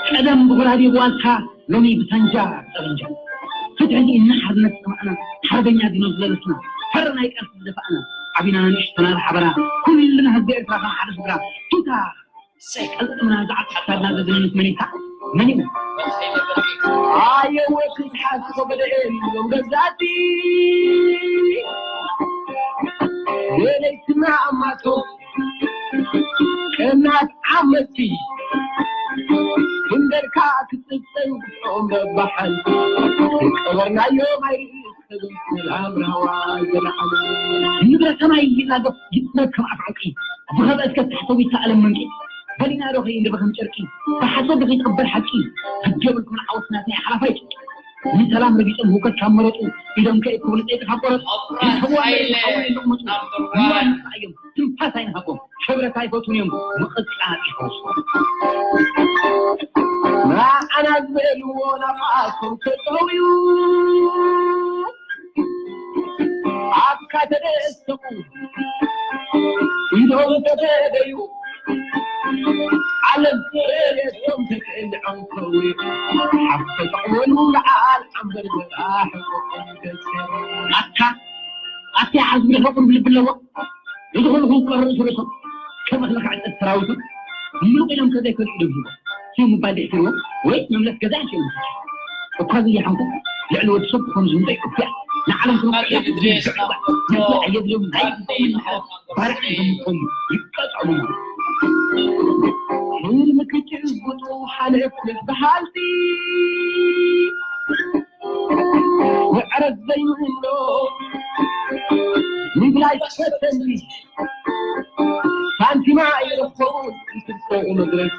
ቀደም ብጎራዴ ብዋልታ፣ ሎሚ ብሳንጃ ጠበንጃ። ፍትሒ ኢልና ሓርነት ዝጠማዕና፣ ሓርበኛ ዲኖ ዝለበስና፣ ፈረ ናይ ቃልሲ ዝደፋእና፣ ዓቢና ንእሽቶና ዝሓበራ፣ ኩልና ህዝቢ ኤርትራ ከም ሓደ ስድራ። ቱታ! ሰይ! ቀልጥምና ዝዓት ሓሳብና ዘዝንንት መን ኢልካ? መን እዩ? ኣየወ ክትሓዝ ከበደ እዮም ገዛእቲ። የለይትና ኣማቶ ቀናት ዓመቲ ክንደልካ ክትጽንጽኦም በባሓንቲ ቀበርናዮም ኣይርኢን ሰላም ራህዋ ዘለዓለ። ምድረ ሰማይ ይላገብ ይጥበብ ከም ኣፍ ዕርቂ። ዝኸብአ እስከ ታሕተዊት ዓለም መንቂ። በሊና ዶ ከይንድበ ከም ጨርቂ። ብሓሶት ዶ ከይትቕበር ሓቂ። ግዲ የብልኩምን ዓወት ናትና ሓላፋይ ጭርቂ። ንሰላም ረጊጾም ህውከት ካብ መረጡ። ኢዶም ከይእክቡ ንጸይቂ ካብ ቆረጡ። Alright, ይስውኡ ኣለዉ ሓይለ ይሓውሩ ይልቕመጡ። Number one። ንዋይ ንስዓዮም ትንፋስ ኣይንሃቦም። ሕብረት ኣይፈትዉን እዮም ምቕጻል ይፈትዉ። ንዓና ዝበልዎ ናብኣቶም ተጠውዩ። ኣብካ ተደሰቡ ኢዶም ተደደዩ። ዓለም ተደስቶም ተቀንዖም ከዊ ሓፍ ተጠቕመሉ ለዓል ኣንበር ዘራሕቆም ደሰ ኣካ ኣቲ ዓዝቢ ደፈ ቁርብ ልቢ ኣለዎ። እዚ ኩሉ ክውቀር ርእሱ ርእሱ ከም እኽሊ ክዕጸድ ሰራዊቱ ምሉቕ ኢሎም ከዘይከዱ ይደብድቦ። ሲም ምባል ደእትርዎ ወይ መምለስ ገዛ እንሽእሉ እኳ ዝያሓንኩ ልዕሊ ወዲ ሰብ ከም ዝምጠ ይቅፍያ ንዓለም ኣቲ ድሬስ ኣየድልዮም ናይ ባርዕ ይምኮም ይቀጠሉ። ምክጭ ዝቡጡ ሓለፍ ዝበሃልቲ ምዕረት ዘይምእኖ ምብላይ ፈተኒ ሳንቲማ ኣይረኸቡን ይትንሳኡ መድረስ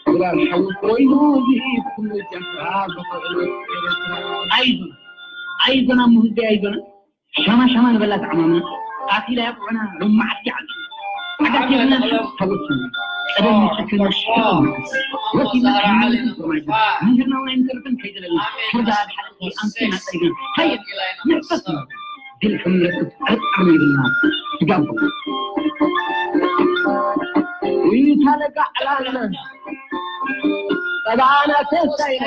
ድራር ሓዊ ኮይኑ ዝኢድ ኩሉ ጃፍራ ብኽእለት ኤረትራ። ኣይዞና ኣይዞና እሞ ህዝቢ ኣይዞና ሻማ ሻማ ንበላ ተዓማምና ኣቲላ ያብዑና ሎማዓት ይዓል ሓጋት የብልና ተወስኑ ቀደም ንስክና ወሲና ምድርና ናይ ምትርፍን ከይደለና ክርዳ ኣድሓ ኣምስና ጸይና ሃየ ንሕፈስ ድልክም ነጥብ ዕርቃም ይብልና ትጋቡ ይታለቃ ዕላልና ጠባና ተሳይና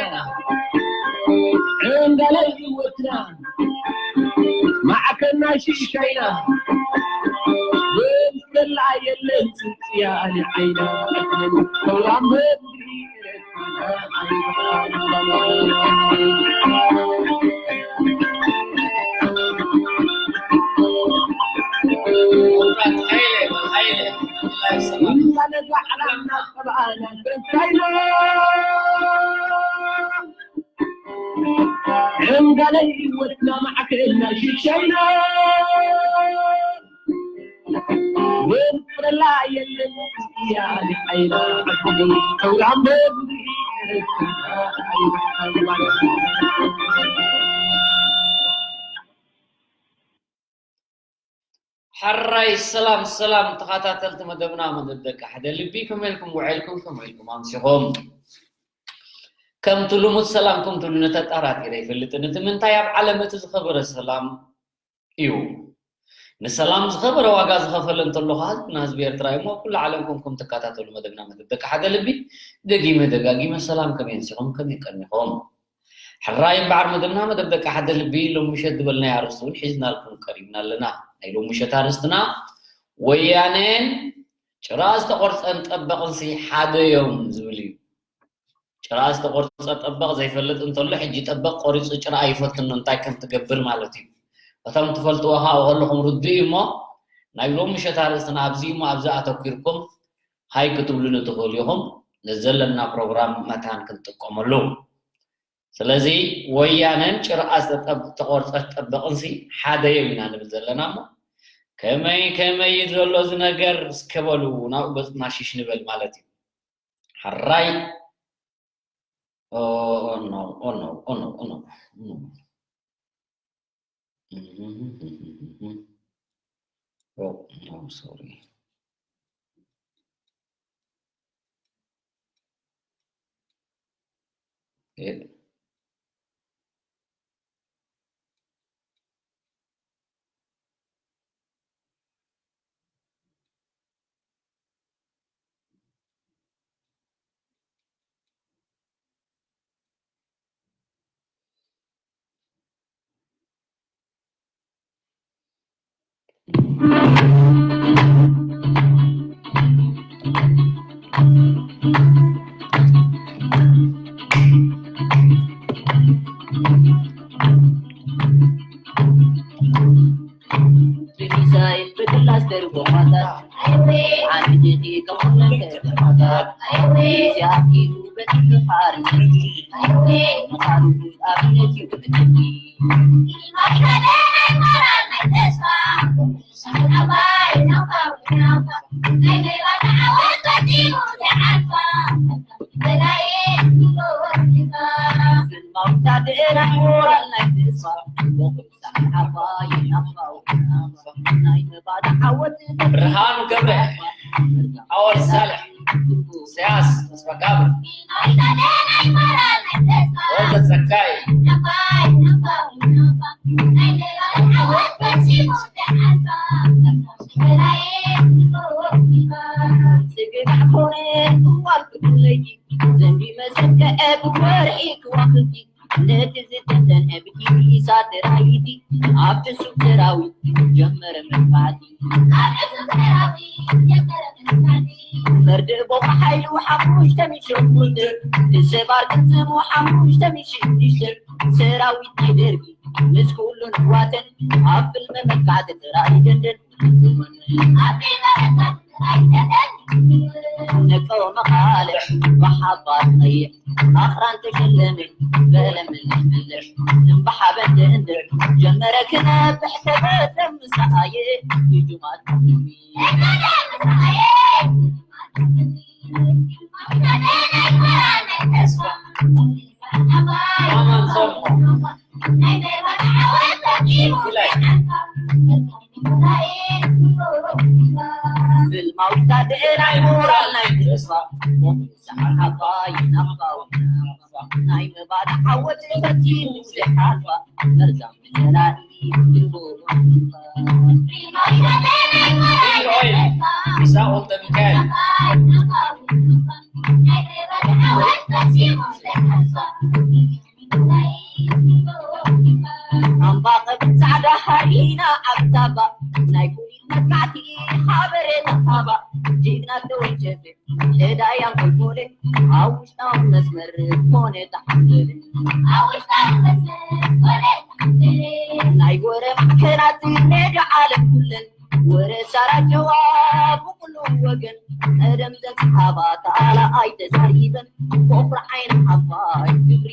ዕንዳለ ይወትና ማዕከና ሽሻይና ዘላ የለን ጽጽያ ንዓይና ተውራም ዕንጋለ ህይወትና ማዕከልና ሽሻይና ወንጥረላ የለን እያ ንዓይና ዓድና ተውራም በብሪ ሕራይ ሰላም ሰላም ተኸታተልቲ መደብና መደብ ደቂ ሓደ ልቢ ከመይ ኢልኩም ውዒልኩም ከመይ ኢልኩም ኣምሲኹም ከምቲ ልሙድ ሰላምኩም ትብሉኒ ተጣራጢረ ኣይፈልጥን እቲ ምንታይ ኣብ ዓለም እቲ ዝኸበረ ሰላም እዩ ንሰላም ዝኸበረ ዋጋ ዝኸፈለ እንተሎ ከኣ ህዝብና ህዝቢ ኤርትራ እዩ እሞ ኩሉ ዓለም ኮንኩም ትከታተሉ መደብና መደብ ደቂ ሓደ ልቢ ደጊመ ደጋጊመ ሰላም ከመይ ኣምሲኹም ከመይ ቀኒኹም ሕራይ እምበኣር መደብና መደብ ደቂ ሓደ ልቢ ሎሚ ምሸት ዝበልናዮ ኣርእስቲ እውን ሒዝናልኩም ቀሪብና ኣለና። ናይ ሎሚ ምሸት ኣርእስትና ወያኔን ጭራ ዝተቖርጸን ጠበቕንሲ ሓደ እዮም ዝብል እዩ። ጭራ ዝተቖርጸ ጠበቕ ዘይፈልጥ እንተሎ ሕጂ ጠበቕ ቆሪጹ ጭራ ኣይፈትኖ እንታይ ከም ትገብር ማለት እዩ። እቶም ትፈልጥዎ ካብኡ ከለኹም ርዱእ እዩ እሞ ናይ ሎሚ ምሸት ኣርእስትና ኣብዚ እዩ እሞ ኣብዚ ኣተኲርኩም ሃይ ክትብሉኒ ትኽእሉ ኢኹም። ነዚ ዘለና ፕሮግራም መታን ክንጥቀመሉ። ስለዚ ወያነን ጭርኣ ዝተቆርፀት ጠበቕንሲ ሓደ እዮም ኢና ንብል ዘለና እሞ ከመይ ከመይ እዩ ዘሎ እዚ ነገር እስከ በሉ ናብኡ ገፅና ሽሽ ንበል ማለት እዩ። ሕራይ ኦኖ ኦኖ ኦኖ ኦኖ Oh, no, sorry. Eh. ብሚሳይል ብክላስተር ቦምባታት፣ ዓንድቲ ከሙንን ከተማታት፣ ሩስያ ኣኪሉ በቲ ክፋር ንግዲ፣ ምዃኑ ኣብነት እዩ ክብትኒ። ብርሃኑ ገብረ፣ ኣወል ሳልሕ፣ ኢሳያስ ተስፋጋብር፣ ወልደ ጸጋይ፣ ስግዳዕ ኮነ እዋን ፍቱለይ፣ ዘንቢ መሰከዐ ብወርሒ ከዋኽብቲ፣ ነቲ ዝተሰንዐ ብኢሳት ራይቲ፣ ኣብ ዕሱብ ሰራዊት ጀመረ መጥቃዕቲ። መርድእ ቦኻ ሓይሉ ሓሙሽተ ሚእቲ ሸሞንተ፣ ተሰባር ቅልጽሙ ሓሙሽተ ሚእቲ ሽዱሽተ፣ ሰራዊት ናይ ደርጊ ምስ ኩሉ ንዋተን፣ ኣብ ፍልመ መጥቃዕቲ ጥራይ ደንደን። ነቀው መቓልሕ ብሓባር ቐይሕ፣ ኣኽራን ተሸለመ በለምልሕ ምልሕ፣ እምባሓበን ደንደን ጀመረ ክነብሕ፣ ተበተም ምሳየ ይጅማት ፍልማዊ ታደኤ ናይ ሞራል ናይ ተስፋ፣ ሰዓል ዓባይ ናፋዊ ናይ ምባል ዓወት ፈቲኑ ዘይሓልፋ፣ መርዛም ጸላኢ ብልቡ። ኦይ፣ ኢሳቕ ወልደ ሚካኤል። ኣምባቐብ ጻዕዳ ሃሪና ኣብ ታባ፣ ናይ ኩሊት መጥቃዕቲ ሓበሬታ ሃባ። ጅግና ተወንጨፈ፣ ሕዳያን ጎልጎለ፣ ኣብ ውሽጣዊ መስመር ኮነ ተሓንገለ። ኣብ ውሽጣዊ መስመር ኮነ ተሓንገለ። ናይ ወረ ማዕከናት ሜዳ ዓለም ኩለን፣ ወረ ሳራ ጀዋ ብኩሉ ወገን፣ ቀደም ዘንስሓባ ተኣላ ኣይተዛሪበን፣ ኮፍራ ዓይኒ ዓባይ ክብሪ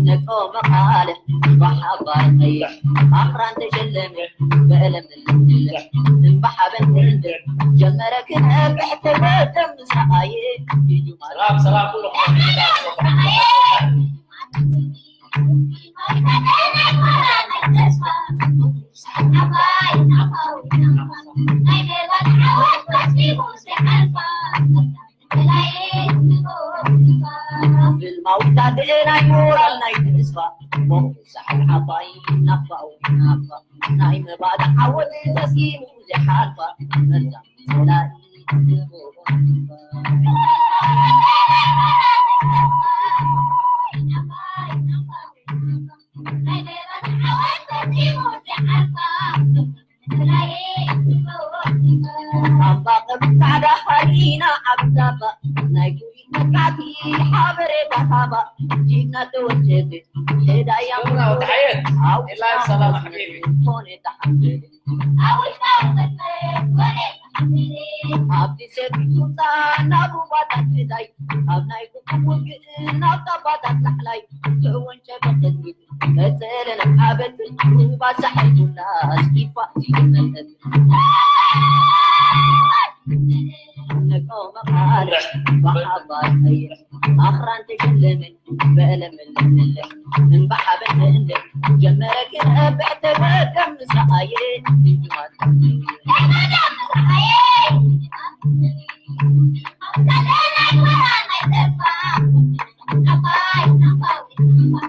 ነቀው መቓልሕ ብሓባር ቐይሕ፣ ኣኽራን ተሸለመ በለምልሕ፣ እምባሓበን ደንደን ጀመረ ክነብሕ፣ ተበተም ምሳየ ይጅማል። ሰላም፣ ሰላም ኩሎም። ፍልማዊ ታደኤ ናይ ሞራል ናይ ተስፋ፣ ሞት ሰዓል ዓባይ ናፋ፣ ናፋ ናይ መባእ ዓወት ተሲሙ ዘይሓልፋ፣ መርዛም ጸላኢ ኣምባቕብ ጻዕዳ ሃሪና ኣብ ታባ፣ ናይ ኩሊት መጥቃዕቲ ሓበሬታ ሃባ፣ ጅግና ተወንጨፈ፣ ሕዳያ ገብረ ወዲ ሓየት፣ ኣብ ላይቭ ሰላም ሓቢቢ። ኮነ ተሓንገደ። ኣብ ውሽጣዊ መስመር ኮነ ተሓንገደ። ኣብቲ ሰፊሕ ቁምሳ ናብ ሩባታት ትግራይ፣ ኣብ ናይ ግቡእ ውግእ ናብ ታባታት ላዕላይ፣ ተወንጨፈ ቅድሚት ቀጸለ ናብ ዓበት፣ ሩባ ሳሕል ቡና ኣስኪፋ ሲመልከት። ነቀው መቓልሕ ብሓባር ቐይሕ፣ ኣኽራን ተሸለመ በለምልምልሕ፣ እምባሓበን ደንደን ጀመረ ክነብሕ፣ ተበተም ምሳየ ይጅማል።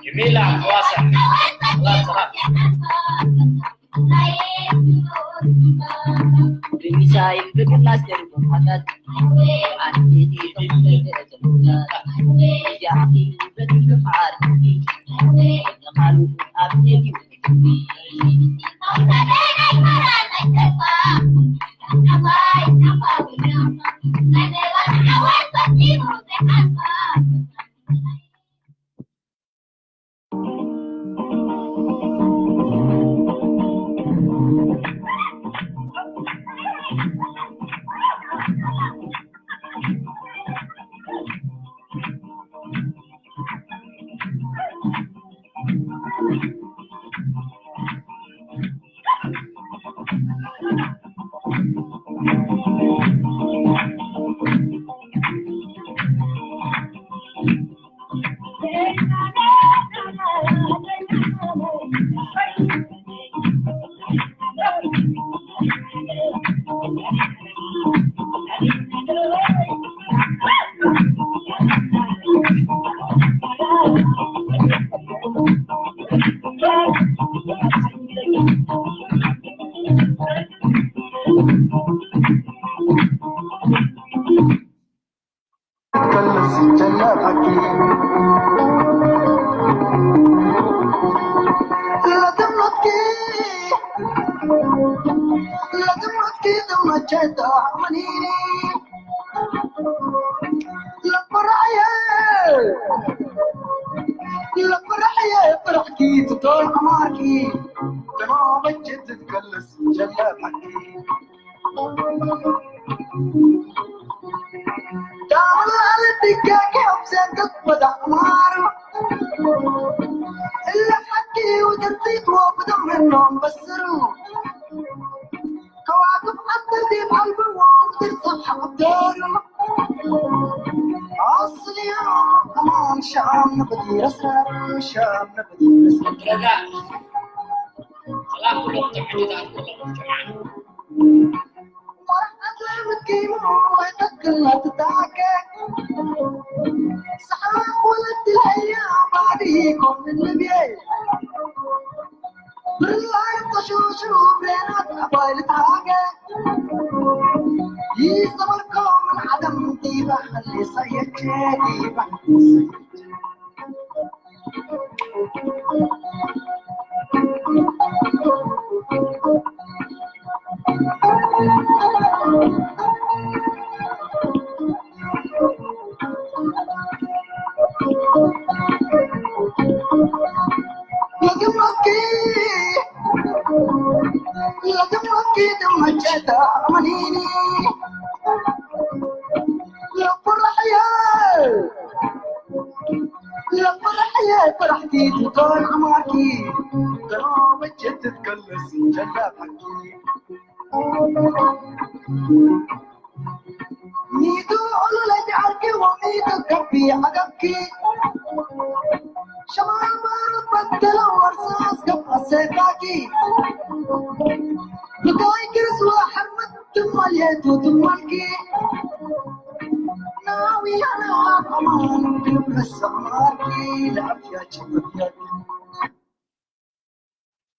ጀሚላ ዋሰዕ፣ ሰላም፣ ሰላም። ብሚሳይል ብክላስተር ቦምባታት፣ ዓንኬቲ ተቆንጠጠ ተሞታት፣ ያዕቲ በትሪ ሓር፣ ንኻሉ ኣብነት እዩ።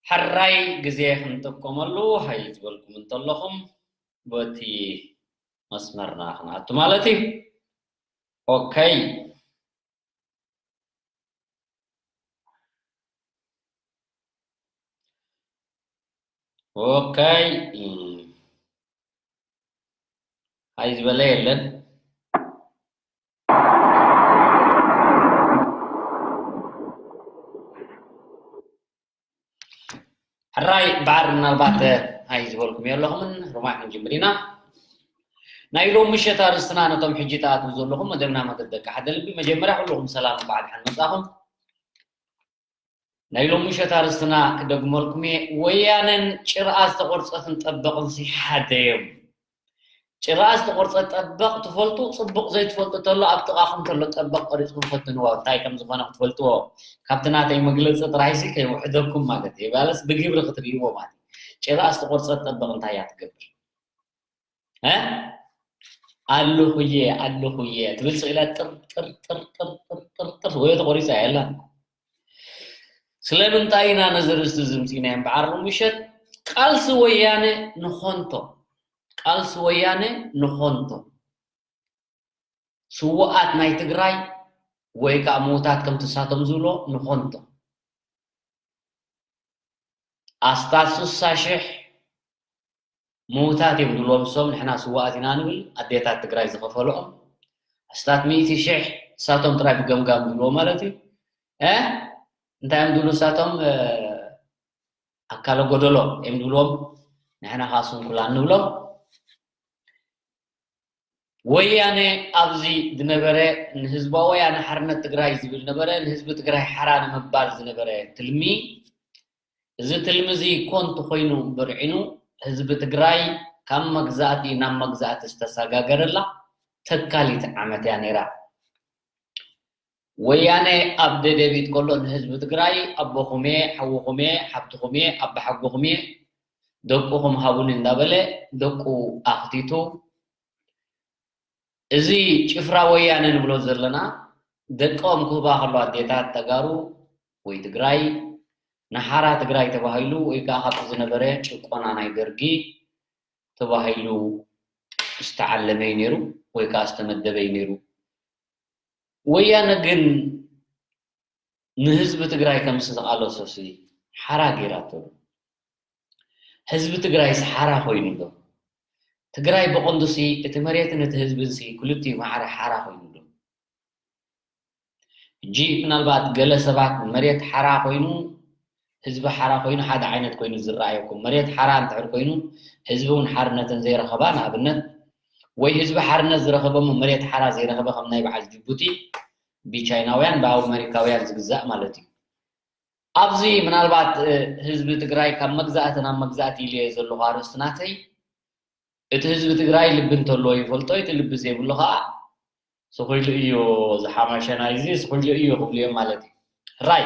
ሕራይ ግዜ ክንጥቀመሉ ሃይ ዝበልኩም እንተለኹም፣ በቲ መስመርና ክንኣቱ ማለት እዩ። ኦከይ። ኦከይ። ሃይ ዝበለ የለን። ሕራይ በዓር ምናልባት ሃይ ዝበልኩም የለኹምን፣ ሮማይ ክንጅምር ኢና። ናይ ሎሚ ምሸት ኣርእስትና ነቶም ሕጂ ትኣትዉ ዘለኹም መደብና መደብ ደቂ ሓደ ልቢ፣ መጀመርያ ኩልኹም ሰላም፣ እንኳዕ ደሓን መጻኹም። ናይ ሎሚ ምሸት ኣርእስትና ክደግመልኩም እየ። ወያነን ጭርኣ ዝተቖርጸትን ጠበቕንሲ ሓደ እዮም። ጭርኣ ዝተቖርጸ ጠበቕ ትፈልጡ፣ ጽቡቕ ዘይትፈልጡ ተሎ ኣብ ጥቓኹም ተሎ ጠበቕ ቆሪጽኩም ፈትንዎ፣ እንታይ ከም ዝኾነ ክትፈልጥዎ። ካብቲ ናተይ መግለጺ ጥራይሲ ከይውሕደኩም ማለት እዩ። ባለስ ብግብሪ ክትርእይዎ ማለት እዩ። ጭርኣ ዝተቖርጸ ጠበቕ እንታይ እያ ትገብር? እ? ኣለኹየ፣ ኣለኹየ ትብል ስቕ ኢላ ጥር፣ ጥር፣ ጥር፣ ጥር፣ ጥር፣ ጥር፣ ጥር፣ ወይ ተቖሪጻ የላን። ስለምንታይ ኢና ነዚ ርእስቲ እዚ ምጺእናዮ እምበኣር ሎሚ ምሸት? ቃልሲ ወያነ ንኾንቶ፣ ቃልሲ ወያነ ንኾንቶ። ስዉኣት ናይ ትግራይ ወይ ከዓ ምዉታት ከምቲ ንሳቶም ዝብሎ ንኾንቶ። ኣስታት ስሳ ሽሕ ምዉታት እዮም ዝብልዎም እሶም፣ ንሕና ስዉኣት ኢና ንብል፣ ኣዴታት ትግራይ ዝኸፈልኦም። ኣስታት ሚእቲ ሽሕ ንሳቶም ጥራይ ብገምጋም ዝብልዎ ማለት እዩ። እ? እንታይ እዮም ዝብሉ ንሳቶም? እ፣ ኣካለ ጎደሎ እዮም ዝብልዎም፣ ንሕና ከዓ ስንኩላን ንብሎም። ወያነ ኣብዚ ዝነበረ ንህዝባዊ ወያነ ሓርነት ትግራይ ዝብል ነበረ፣ ንህዝቢ ትግራይ ሓራ ንምባል ዝነበረ ትልሚ፣ እዚ ትልሚ እዚ ኮንቱ ኮይኑ በርዒኑ፣ ህዝቢ ትግራይ ካብ መግዛእቲ ናብ መግዛእቲ ዝተሰጋገረላ ተካሊት ዓመት እያ ነይራ። ወያነ ኣብ ደደቢት ከሎ ንህዝቢ ትግራይ ኣቦኹም እየ፣ ሓውኹም እየ፣ ሓብትኹም እየ፣ ኣባሓጎኹም እየ፣ ደቁኹም ሃቡኒ እንዳበለ ደቁ ኣኽቲቱ፣ እዚ ጭፍራ ወያነ ንብሎ ዘለና ደቆም ክህባ ከሎ ኣዴታት ተጋሩ ወይ ትግራይ ንሓራ ትግራይ ተባሂሉ ወይ ከዓ ካብቲ ዝነበረ ጭቆና ናይ ደርጊ ተባሂሉ ዝተዓለመ እዩ ነይሩ ወይ ከዓ ዝተመደበ እዩ ነይሩ። ወያነ ግን ንህዝቢ ትግራይ ከምስ ዝቃለሶ ሲ ሓራ ገይራቶ። ህዝቢ ትግራይስ ሓራ ኮይኑ ዶ? ትግራይ ብቐንዱሲ እቲ መሬትን እቲ ህዝብንሲ ክልቲኡ ማዕረ ሓራ ኮይኑ ዶ? ሕጂ ምናልባት ገለ ሰባት መሬት ሓራ ኮይኑ ህዝቢ ሓራ ኮይኑ ሓደ ዓይነት ኮይኑ ዝረኣየኩም። መሬት ሓራ እንድሕር ኮይኑ ህዝቢ እውን ሓርነትን ዘይረኸባ ንኣብነት ወይ ህዝቢ ሓርነት ዝረኸበ እሞ መሬት ሓራ ዘይረኸበ ከም ናይ በዓል ጅቡቲ ብቻይናውያን ብኣመሪካውያን ዝግዛእ ማለት እዩ። ኣብዚ ምናልባት ህዝቢ ትግራይ ካብ መግዛእቲ ናብ መግዛእቲ ኢለ ዘለኹ ኣርእስቲ ናተይ እቲ ህዝቢ ትግራይ ልቢ እንተለዎ ይፈልጦ፣ እቲ ልቢ ዘይብሉ ከዓ ስኹይሉ እዩ ዝሓማሸ ናይዚ ስኹይሉ እዩ ክብሉ እዮም ማለት እዩ። ራይ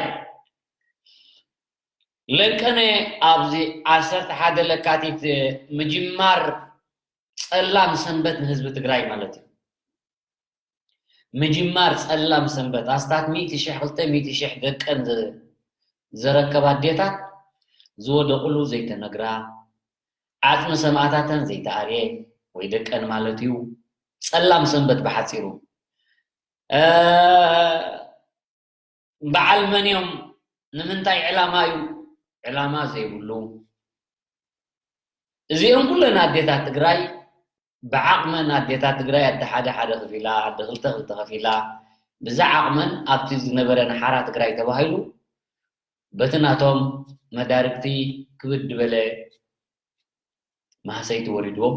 ለንቀነ ኣብዚ ዓሰርተ ሓደ ለካቲት ምጅማር ፀላም ሰንበት ንህዝቢ ትግራይ ማለት እዩ። ምጅማር ፀላም ሰንበት ኣስታት ሚእቲ ሺሕ ክልተ ሚእቲ ሺሕ ደቀን ዘረከባ ኣዴታት ዝወደቕሉ ዘይተነግራ ዓፅሚ ሰማእታተን ዘይተኣርየ ወይ ደቀን ማለት እዩ። ፀላም ሰንበት ብሓፂሩ በዓል መን እዮም? ንምንታይ ዕላማ እዩ? ዕላማ ዘይብሉ። እዚኦም ኩለን ኣዴታት ትግራይ ብዓቕመን ኣዴታት ትግራይ ኣደ ሓደ ሓደ ከፊላ ኣደ ክልተ ክልተ ከፊላ ብዛ ዓቕመን ኣብቲ ዝነበረ ንሓራ ትግራይ ተባሂሉ በቲ ናቶም መዳርግቲ ክብድ ዝበለ ማህሰይቲ ወሪድዎም።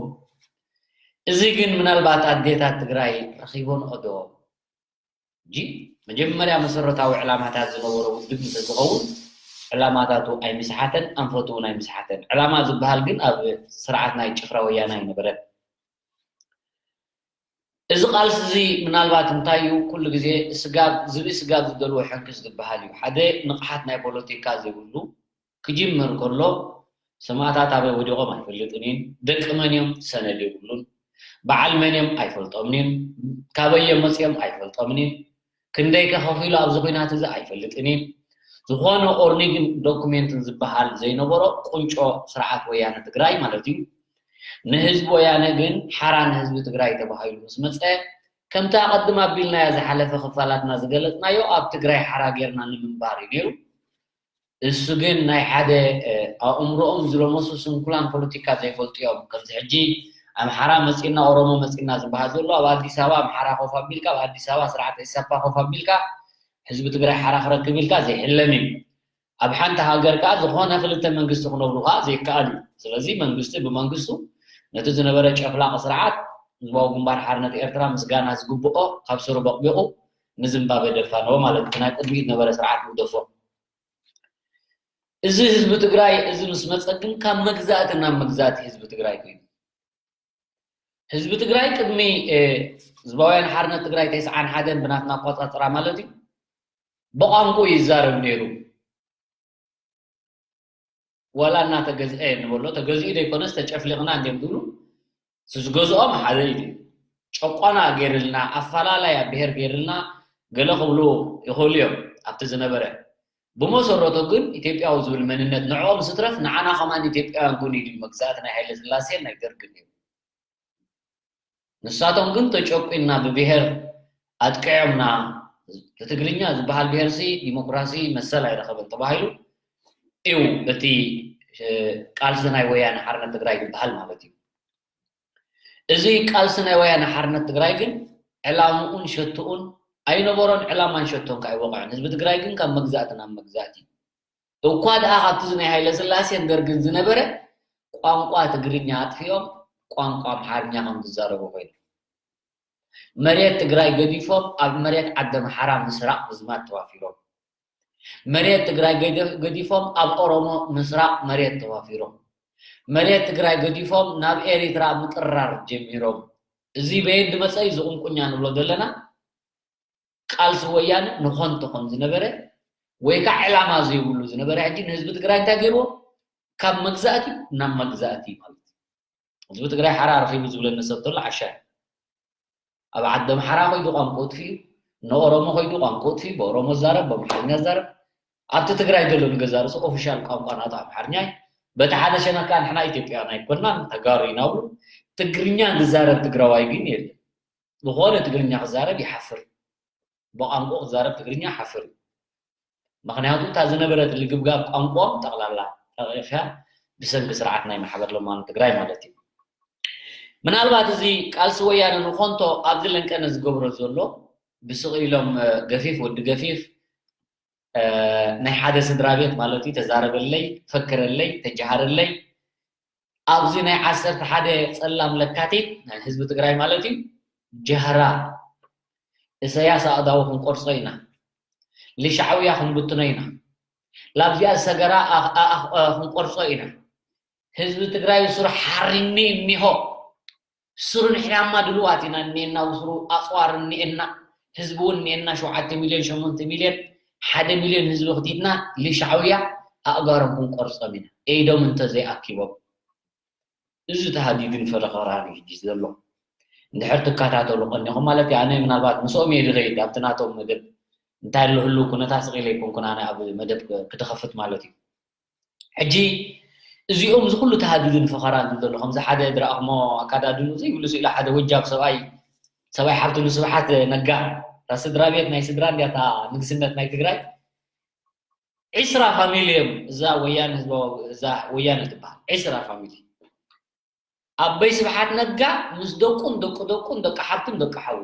እዚ ግን ምናልባት ኣዴታት ትግራይ ረኺቦንኦ ዶ? ሕጂ መጀመርያ መሰረታዊ ዕላማታት ዝነበሮ ውድብ እንተዝኸውን ዕላማታቱ ኣይምስሓተን፣ ኣንፈቱ እውን ኣይምስሓተን። ዕላማ ዝበሃል ግን ኣብ ስርዓት ናይ ጭፍራ ወያነ ኣይነበረን። እዚ ቃልሲ እዚ ምናልባት እንታይ እዩ ኩሉ ግዜ ስጋብ ዝብኢ ስጋብ ዝደልዎ ሕንክስ ዝበሃል እዩ። ሓደ ንቕሓት ናይ ፖለቲካ ዘይብሉ ክጅምር ከሎ ሰማእታት ኣበይ ወዲቖም ኣይፈልጥን እዩን፣ ደቂ መን እዮም ሰነድ የብሉን፣ በዓል መን እዮም ኣይፈልጦምን እዩን፣ ካበይ እዮም መፂኦም ኣይፈልጦምን እዩን፣ ክንደይ ከ ከፊሉ ኣብዚ ኲናት እዚ ኣይፈልጥን እዩን። ዝኾነ ኦርኒግን ዶኩሜንትን ዝበሃል ዘይነበሮ ቁንጮ ስርዓት ወያነ ትግራይ ማለት እዩ። ንህዝቢ ወያነ ግን ሓራ ንህዝቢ ትግራይ ተባሂሉ ምስ መፀ ከምቲ ኣቐድም ኣቢልናዮ ዝሓለፈ ክፋላትና ዝገለፅናዮ ኣብ ትግራይ ሓራ ጌርና ንምንባር እዩ ነይሩ። እሱ ግን ናይ ሓደ ኣእምሮኦም ዝለመሱ ስንኩላን ፖለቲካ ዘይፈልጡ እዮም። ከምዚ ሕጂ ኣምሓራ መፂና ኦሮሞ መፂና ዝበሃል ዘሎ ኣብ ኣዲስ ኣበባ ኣምሓራ ኮፍ ኣቢልካ ኣብ ኣዲስ ኣበባ ስርዓት ኢሰፓ ኮፍ ኣቢልካ ህዝቢ ትግራይ ሓራ ክረክብ ኢልካ ዘይሕለም እዩ። ኣብ ሓንቲ ሃገር ከዓ ዝኾነ ክልተ መንግስቲ ክነብሩ ከዓ ዘይከኣል እዩ። ስለዚ መንግስቲ ብመንግስቱ ነቲ ዝነበረ ጨፍላቂ ስርዓት ህዝባዊ ግንባር ሓርነት ኤርትራ ምስጋና ዝግብኦ ካብ ስሩ በቕቢቑ ንዝምባበ ደፋንዎ ማለት እቲ ናይ ቅድሚኡ ዝነበረ ስርዓት ንግደፎ። እዚ ህዝቢ ትግራይ እዚ ምስ መፀ ግን ካብ መግዛእቲ ናብ መግዛእቲ ህዝቢ ትግራይ ኮይኑ ህዝቢ ትግራይ ቅድሚ ህዝባውያን ሓርነት ትግራይ ተስዓን ሓደን ብናትና ኣቆፃፅራ ማለት እዩ ብቋንቁ ይዛረብ ነይሩ። ዋላ እናተገዝአ ንበሎ ተገዚኡ ዘይኮነስ ተጨፍሊቕና እንዲም ዝብሉ ዝገዝኦም ሓደ ኢሉ ጨቋና ገይርልና ኣፈላለያ ብሄር ገይርልና ገለ ክብሉ ይኽእሉ እዮም ኣብቲ ዝነበረ ብመሰረቱ ግን ኢትዮጵያዊ ዝብል መንነት ንዕኦም ስትረፍ ንዓና ከማን ኢትዮጵያውያን ኩን ኢሉ መግዛእቲ ናይ ሃይለ ስላሴን ናይ ደርግን እዩ ንሳቶም ግን ተጨቁና ብብሄር ኣጥቅዖምና ትግርኛ ዝበሃል ብሄርሲ ዲሞክራሲ መሰል ኣይረኸበን ተባሂሉ እዩ እቲ ቃልሲ ናይ ወያነ ሓርነት ትግራይ ዝበሃል ማለት እዩ እዚ ቃልሲ ናይ ወያነ ሓርነት ትግራይ ግን ዕላምኡን ሸትኡን ኣይነበሮን ዕላማን ሸቶን ከዓ ኣይወቕዕን ህዝቢ ትግራይ ግን ካብ መግዛእቲ ናብ መግዛእቲ እኳ ደኣ ካብቲ ናይ ሃይለ ስላሴን ደርግን ዝነበረ ቋንቋ ትግርኛ ኣጥፊኦም ቋንቋ ኣምሓርኛ ከም ዝዛረቡ ኮይኖም መሬት ትግራይ ገዲፎም ኣብ መሬት ዓዲ ኣምሓራ ምስራቕ ምዝማድ ተዋፊሮም መሬት ትግራይ ገዲፎም ኣብ ኦሮሞ ምስራቕ መሬት ተዋፊሮም መሬት ትግራይ ገዲፎም ናብ ኤሪትራ ምጥራር ጀሚሮም እዚ በየን ድመፀ እዩ ዝቁንቁኛ ንብሎ ዘለና ቃልሲ ወያነ ንኾንቶ ከም ዝነበረ ወይ ከዓ ዕላማ ዘይብሉ ዝነበረ ሕጂ ንህዝቢ ትግራይ እንታይ ገይርዎ? ካብ መግዛእቲ ናብ መግዛእቲ ማለት እዩ። ህዝቢ ትግራይ ሓራ ረኺቡ ዝብለኒ ሰብ ተሎ ዓሻ እዩ። ኣብ ዓዲ ኣምሓራ ኮይዱ ቋንቋ ጥፊኡ፣ ንኦሮሞ ኮይዱ ቋንቋ ጥፊኡ፣ ብኦሮሞ ዛረብ፣ ብኣምሓርኛ ዛረብ። ኣብቲ ትግራይ ዘሎ ንገዛ ርእሱ ኦፊሻል ቋንቋ ናቱ ኣምሓርኛ እዩ። በቲ ሓደ ሸነካ ንሕና ኢትዮጵያውያን ኣይኮናን፣ ተጋሩ ኢና ብሉ። ትግርኛ ዝዛረብ ትግራዋይ ግን የለን። ዝኾነ ትግርኛ ክዛረብ ይሓፍር። ብቋንቋ ክዛረብ ትግርኛ ሓፍር እዩ። ምኽንያቱ እታ ዝነበረት ልግብጋብ ቋንቋ ጠቕላላ ተቐይርካ ብሰንኪ ስርዓት ናይ ማሕበር ለማኑ ትግራይ ማለት እዩ። ምናልባት እዚ ቃልሲ ወያነ ንኾንቶ ኣብዚ ለንቀነ ዝገብሮ ዘሎ ብስቕ ኢሎም እ፣ ገፊፍ ወዲ ገፊፍ እ፣ ናይ ሓደ ስድራ ቤት ማለት እዩ ተዛረበለይ፣ ፈክረለይ፣ ተጀሃረለይ ኣብዚ ናይ ዓሰርተ ሓደ ጸላም ለካቲት ናይ ህዝቢ ትግራይ ማለት እዩ ጀህራ እሰያስ ኣእዳው ክንቆርጾ ኢና፣ ልሻዕውያ ክንብትኖ ኢና፣ ላብዚኣ ሰገራ ኣኽ- ኣኽ- ክንቆርጾ ኢና። ህዝቢ ትግራይ ሱር ሓሪኒ እኒሆ፣ ሱር ንሕናማ ድልዋት ኢና እኒኤና፣ ብስሩ ኣፅዋር እኒኤና፣ ህዝቢ እውን እኒኤና፣ ሸውዓተ ሚልዮን ሸሞንተ ሚልዮን ሓደ ሚልዮን ህዝቢ ክቲትና ልሻዕውያ ኣእጋሮም ክንቆርጾም ኢና፣ ኤዶም እንተዘይኣኪቦም። እዚ ተሃዲድን ፈለኸራን እዩ ሕጂ ዘሎ። እንድሕር ትከታተሉ ቀኒኹም ማለት እዩ። ኣነ ምናልባት ምስኦም እየ ዝኸይድ ኣብቲ ናቶም መደብ እንታይ ኣሎ ህልው ኩነታት ስቕ ኢለ ኣይኮንኩን ኣነ ኣብ መደብ ክተኸፍት ማለት እዩ። ሕጂ እዚኦም እዚ ኩሉ ተሃዲድን ፈኸራን ዘሎ ከምዚ ሓደ ድረኣኽሞ ኣካዳድኑ ዘይብሉ ስኢላ ሓደ ወጃብ ሰብኣይ ሰብኣይ ሓብቱ ንስብሓት ነጋ እታ ስድራ ቤት ናይ ስድራ እንዲያ እታ ንግስነት ናይ ትግራይ ዒስራ ፋሚሊ እዮም እዛ ወያነ ህዝባዊ እዛ ወያነ ትበሃል ዒስራ ፋሚሊ ኣበይ ስብሓት ነጋ ምስ ደቁን ደቂ ደቁን ደቂ ሓብቱን ደቂ ሓዉ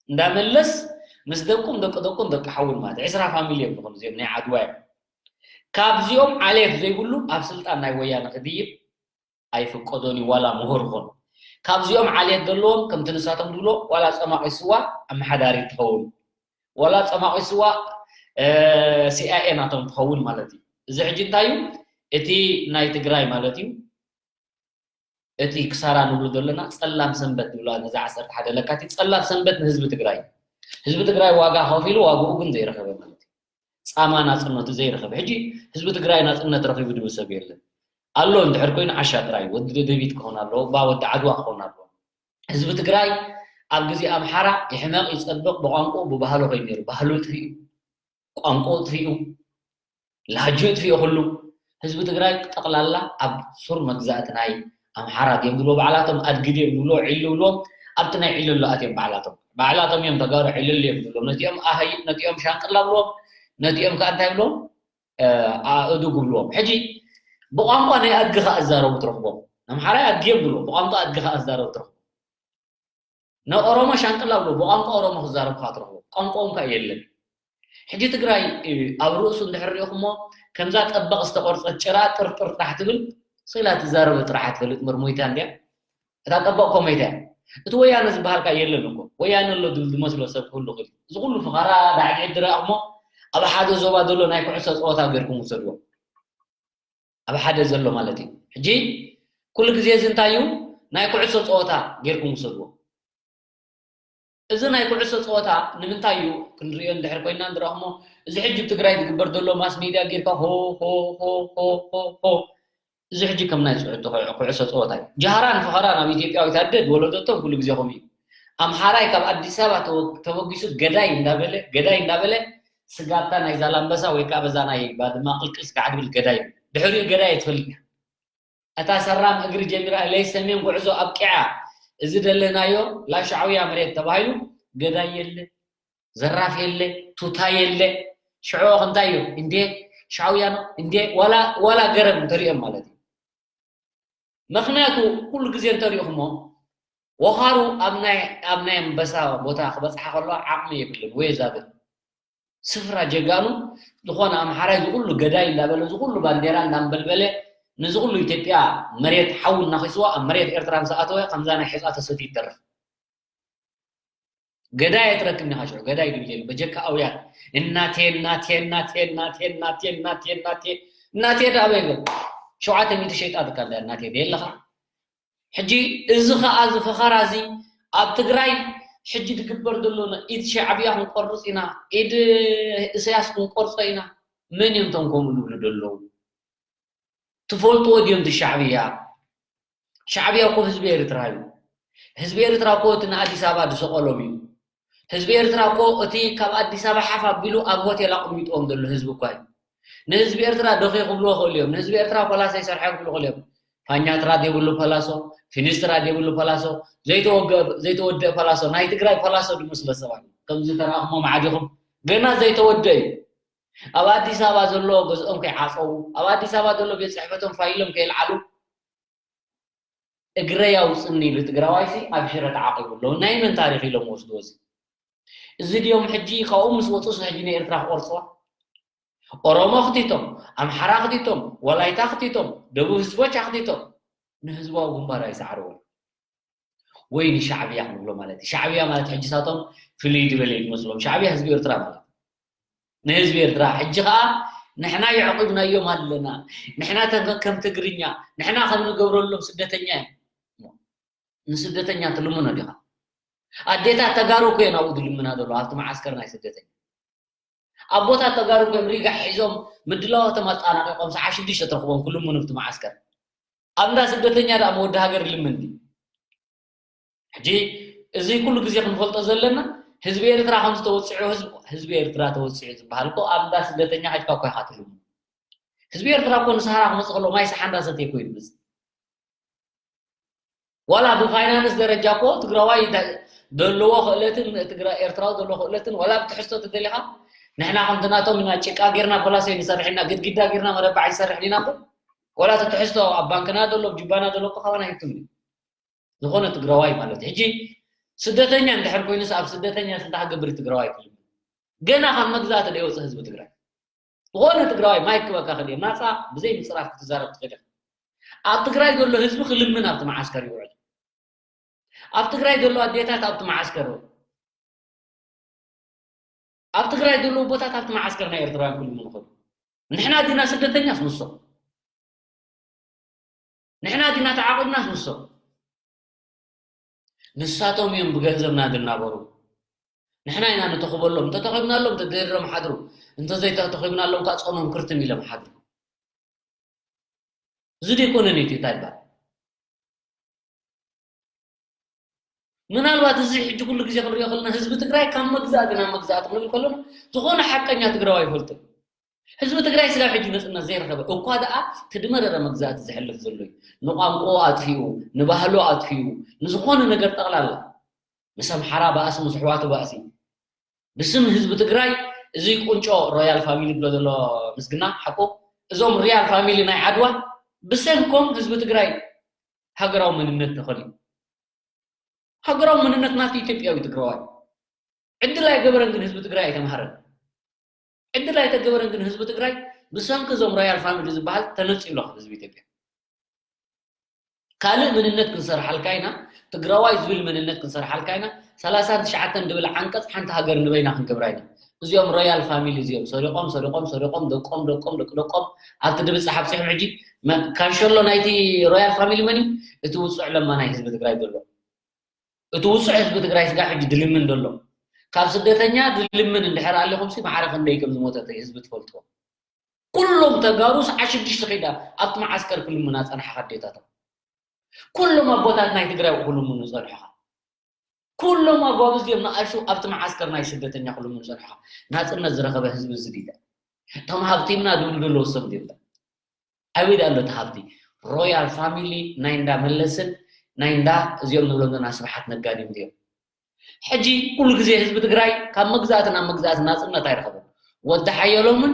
እንዳመለስ ምስ ደቁም ደቂ ደቁን ደቂ ሓውን ማለት ዒስራ ፋሚሊ እዮም ዝኾኑ እዚኦም ናይ ዓድዋ እዮም ካብዚኦም ዓሌት ዘይብሉ ኣብ ስልጣን ናይ ወያነ ክድይብ ኣይፍቀዶን እዩ ዋላ ምሁር ኹን ካብዚኦም ዓሌት ዘለዎም ከምቲ ንሳቶም ዝብሎ ዋላ ፀማቒ ስዋ ኣመሓዳሪ ትኸውን ዋላ ፀማቒ ስዋ ሲኣይኤ ናቶም ትኸውን ማለት እዩ እዚ ሕጂ እንታይ እዩ እቲ ናይ ትግራይ ማለት እዩ እቲ ክሳራ ንብሉ ዘለና ፀላም ሰንበት ንብላ ነዛ ዓሰርተ ሓደ ለካቲት ፀላም ሰንበት ንህዝቢ ትግራይ ህዝቢ ትግራይ ዋጋ ከፊሉ ዋግኡ ግን ዘይረኸበ ማለት እዩ ፃማ ናፅነቱ ዘይረኸበ ሕጂ ህዝቢ ትግራይ ናፅነት ረኺቡ ድብል ሰብ የለን ኣሎ እንድሕር ኮይኑ ዓሻ ጥራይ ወዲ ደደቢት ክኾን ኣለዎ ባ ወዲ ዓድዋ ክኾን ኣለዎ ህዝቢ ትግራይ ኣብ ግዜ ኣምሓራ ይሕመቕ ይፀብቕ ብቋንቋ ብባህሉ ኮይኑ ነሩ ባህሉ ጥፊኡ ቋንቋ ጥፊኡ ላጅኡ ጥፊኡ ኩሉ ህዝቢ ትግራይ ጠቕላላ ኣብ ሱር መግዛእቲ ናይ ኣምሓራ ድዮም ዝብሎ ባዕላቶም ኣድጊ ድዮም ዝብሎ ዒሉ ዝብልዎም ኣብቲ ናይ ዒሉ ኣሎ ኣትዮም ባዕላቶም ባዕላቶም እዮም ተጋሩ ዕልል እዮም ዝብሎም ነቲኦም ኣህይ ነቲኦም ሻንቅላ ብልዎም ነቲኦም ከዓ እንታይ ብልዎም ኣእዱግ ብልዎም ሕጂ ብቋንቋ ናይ ኣድጊ ከዓ እዛረቡ ትረኽቦም ኣምሓራይ ኣድጊ እዮም ዝብልዎም ብቋንቋ ኣድጊ ከዓ እዛረቡ ትረኽቦም ንኦሮሞ ሻንቅላ ብሎ ብቋንቋ ኦሮሞ ክዛረብ ከ ትረኽቦ ቋንቋ እንኳ የለን ሕጂ ትግራይ ኣብ ርእሱ እንድሕር ሪኢኹሞ ከምዛ ጠበቕ ዝተቆርፀት ጭራ ጥርጥር ጥራሕ ትብል ስላ ትዛረበ ጥራሕ ትፈልጥ ምር ሞይታ እንድያ እታ ጠበቕ ኮ ሞይታ እያ እቲ ወያነ ዝበሃልካ የለን እኮ ወያነ ኣሎ ዝብል ዝመስሎ ሰብ ክህሉ ክእል እዚ ኩሉ ፍኸራ ዳዕግዒት ዝረኣኹሞ ኣብ ሓደ ዞባ ዘሎ ናይ ኩዕሶ ፀወታ ገርኩም ውሰድዎ ኣብ ሓደ ዘሎ ማለት እዩ ሕጂ ኩሉ ግዜ እዚ እንታይ እዩ ናይ ኩዕሶ ፀወታ ጌርኩም ውሰድዎ እዚ ናይ ኩዕሶ ፀወታ ንምንታይ እዩ ክንሪኦ እንድሕር ኮይና ንረእሞ እዚ ሕጂ ብትግራይ ዝግበር ዘሎ ማስ ሚድያ ጌርካ ሆ ሆ ሆ ሆ ሆ ሆ እዚ ሕጂ ከም ናይ ፅዕቶ ኩዕሶ ፀወታ እዩ ጃህራን ፈኸራን ኣብ ኢትዮጵያዊት ኣደ ዝወለደቶም ኩሉ ግዜ ከምኡ እዩ ኣምሓራይ ካብ ኣዲስ ኣበባ ተበጊሱ ገዳይ እንዳበለ ገዳይ እንዳበለ ስጋብታ ናይ ዛላምበሳ ወይ ከዓ በዛ ናይ ባድማ ቅልቅል ስጋዕ ድብል ገዳይ እዩ ድሕሪኡ ገዳይ እየ ትፈልጥ እያ እታ ሰራም እግሪ ጀሚራ ለይ ሰሜን ጉዕዞ ኣብቂዓ እዚ ደለናዮ ላሻዕውያ መሬት ተባሂሉ ገዳይ የለ ዘራፍ የለ ቱታ የለ ሽዕኦ እንታይ እዩ እንዴ ሻውያኖ እንዴ ዋላ ዋላ ገረብ እንተሪኦም ማለት እዩ ምኽንያቱ ኩሉ ግዜ እንተሪእኹሞ ወኻሩ ኣብ ናይ ኣብ ናይ ኣንበሳ ቦታ ክበፅሓ ከሎ ዓቕሚ የብልን ወይ ዛብል ስፍራ ጀጋኑ ዝኾነ ኣምሓራይ ዝኩሉ ገዳይ እንዳበለ ዝኩሉ ባንዴራ እንዳንበልበለ ንዝኩሉ ኢትዮጵያ መሬት ሓው እናኺስዋ ኣብ መሬት ኤርትራ ምስ ኣተወ ከምዛ ናይ ሕፃ ተሰትዩ ይተርፍ ገዳይ ኣይትረክብኒ ኢኻ ሽዑ ገዳይ ድብል የለን በጀካ ኣውያት እናቴ እናቴ እናቴ እናቴ እናቴ እናቴ እናቴ እናቴ ዳ ኣበይ በል ሸውዓተ ሚእቲ ሸይጣትካ እንዳ እናቴ ደ የለኻ ሕጂ እዚ ኸዓ እዚ ፈኸራ እዚ ኣብ ትግራይ ሕጂ ዝግበር ዘሎ ኢድ ሻዕብያ ክንቆርፅ ኢና፣ ኢድ እሰያስ ክንቆርፆ ኢና። መን እዮም እቶም ከምኡ ዝብሉ ዘለዉ? ትፈልጥዎ ድዮም እቲ ሻዕብያ? ሻዕብያ እኮ ህዝቢ ኤርትራ እዩ። ህዝቢ ኤርትራ እኮ እቲ ንኣዲስ ኣበባ ዝሰቐሎም እዩ። ህዝቢ ኤርትራ እኮ እቲ ካብ ኣዲስ ኣበባ ሓፍ ኣቢሉ ኣብ ሆቴል ኣቐሚጥዎም ዘሎ ህዝቢ እኳ እዩ። ንህዝቢ ኤርትራ ደኺ ክብልዎ ይኽእሉ እዮም። ንህዝቢ ኤርትራ ፖላሶ ይሰርሐ ክብሉ ይኽእሉ እዮም። ፋኛትራ ዘይብሉ ፖላሶ፣ ፊኒስትራ ዘይብሉ ፖላሶ፣ ዘይተወገ-፣ ዘይተወደአ ፖላሶ፣ ናይ ትግራይ ፖላሶ ዝመስሎ ሰባት ከምዚ ተራእኽሞም ዓዲኹም ገና ዘይተወደአ እዩ። ኣብ ኣዲስ ኣበባ ዘሎ ገዝኦም ከይዓጸዉ፣ ኣብ ኣዲስ ኣበባ ዘሎ ቤት ጽሕፈቶም ፋይሎም ከየልዓሉ፣ እግረይ ኣውጽኒ ኢሉ ትግራዋይሲ ኣብ ሽረ ተዓቂቡ ኣለዉ። ናይ መን ታሪኽ ኢሎም ወስድዎ እዚ? እዚ ድዮም ሕጂ ካብኡ ምስ ወጹስ ሕጂ ንኤርትራ ክቆርጽዋ? ኦሮሞ ክቲቶም፣ ኣምሓራ ክቲቶም፣ ወላይታ ክቲቶም፣ ደቡብ ህዝቦች ኣኽቲቶም ንህዝባዊ ግንባር ኣይሰዓርዎ ወይ ንሻዕብያ ክንብሎ ማለት እዩ። ሻዕብያ ማለት ሕጂ ሳቶም ፍልይ ዝበለ ይመስሎም። ሻዕብያ ህዝቢ ኤርትራ ማለት እዩ። ንህዝቢ ኤርትራ ሕጂ ኸኣ ንሕና የዕቂብናዮም ኣለና። ንሕና ተን-፣ ከም ትግርኛ፣ ንሕና ከም ንገብረሎም ስደተኛ እዮም። ንስደተኛ ትልምኖ ዲኻ? ኣዴታት ተጋሩ እኮ እየን ኣብኡ ዝልምና ዘሎ ኣብቲ መዓስከር ናይ ስደተኛ። ኣቦታት ተጋሩ እኮ እዮም ሪጋ ሒዞም ምድላዋቶም ኣጣናቂቆም ሰዓት ሽዱሽተ ትረኽቦም ክልምኑ ኣብቲ መዓስከር። ኣብ እንዳ ስደተኛ ደኣ ወዲ ሃገር ልምን ድዩ? ሕጂ እዚ ኩሉ ግዜ ክንፈልጦ ዘለና ህዝቢ ኤርትራ ከም ዝተወጽዑ ህዝቢ፣ ህዝቢ ኤርትራ ተወጽዑ ዝበሃል እኮ ኣብ እንዳ ስደተኛ ከድካ እኮ ኢኻ ትልምኖ። ህዝቢ ኤርትራ እኮ ንሰሃራ ክመጽእ ከሎ ማይ ሰሓ እንዳሰተየ እኮ እዩ ዝመጽእ። ዋላ ብፋይናንስ ደረጃ እኮ ትግራዋይ ደ-፣ ዘለዎ ክእለትን ትግራ-፣ ኤርትራዊ ዘለዎ ክእለትን ዋላ ብትሕዝቶ ተደሊኻ ንሕና ከምቲ ናቶም ኢና ጭቃ ጌርና ፖላሶ ንሰርሕ ኢና፣ ግድግዳ ጌርና መረባዕ ይሰርሕ ኢና እምበር ዋላ እቲ ትሕዝቶ ኣብ ባንክና ዘሎ፣ ኣብ ጁባና ዘሎ እኮ ካባና ይትም እዩ። ዝኾነ ትግራዋይ ማለት እዩ። ሕጂ ስደተኛ እንድሕር ኮይኑስ ኣብ ስደተኛ እንታይ ክገብር እዩ ትግራዋይ ክልምን? ገና ካብ መግዛእቲ ዘይወፀ ህዝቢ ትግራይ። ዝኾነ ትግራዋይ ማይክ ክበካ ክእል እየ። ናፃ ብዘይ ምፅራፍ ክትዛረብ ትኽእል ኢኻ። ኣብ ትግራይ ዘሎ ህዝቢ ክልምን ኣብቲ መዓስከር ይውዕል። ኣብ ትግራይ ዘሎ ኣዴታት ኣብቲ መዓስከር ይውዕል። ኣብ ትግራይ ዘለዉ ቦታት ኣብቲ መዓስከር ናይ ኤርትራውያን ክልምኑ ይኽእሉ። ንሕና ዲና ስደተኛስ ንሶም? ንሕና ዲና ተዓቒብናስ ንሶም? ንሳቶም እዮም ብገንዘብና ዝናበሩ። ንሕና ኢና ንተኽበሎም። እንተተኺብናሎም ተደሪሮም ሓድሩ። እንተዘይተተኺብናሎም ከዓ ጾሞም ክርትም ኢሎም ሓድሩ። እዚ ደይኮነን ኢትዮ እንታይ ይበሃል? ምናልባት እዚ ሕጂ ኩሉ ግዜ ክንሪኦ ከለና ህዝቢ ትግራይ ካብ መግዛእቲ ናብ መግዛእቲ ክንብል ከለና ዝኾነ ሓቀኛ ትግራዋይ ይፈልጥን። ህዝቢ ትግራይ ስጋብ ሕጂ ነፅነት ዘይረኸበ እኳ ደኣ እቲ ድመረረ መግዛእቲ ዘሕልፍ ዘሎ እዩ። ንቋንቋኡ ኣጥፊኡ፣ ንባህሉ ኣጥፊኡ፣ ንዝኾነ ነገር ጠቕላላ ምስ ኣምሓራ ባእሲ፣ ምስ ኣሕዋቱ ባእሲ። ብስም ህዝቢ ትግራይ እዚ ቁንጮ ሮያል ፋሚሊ ብሎ ዘሎ ምስግና ሓቁ፣ እዞም ሪያል ፋሚሊ ናይ ዓድዋ ብሰንኮም ህዝቢ ትግራይ ሃገራዊ መንነት ተኸልዩ። ሃገራዊ መንነት ናቱ ኢትዮጵያዊ ትግራዋይ። ዕድል ኣይገበረን ግን ህዝቢ ትግራይ ኣይተምሃረን። ዕድል ኣይተገበረን ግን ህዝቢ ትግራይ ብሰንኪ እዞም ሮያል ፋሚሊ ዝበሃል ተነፂሉ ህዝቢ ኢትዮጵያ። ካልእ መንነት ክንሰርሓልካ ኢና፣ ትግራዋይ ዝብል መንነት ክንሰርሓልካ ኢና። ሰላሳን ትሽዓተን ድብል ዓንቀፅ ሓንቲ ሃገር ንበይና ክንገብራ ኢና። እዚኦም ሮያል ፋሚሊ እዚኦም ሰሪቖም ሰሪቖም ሰሪቖም ደቆም ደቆም ደቂ ደቆም ኣብቲ ድብፃሕ ኣብፂሖም ሕጂ መ-፣ ካንሸሎ ናይቲ ሮያል ፋሚሊ መን እዩ? እቲ ውፁዕ ለማናይ ህዝቢ ትግራይ ዘሎ። እቲ ውፁዕ ህዝቢ ትግራይ ስጋ ሕጂ ድልምን ዘሎ። ካብ ስደተኛ ድልምን እንድሕር ኣሊኹምሲ ማዕረ ክንደይ ከም ዝሞተ እቲ ህዝቢ ትፈልጥዎ። ኩሎም ተጋሩ ሰዓት ሽዱሽተ ኸይዳ ኣብቲ መዓስከር ክልምና ጸንሓ ኣዴታቶም። ኩሎም ኣቦታት ናይ ትግራይ ክልምኑ ጸንሖኻ። ኩሎም ኣጓብዝ እዮም ንኣሹ ኣብቲ መዓስከር ናይ ስደተኛ ክልምኑ ጸንሖኻ። ናጽነት ዝረኸበ ህዝቢ እዚ ድዩ? እቶም ሃብቲምና ዝብሉ ዘለዉ ሰብ ድዮም? ኣበይ ደኣ ኣሎ እቲ ሃብቲ? ሮያል ፋሚሊ ናይ እንዳ መለስን ናይ እንዳ እዚኦም ንብሎም ዘለና ስብሓት ነጋን እዮም ድዮም? ሕጂ ኩሉ ግዜ ህዝቢ ትግራይ ካብ መግዛእቲ ናብ መግዛእቲ ናጽነት ኣይረኸበን። ወዲ ሓየሎምን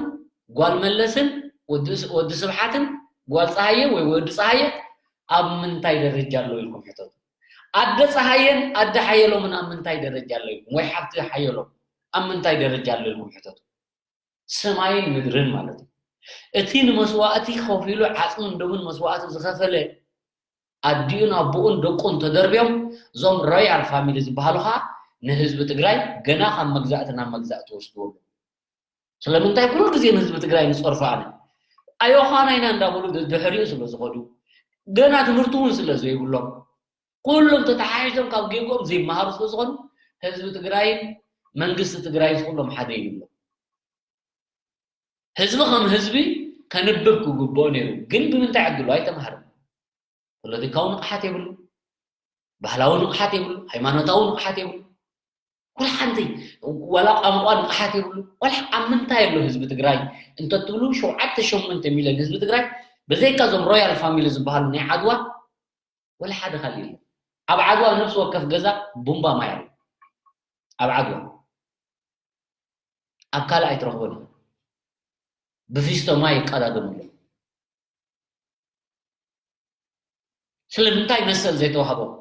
ጓል መለስን ወዲ ስ-፣ ወዲ ስብሓትን ጓል ፀሃየ ወይ ወዲ ፀሃየ ኣብ ምንታይ ደረጃ ኣለዉ ኢልኩም ሕተቱ። ኣደ ፀሃየን ኣደ ሓየሎምን ኣብ ምንታይ ደረጃ ኣለዉ ኢልኩም ወይ ሓብቲ ሓየሎም ኣብ ምንታይ ደረጃ ኣሎ ኢልኩም ሕተቱ። ሰማይን ምድርን ማለት እዩ። እቲ ንመስዋእቲ ከፊሉ ዓፅሙን ደሙን መስዋእቲ ዝኸፈለ ኣዲኡን ኣቦኡን ደቁን ተደርብዮም እዞም ሮያል ፋሚሊ ዝበሃሉ ከዓ ንህዝቢ ትግራይ ገና ካብ መግዛእቲ ናብ መግዛእቲ ወስድዎ ኣለዉ። ስለምንታይ ኩሉ ግዜ ንህዝቢ ትግራይ ንፀርፎ ኣነ ኣዮኻና ኢና እንዳበሉ ድ-፣ ድሕሪኡ ስለ ዝኸዱ ገና ትምህርቲ እውን ስለ ዘይብሎም ኩሎም ተተሓሒዞም ካብ ጌግኦም ዘይመሃሩ ስለ ዝኾኑ ህዝቢ ትግራይን መንግስቲ ትግራይን ኩሎም ሓደ ይብሎ። ህዝቢ ከም ህዝቢ ከንብብ ክግብኦ ነይሩ፣ ግን ብምንታይ ዕድሉ ኣይተምሃረን። ፖለቲካዊ ንቕሓት የብሉ፣ ባህላዊ ንቕሓት የብሉ፣ ሃይማኖታዊ ንቕሓት የብሉ። ወላ ሓንቲ፣ ዋላ ቋንቋ ንቕሓት የብሉ። ወላ ኣብ ምንታይ ኣሎ ህዝቢ ትግራይ እንተትብሉ፣ ሸውዓተ ሸሞንተ ሚልዮን ህዝቢ ትግራይ፣ ብዘይካ እዞም ሮያል ፋሚሊ ዝበሃሉ ናይ ዓድዋ፣ ወላ ሓደ ካልእ የለን። ኣብ ዓድዋ ነፍሲ ወከፍ ገዛ ቡምባ ማይ ኣሎ። ኣብ ዓድዋ፣ ኣብ ካልእ ኣይትረኽቦን። ብፊስቶ ማይ ይቀዳደሙ ኣለዉ። ስለምንታይ መሰል ዘይተዋህቦም?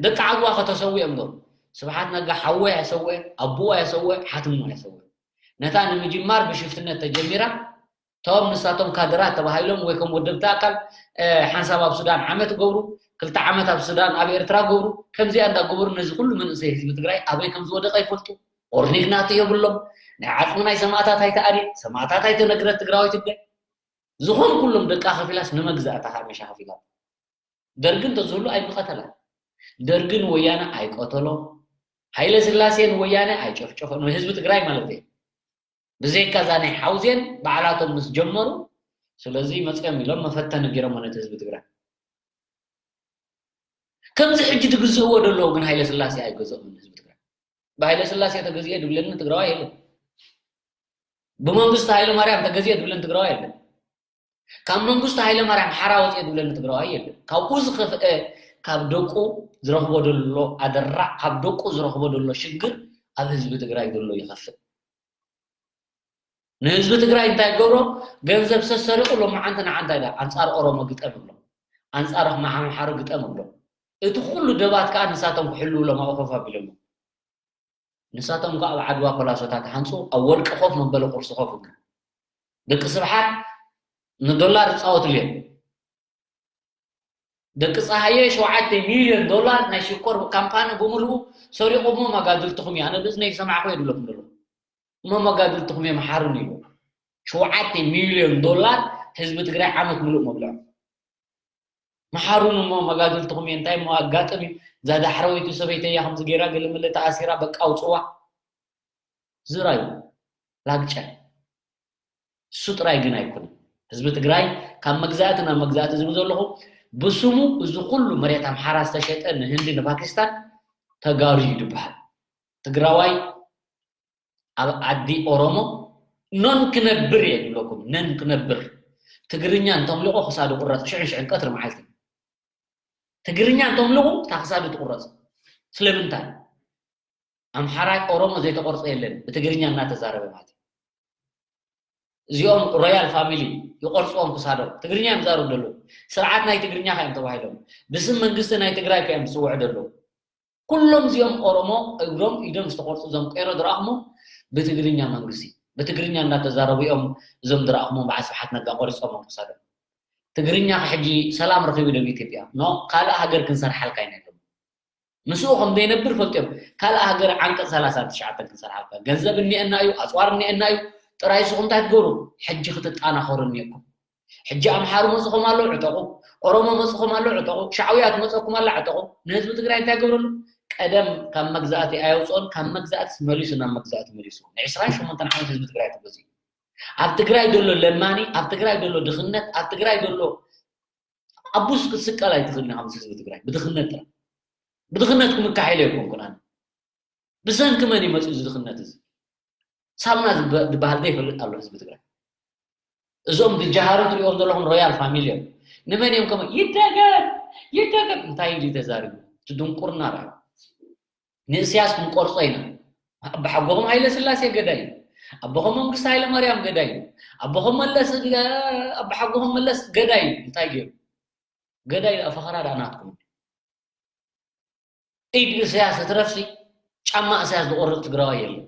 ደቂ ዓድዋ ከተሰዊኦም ዶ? ስብሓት ነጋ ሓወ ያሰወ፣ ኣቦዋ ያሰወ፣ ሓትሞ ያሰወ። ነታ ንምጅማር ብሽፍትነት ተጀሚራ፣ እቶም ንሳቶም ካድራት ተባሂሎም ወይ ከም ወደብቲ ኣካል፣ እ፣ ሓንሳብ ኣብ ሱዳን ዓመት ገብሩ፣ ክልተ ዓመት ኣብ ሱዳን፣ ኣብ ኤርትራ ገብሩ፣ ከምዚኣ እንዳገበሩ ነዚ ኩሉ መንእሰይ ህዝቢ ትግራይ ኣበይ ከም ዝወደቐ ይፈልጡ። ኦርኒክ ናቱ የብሎም። ናይ ዓጽሚ ናይ ሰማእታት ኣይተኣልየ፣ ሰማእታት ኣይተነግረ ትግራዋይ ትግራይ። ዝኾን ኩሎም ደቃ ከፊላስ ንመግዛእታ ከዓ መሻ ከፊላ። ደርግን ተዝህሉ ኣይምቐተላ። ደርግን ወያነ ኣይቀተሎ። ሃይለ ስላሴን ወያነ ኣይጨፍጨፎ። ንህዝቢ ትግራይ ማለት እዩ። ብዘይካ እዛ ናይ ሓውዜን ባዕላቶም ምስ ጀመሩ፣ ስለዚ መፅኦም ኢሎም መፈተኒ ገይሮም ነቲ ህዝቢ ትግራይ። ከምዚ ሕጂ ትግዝእዎ ደለዉ ግን ሃይለ ስላሴ ኣይገዝኦምን ህዝቢ ትግራይ። ብሃይለ ስላሴ ተገዚኤ ድብለኒ ትግራዋይ የለን። ብመንግስቲ ሃይለ ማርያም ተገዚኤ ድብለኒ ትግራዋይ የለን። ካብ መንግስቲ ሃይለ ማርያም ሓራ ወፅኤ ድብለኒ ትግራዋይ የለን። ካብኡ ዝኸፍአ ካብ ደቁ ዝረኽቦ ደሎ ኣደራዕ፣ ካብ ደቁ ዝረኽቦ ደሎ ሽግር ኣብ ህዝቢ ትግራይ ደሎ ይኸፍእ። ንህዝቢ ትግራይ እንታይ ገብሮ? ገንዘብ ሰሰሪቑ ሎማዓንቲ ንዓንታ ኢላ ኣንፃር ኦሮሞ ግጠም እብሎ፣ ኣንፃር ኣምሓሩ ግጠም እብሎ። እቲ ኩሉ ደባት ከዓ ንሳቶም ክሕልውሎም ኣብኡ ኮፍ ኣቢሎሞ። ንሳቶም ከዓ ኣብ ዓድዋ ፖላሶታት ሃንፁ፣ ኣብ ወርቂ ኮፍ መበሊ ቁርሲ ኮፍ እብሉ። ደቂ ስብሓት ንዶላር ይፃወትሉ እዮም። ደቂ ፀሃየ ሸውዓተ ሚልዮን ዶላር ናይ ሽኮር ካምፓኒ ብምልኡ ሰሪቑሞ መጋድልትኹም እዩ። ኣነ ብእዝነይ ዝሰማዕኹ የድለኩም ደሎ እሞ መጋድልትኹም እዮም ሓሩን ኢሉ። ሸውዓተ ሚልዮን ዶላር ህዝቢ ትግራይ ዓመት ምሉእ መብልዖ። መሓሩን እሞ መጋድልትኹም እየ። እንታይ እሞ ኣጋጥም እዩ? እዛ ዳሕረወይቲ ሰበይተይ እያ ከምዚ ገይራ ገለመለ ተኣሲራ፣ በቃ ኣውፅዋ። ዝራዩ ላግጨ። እሱ ጥራይ ግን ኣይኮነን። ህዝቢ ትግራይ ካብ መግዛእቲ ናብ መግዛእቲ ዝብል ዘለኹ ብስሙ እዚ ኩሉ መሬት ኣምሓራ ዝተሸጠ ንህንዲ ንፓኪስታን ተጋሩ እዩ ዝበሃል። ትግራዋይ ኣብ ዓዲ ኦሮሞ ኖን ክነብር እየ ዝብለኩም፣ ነን ክነብር። ትግርኛ እንተምልቆ ክሳዱ ቁረፅ፣ ሽሕን ሽሕን ቀትሪ መዓልቲ። ትግርኛ እንተምልቑ እታ ክሳዱ ትቁረፅ። ስለምንታይ? ኣምሓራይ ኦሮሞ ዘይተቆርፀ የለን ብትግርኛ እናተዛረበ ማለት እዩ። እዚኦም ሮያል ፋሚሊ ይቆርፅዎም ክሳዶም። ትግርኛ እዮም ዝዛረቡ ዘለዉ። ስርዓት ናይ ትግርኛ ከ እዮም ተባሂሎም። ብስም መንግስቲ ናይ ትግራይ ከ እዮም ዝፅውዑ ዘለዉ። ኩሎም እዚኦም ኦሮሞ እግሮም ኢዶም ዝተቆርፁ እዞም ቄሮ ዝረኣኹሞ ብትግርኛ መንግስቲ፣ ብትግርኛ እናተዛረቡ እዮም እዞም ዝረኣኹሞ በዓል ስብሓት ነጋ ቆሪፆም ክሳዶም። ትግርኛ ከ ሕጂ ሰላም ረኺቡ ዶ ኢትዮጵያ? ኖ፣ ካልእ ሃገር ክንሰርሓልካ ኢና ኢሎም። ምስኡ ከም ዘይነብር ፈልጥዮም። ካልእ ሃገር ዓንቀፅ ሰላሳን ትሽዓተን ክንሰርሓልካ። ገንዘብ እኒኤና እዩ፣ ኣፅዋር እኒኤና እዩ። ጥራይ ንስኹም እንታይ ትገብሩ? ሕጂ ክትጠናኸሩ እኒኤኩም። ሕጂ ኣምሓሩ መፅኹም ኣሎ ዕጠቑ፣ ኦሮሞ መፅኹም ኣሎ ዕጠቑ፣ ሻዕውያ ትመፀኩም ኣላ ዕጠቑ። ንህዝቢ ትግራይ እንታይ ገብረሉ? ቀደም ካብ መግዛእቲ ኣየውፅኦን፣ ካብ መግዛእቲ መሊሱ ናብ መግዛእቲ መሊሱ። ንዕስራን ሸሞንተን ዓመት ህዝቢ ትግራይ ተገዚኡ። ኣብ ትግራይ ዘሎ ለማኒ፣ ኣብ ትግራይ ዘሎ ድኽነት፣ ኣብ ትግራይ ዘሎ ኣቡስ ክትስቀል ኣይትኽእልን ኢኻ ምስ ህዝቢ ትግራይ ብድኽነት ጥራይ። ብድኽነት ክምካሕ ኢለ ኣይኮንኩን ኣነ። ብሰንኪ መን እዩ መፂኡ እዚ ድኽነት እዚ? ሳሙና ዝበ-፣ ዝበሃል ዘይፈልጥ ኣሎ ህዝቢ ትግራይ። እዞም ዝጀሃሩ ትሪኦም ዘለኹም ሮያል ፋሚሊ እዮም። ንመን እዮም ከመ-፣ ይደገም፣ ይደገም፣ እንታይ እዩ ተዛሪቡ? እቲ ድንቁርና ርኣ። ንእስያስ ክንቆርጾ ኢና። ኣባሓጎኹም ሃይለ ስላሴ ገዳይ እዩ። ኣቦኹም መንግስቲ ሃይለ ማርያም ገዳይ እዩ። ኣቦኹም መለስ፣ ኣባሓጎኹም መለስ ገዳይ እዩ። እንታይ ገይሩ? ገዳይ ደኣ ፈኸራ ደኣ ናትኩም። ኢድ እስያስ እትረፍሲ ጫማ እስያስ ዝቆርጽ ትግራዋይ የለን።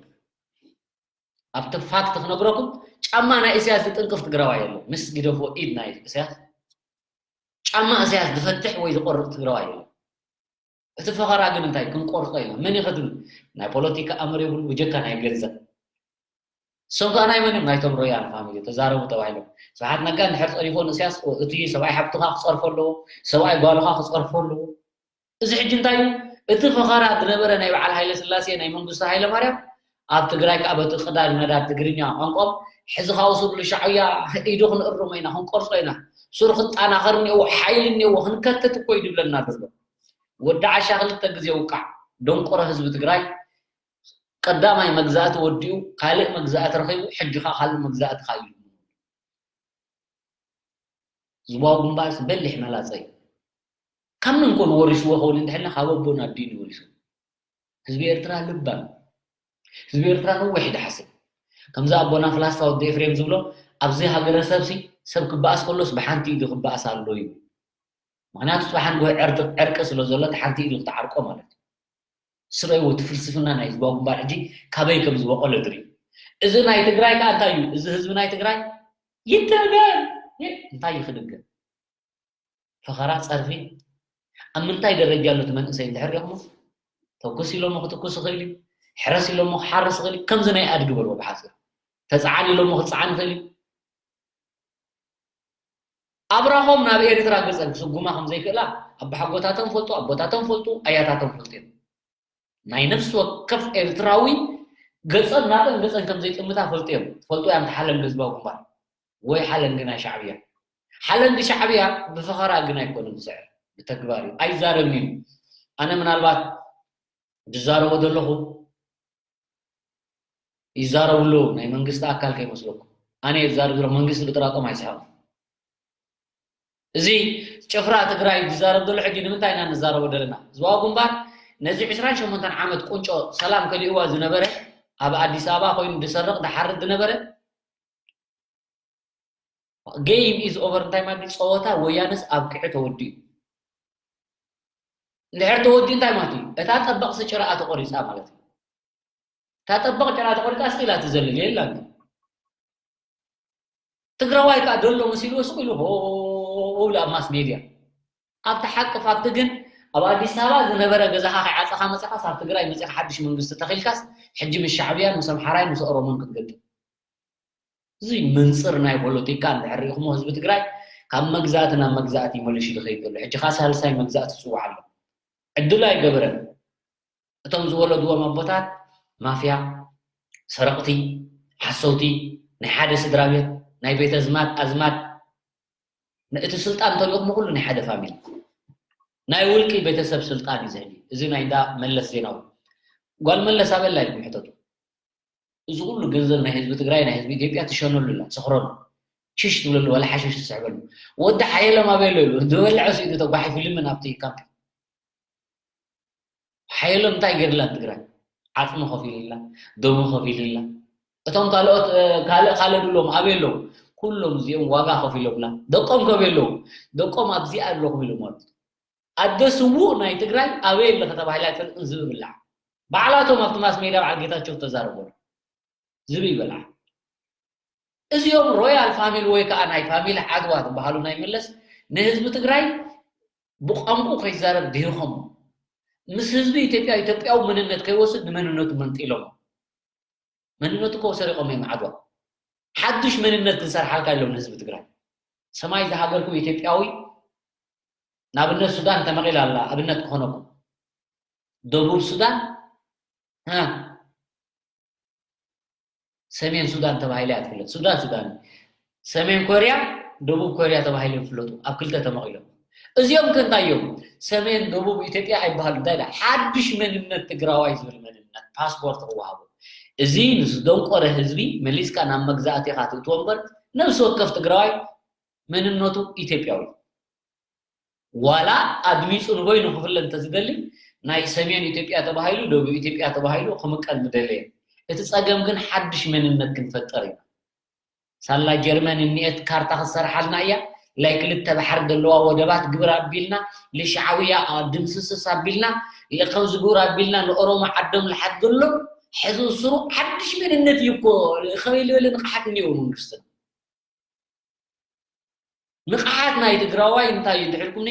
ኣብቲ ፋክት ክነግረኩም፣ ጫማ ናይ እስያስ ዝጥንቅፍ ትግራዋይ የለን። ምስ ግደፎ ኢድ ናይ እስያስ፣ ጫማ እስያስ ዝፈትሕ ወይ ዝቆርጽ ትግራዋይ የለን። እቲ ፈኸራ ግን እንታይ? ክንቆርጾ ኢና። መን እዩ ከ ትብል? ናይ ፖለቲካ ኣምር የብሉ፣ ብጀካ ናይ ገንዘብ። እሶም ከኣ ናይ መን እዮም? ናይቶም ሮያል ፋሚሊ ተዛረቡ ተባሂሎም። ስብሓት ነጋ እንድሕር ጸሪፎ ንእስያስ፣ እቲ ሰብኣይ ሓብትኻ ክጸርፎ ኣለዎ፣ ሰብኣይ ጓልኻ ክጸርፎ ኣለዎ። እዚ ሕጂ እንታይ እዩ? እቲ ፈኸራ ዝነበረ ናይ በዓል ሃይለ ስላሴ ናይ መንግስቱ ሃይለ ማርያም ኣብ ትግራይ ከዓ በቲ ቅዳድ መዳድ ትግርኛ ቋንቋም ሕዚ ካውሱ ብሉ ሻዕብያ ኢዱ ክንእርሞ ኢና ክንቆርጾ ኢና ሱር ክጣናኸር እኒዎ ሓይሊ እኒዎ ክንከትት እኮ እዩ ዝብለና ዘሎ። ወዲ ዓሻ ክልተ ግዜ ውቃዕ ደንቆሮ ህዝቢ ትግራይ ቀዳማይ መግዛእቲ ወዲኡ ካልእ መግዛእቲ ረኺቡ ሕጂ ከዓ ካልእ መግዛእቲ ከዓ እዩ ዝባው ግንባርስ በሊሕ መላፀ እዩ። ካብ መን ኮን ወሪስዎ ኸውን እንድሕልና ካብ ኣቦን ኣዲን ይወሪሱ። ህዝቢ ኤርትራ ልባም ህዝቢ ኤርትራ ነዊሕ ይድሓስብ። ከምዚ ኣቦና ፍላስታ ወዲ ኤፍሬም ዝብሎ ኣብዚ ሃገረሰብ ሲ ሰብ ክበኣስ ከሎስ ብሓንቲ ኢዱ ክበኣስ ኣሎ እዩ። ምክንያቱ ጽባሕ ንግሆ ዕርቂ ስለ ዘሎ እቲ ሓንቲ ኢዱ ክትዓርቆ ማለት እዩ። ስረይዎ እቲ ፍልስፍና ናይ ህዝባዊ ግንባር ሕጂ ካበይ ከም ዝበቆለ ድሪ እዚ ናይ ትግራይ ከዓ እንታይ እዩ እዚ ህዝቢ ናይ ትግራይ ይደገም እንታይ ይክድገም ፈኸራ ጸርፊ ኣብ ምንታይ ደረጃ ኣሎ እቲ መንእሰይ እንድሕር ሪኹሞ ተኩስ ኢሎሞ ክትኩስ ይኽእል እዩ ሕረስ ኢሎሞ ክሓርስ ይኽእል እዩ ከምዚ ናይ ኣድጊ በልዎ ብሓፂር ተፀዓን ኢሎሞ ክፀዓን ይኽእል እዩ ኣብራኾም ናብ ኤርትራ ገፀን ክስጉማ ከምዘይክእላ ኣባሓጎታቶም ፈልጡ ኣቦታቶም ፈልጡ ኣያታቶም ፈልጡ እዮም ናይ ነፍሲ ወከፍ ኤርትራዊ ገጸን ናጠን ገጸን ከም ዘይጥምታ ፈልጡ እዮም። ትፈልጡ እያ ሓለንጊ ህዝባዊ ግንባር ወይ ሓለንጊ ናይ ሻዕብያ። ሓለንጊ ሻዕብያ ብፈኸራ ግን ኣይኮነን ዝስዕር፣ ብተግባር እዩ። ኣይዛረብን እዩ። ኣነ ምናልባት ዝዛረቦ ዘለኹ ይዛረቡ ኣለዉ ናይ መንግስቲ ኣካል ከይመስለኩም። ኣነ እየ ዝዛረብ ዘለኹ መንግስቲ ብጥራጦም ኣይስሕቕን። እዚ ጭፍራ ትግራይ ዝዛረብ ዘሎ ሕጂ ንምንታይ ኢና ንዛረቦ ዘለና? ህዝባዊ ግንባር ነዚ ዕስራን ሸሞንተን ዓመት ቁንጮ ሰላም ከሊእዋ ዝነበረ ኣብ ኣዲስ ኣበባ ኮይኑ ዝሰርቕ ዝሓርድ ዝነበረ game is over እንታይ ማለት ጸወታ ወያነስ ኣብቅዐ ተወዲኡ እንድሕር ተወዲኡ እንታይ ማለት እዩ እታ ጠበቕ ስጭራኣ ተቆሪፃ ማለት እዩ እታ ጠበቕ ጭራ ተቆሪፃ ስቕ ኢላ ትዘልል የላን ትግራዋይ ከዓ ደሎ መሲልዎ ስቕ ኢሉ ሆ ኢሉ ኣብ ማስ ሜድያ ኣብቲ ሓቂ ፋክቲ ግን ኣብ ኣዲስ ኣበባ ዝነበረ ገዛኻ ከይዓፀኻ መፅኻስ ኣብ ትግራይ መፅኻ ሓድሽ መንግስቲ ተኺልካስ ሕጂ ምስ ሻዕብያን ምስ ኣምሓራይን ምስ ኦሮሞን ክትገጥም እዚ ምንፅር ናይ ፖለቲካ እንድሕር ሪኢኹሞ ህዝቢ ትግራይ ካብ መግዛእቲ ናብ መግዛእቲ ይመልሽ ይኸይድ ዘሎ ሕጂ ከዓ ሳልሳይ መግዛእቲ ይፅዋዕ ኣሎ ዕድሉ ኣይገበረን እቶም ዝወለድዎም ኣቦታት ማፍያ፣ ሰረቕቲ፣ ሓሰውቲ፣ ናይ ሓደ ስድራ ቤት፣ ናይ ቤተ ዝማድ ኣዝማድ፣ እቲ ስልጣን እንተሪኦኹም ኩሉ ናይ ሓደ ፋሚሊ ናይ ውልቂ ቤተሰብ ስልጣን እዩ ዝሕሊ። እዚ ናይ እንዳ መለስ ዜናዊ ጓል መለስ ኣበላ ኢልኩም ሕተቱ። እዚ ኩሉ ገንዘብ ናይ ህዝቢ ትግራይ ናይ ህዝቢ ኢትዮጵያ ትሸነሉ ኣላ ትሰኽረሉ ሽሽ ትብለሉ ዋላ ሓሽሽ ትስሕበሉ ወዲ ሓየሎም ኣበይ ኣሎ ኢሉ ዝበልዐ ስኢኑ ተጓሒፉ ልምን ኣብቲ ካምፕ ሓየሎም እንታይ ገይርላ ትግራይ ዓፅሚ ከፊልላ ደሙ ከፊልላ እቶም ካልኦት ካልእ ካልእ ድሎም ኣበይ ኣለዉ ኩሎም እዚኦም ዋጋ ከፊሎምላ ደቆም ከበይ ኣለዉ ደቆም ኣብዚኣ ኣለኹም ኢሎም ማለት ኣደ ስዉእ ናይ ትግራይ ኣበይ ኣለኸ ተባሂላ ኣይፈልጥን ዝብብላ ባዕላቶም ኣብቲ ማስ ሜድያ በዓል ጌታቸው ተዛረቦም ዝብይ በልዓ እዚኦም ሮያል ፋሚሊ ወይ ከዓ ናይ ፋሚሊ ዓድዋ ዝበሃሉ ናይ መለስ ንህዝቢ ትግራይ ብቋንቁ ከይዛረብ ድሂርኮም ምስ ህዝቢ ኢትዮጵያ ኢትዮጵያዊ መንነት ከይወስድ ንመንነቱ መንጢሎም መንነቱ ከው ሰሪቆም እዮም ዓድዋ ሓዱሽ መንነት ክንሰርሓልካ ኢሎም ንህዝቢ ትግራይ ሰማይ ዝሃገርኩም ኢትዮጵያዊ ንኣብነት ሱዳን ተመቒላ ኣላ ኣብነት ክኾነኩም ደቡብ ሱዳን ሰሜን ሱዳን ተባሂላ እያ ትፍለጥ። ሱዳን ሱዳን ሰሜን ኮርያ ደቡብ ኮርያ ተባሂሎም ይፍለጡ። ኣብ ክልተ ተመቒሎም። እዚኦም ከ እንታይ እዮም? ሰሜን ደቡብ ኢትዮጵያ ኣይበሃሉ። እንታይ ኢላ? ሓድሽ መንነት ትግራዋይ ዝብል መንነት ፓስፖርት ክወሃቦ። እዚ ንዝደንቆረ ህዝቢ መሊስካ ናብ መግዛእቲ ኢኻ ትእትዎ እምበር ነብሲ ወከፍ ትግራዋይ መንነቱ ኢትዮጵያዊ ዋላ ኣድሚፁ ንበይኑ ክፍለ እንተዝደሊ ናይ ሰሜን ኢትዮጵያ ተባሂሉ ደቡብ ኢትዮጵያ ተባሂሉ ክምቀል ምደለየ እቲ ፀገም ግን ሓድሽ መንነት ክንፈጥር ኢና ሳላ ጀርመን እኒኤት ካርታ ክትሰርሓልና እያ ላይ ክልተ ባሕሪ ዘለዋ ወደባት ግብር ኣቢልና ልሻዕውያ ድምስስስ ኣቢልና ከምዚ ግብር ኣቢልና ንኦሮሞ ዓዶም ልሓት ዘሎ ሕዚ ስሩ ሓድሽ መንነት እዩ እኮ ከበይ ዝበለ ንቕሓት እኒኦ መንግስትና ንቕሓት ናይ ትግራዋይ እንታይ እዩ እንድሕልኩምኒ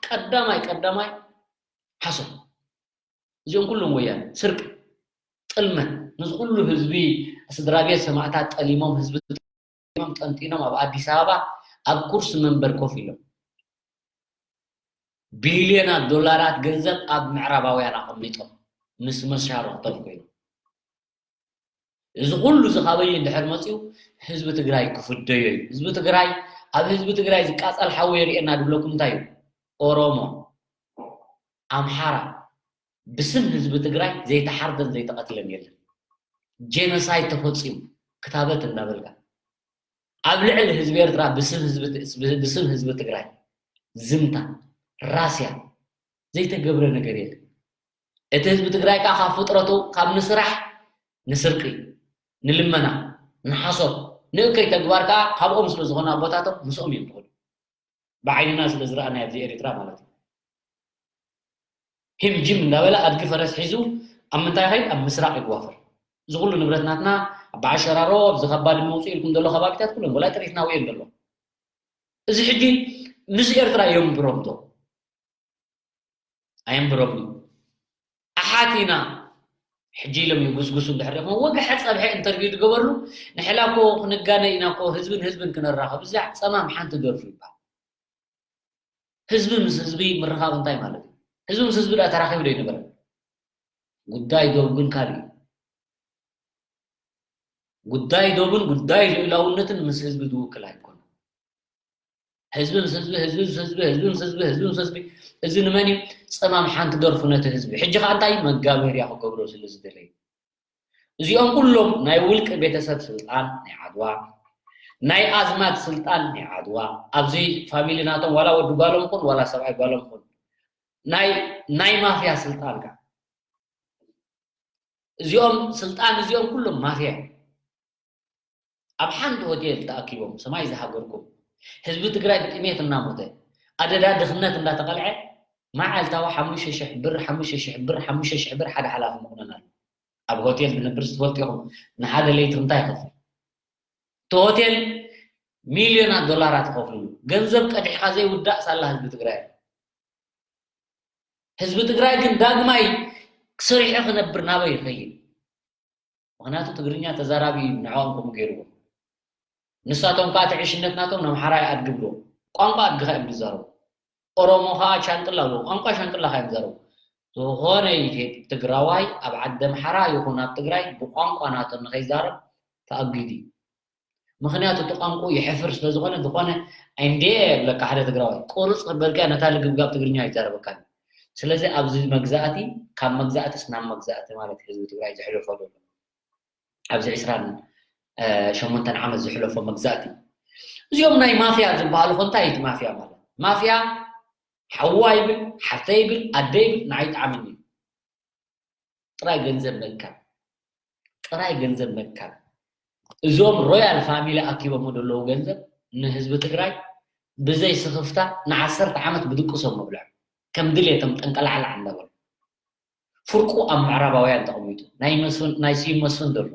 ቀዳማይ ቀዳማይ ሓሶት እዚኦም ኩሎም ወያነ ስርቂ ጥልመት ነዚ ኩሉ ህዝቢ ስድራ ቤት ሰማእታት ጠሊሞም ህዝቢ ጠሊሞም ጠንጢኖም ኣብ ኣዲስ ኣበባ ኣብ ኩርሲ መንበር ኮፍ ኢሎም ቢልዮናት ዶላራት ገንዘብ ኣብ ምዕራባውያን ኣቐሚጦም ምስ መሻርኽቶም ኮይኖም። እዚ ኩሉ እዚ ካበይ እንድሕር መፂኡ ህዝቢ ትግራይ ክፍደዮ እዩ። ህዝቢ ትግራይ ኣብ ህዝቢ ትግራይ ዝቃፀል ሓዊ የርእየና ድብለኩም እንታይ እዩ? ኦሮሞ፣ ኣምሓራ ብስም ህዝቢ ትግራይ ዘይተሓርደን ዘይተቐትለን የለን። ጄኖሳይድ ተፈፂሙ ክታበት እንዳበልካ ኣብ ልዕሊ ህዝቢ ኤርትራ ብስም ህዝቢ ት- ብስም ህዝቢ ትግራይ ዝምታ ራስያ ዘይተገብረ ነገር የለን። እቲ ህዝቢ ትግራይ ከዓ ካብ ፍጥረቱ ካብ ንስራሕ ንስርቂ ንልመና ንሓሶት ንእከይ ተግባር ከዓ ካብኦም ስለ ዝኾነ ኣቦታቶም ምስኦም እዮም ትኾኑ። ብዓይንና ስለ ዝረኣናዮ ኣብዚ ኤርትራ ማለት እዩ። ሂም ጂም እንዳበለ ኣድጊ ፈረስ ሒዙ ኣብ ምንታይ ኸይድ ኣብ ምስራቕ ይጓፈር። እዚ ኩሉ ንብረት ናትና ኣብ ዓሸራሮ ኣብዚ ከባድ መውፅኢ ኢልኩም ዘሎ ከባቢታት ኩሎም ወላ ጥሪትና ውየን ዘሎ። እዚ ሕጂ ምስ ኤርትራ እዮም ብሮምቶ ኣየንብሮም እዩ። ኣሓት ኢና ሕጂ ኢሎም ይጉስጉሱ እንድሕር ደሞ ወግሐ ጸብሐ ኢንተርቪው ዝገበርሉ ንሕላ እኮ ክንጋነ ኢና እኮ ህዝብን ህዝብን ክነራኸብ እዚኣ ጸማም ሓንቲ ደርፉ ይባል። ህዝቢ ምስ ህዝቢ ምርኻብ እንታይ ማለት እዩ? ህዝቢ ምስ ህዝቢ ዳ ተራኺቡ ዶ ይነበረ? ጉዳይ ዶብ ግን ካልእ እዩ። ጉዳይ ዶብን ጉዳይ ልኡላውነትን ምስ ህዝቢ ዝውክል ኣይኮነን። ህዝቢ ምስ ህዝቢ ህዝቢ ምስ ህዝቢ ህዝቢ ምስ ህዝቢ ህዝቢ ምስ ህዝቢ እዚ ንመን እዩ? ጸማም ሓንቲ ደርፉ ነቲ ህዝቢ ሕጂ ከዓ እንታይ መጋበርያ ክገብሮ ስለ ዝደለዩ እዚኦም ኩሎም ናይ ውልቂ ቤተሰብ ስልጣን ናይ ዓድዋ ናይ ኣዝማድ ስልጣን ናይ ዓድዋ ኣብዚ ፋሚሊ ናቶም ዋላ ወዲ ጓሎም ኹን ዋላ ሰብኣይ ጓሎም ኹን ናይ ናይ ማፍያ ስልጣን ከዓ እዚኦም ስልጣን እዚኦም ኩሎም ማፍያ እዮም። ኣብ ሓንቲ ሆቴል ተኣኪቦም ሰማይ ዝሃገርኩም ህዝቢ ትግራይ ብጥሜት እናሞተ ኣደዳ ድኽነት እንዳተቐልዐ መዓልታዊ ሓሙሽተ ሽሕ ብር ሓሙሽተ ሽሕ ብር ሓሙሽተ ሽሕ ብር ሓደ ሓላፊ መቑነን ኣሎ። ኣብ ሆቴል ዝነብር ዝትፈልጡ ኢኹም። ንሓደ ለይቲ እንታይ ይኸፍል? እቲ ሆቴል ሚልዮናት ዶላራት ይኸፍልሉ። ገንዘብ ቀዲሕካ ዘይውዳእ ሳላ ህዝቢ ትግራይ ኣሎ። ህዝቢ ትግራይ ግን ዳግማይ ሰሪሑ ክነብር ናበይ ይኸይድ? ምኽንያቱ ትግርኛ ተዛራቢ ንዕኦም ከምኡ ገይርዎም። ንሳቶም ከዓ እቲ ዕሽነት ናቶም ነምሓራይ ኣድጊ ብልዎ። ቋንቋ ኣድግኻ እዮም ዝዛረቡ። ኦሮሞ ከዓ ቻንቅላ ብልዎ። ቋንቋ ሻንቅላ ከዓ እዮም ዝዛረቡ። ዝኾነ ኢትዮ- ትግራዋይ ኣብ ዓዲ ኣምሓራ ይኹን ኣብ ትግራይ ብቋንቋ ናቶም ንኸይዛረብ ተኣጊዱ እዩ። ምኽንያቱ እቲ ቋንቋ የሕፍር ስለ ዝኾነ ዝኾነ እንዴ የብለካ ሓደ ትግራዋይ ቁርፅ በልካ ነታ ልግብጋብ ትግርኛ ይዛረበካ። ስለዚ ኣብዚ መግዛእቲ ካብ መግዛእትስ ናብ መግዛእቲ ማለት ህዝቢ ትግራይ ዘሕልፎ ዘሎ ኣብዚ ዕስራን ሸሞንተን ዓመት ዝሕለፎ መግዛእቲ እዚኦም ናይ ማፍያ ዝበሃሉ ኮ እንታይ እቲ ማፍያ ማለት ማፍያ ሓዋ ይብል ሓፍተ ይብል ኣደ ይብል ንዓይ ጣዕምኒ ጥራይ ገንዘብ መካብ ጥራይ ገንዘብ መካብ እዞም ሮያል ፋሚሊ ኣኪቦሞ ዘለዉ ገንዘብ ንህዝቢ ትግራይ ብዘይ ስኽፍታ ንዓሰርተ ዓመት ብድቅሶም መብልዖም ከም ድሌቶም ጠንቀላዕላዕ እንዳበሉ ፍርቁ ኣብ ምዕራባውያን ተቐሚጡ ናይ መስፍን ናይ ስዩም መስፍን ዘሎ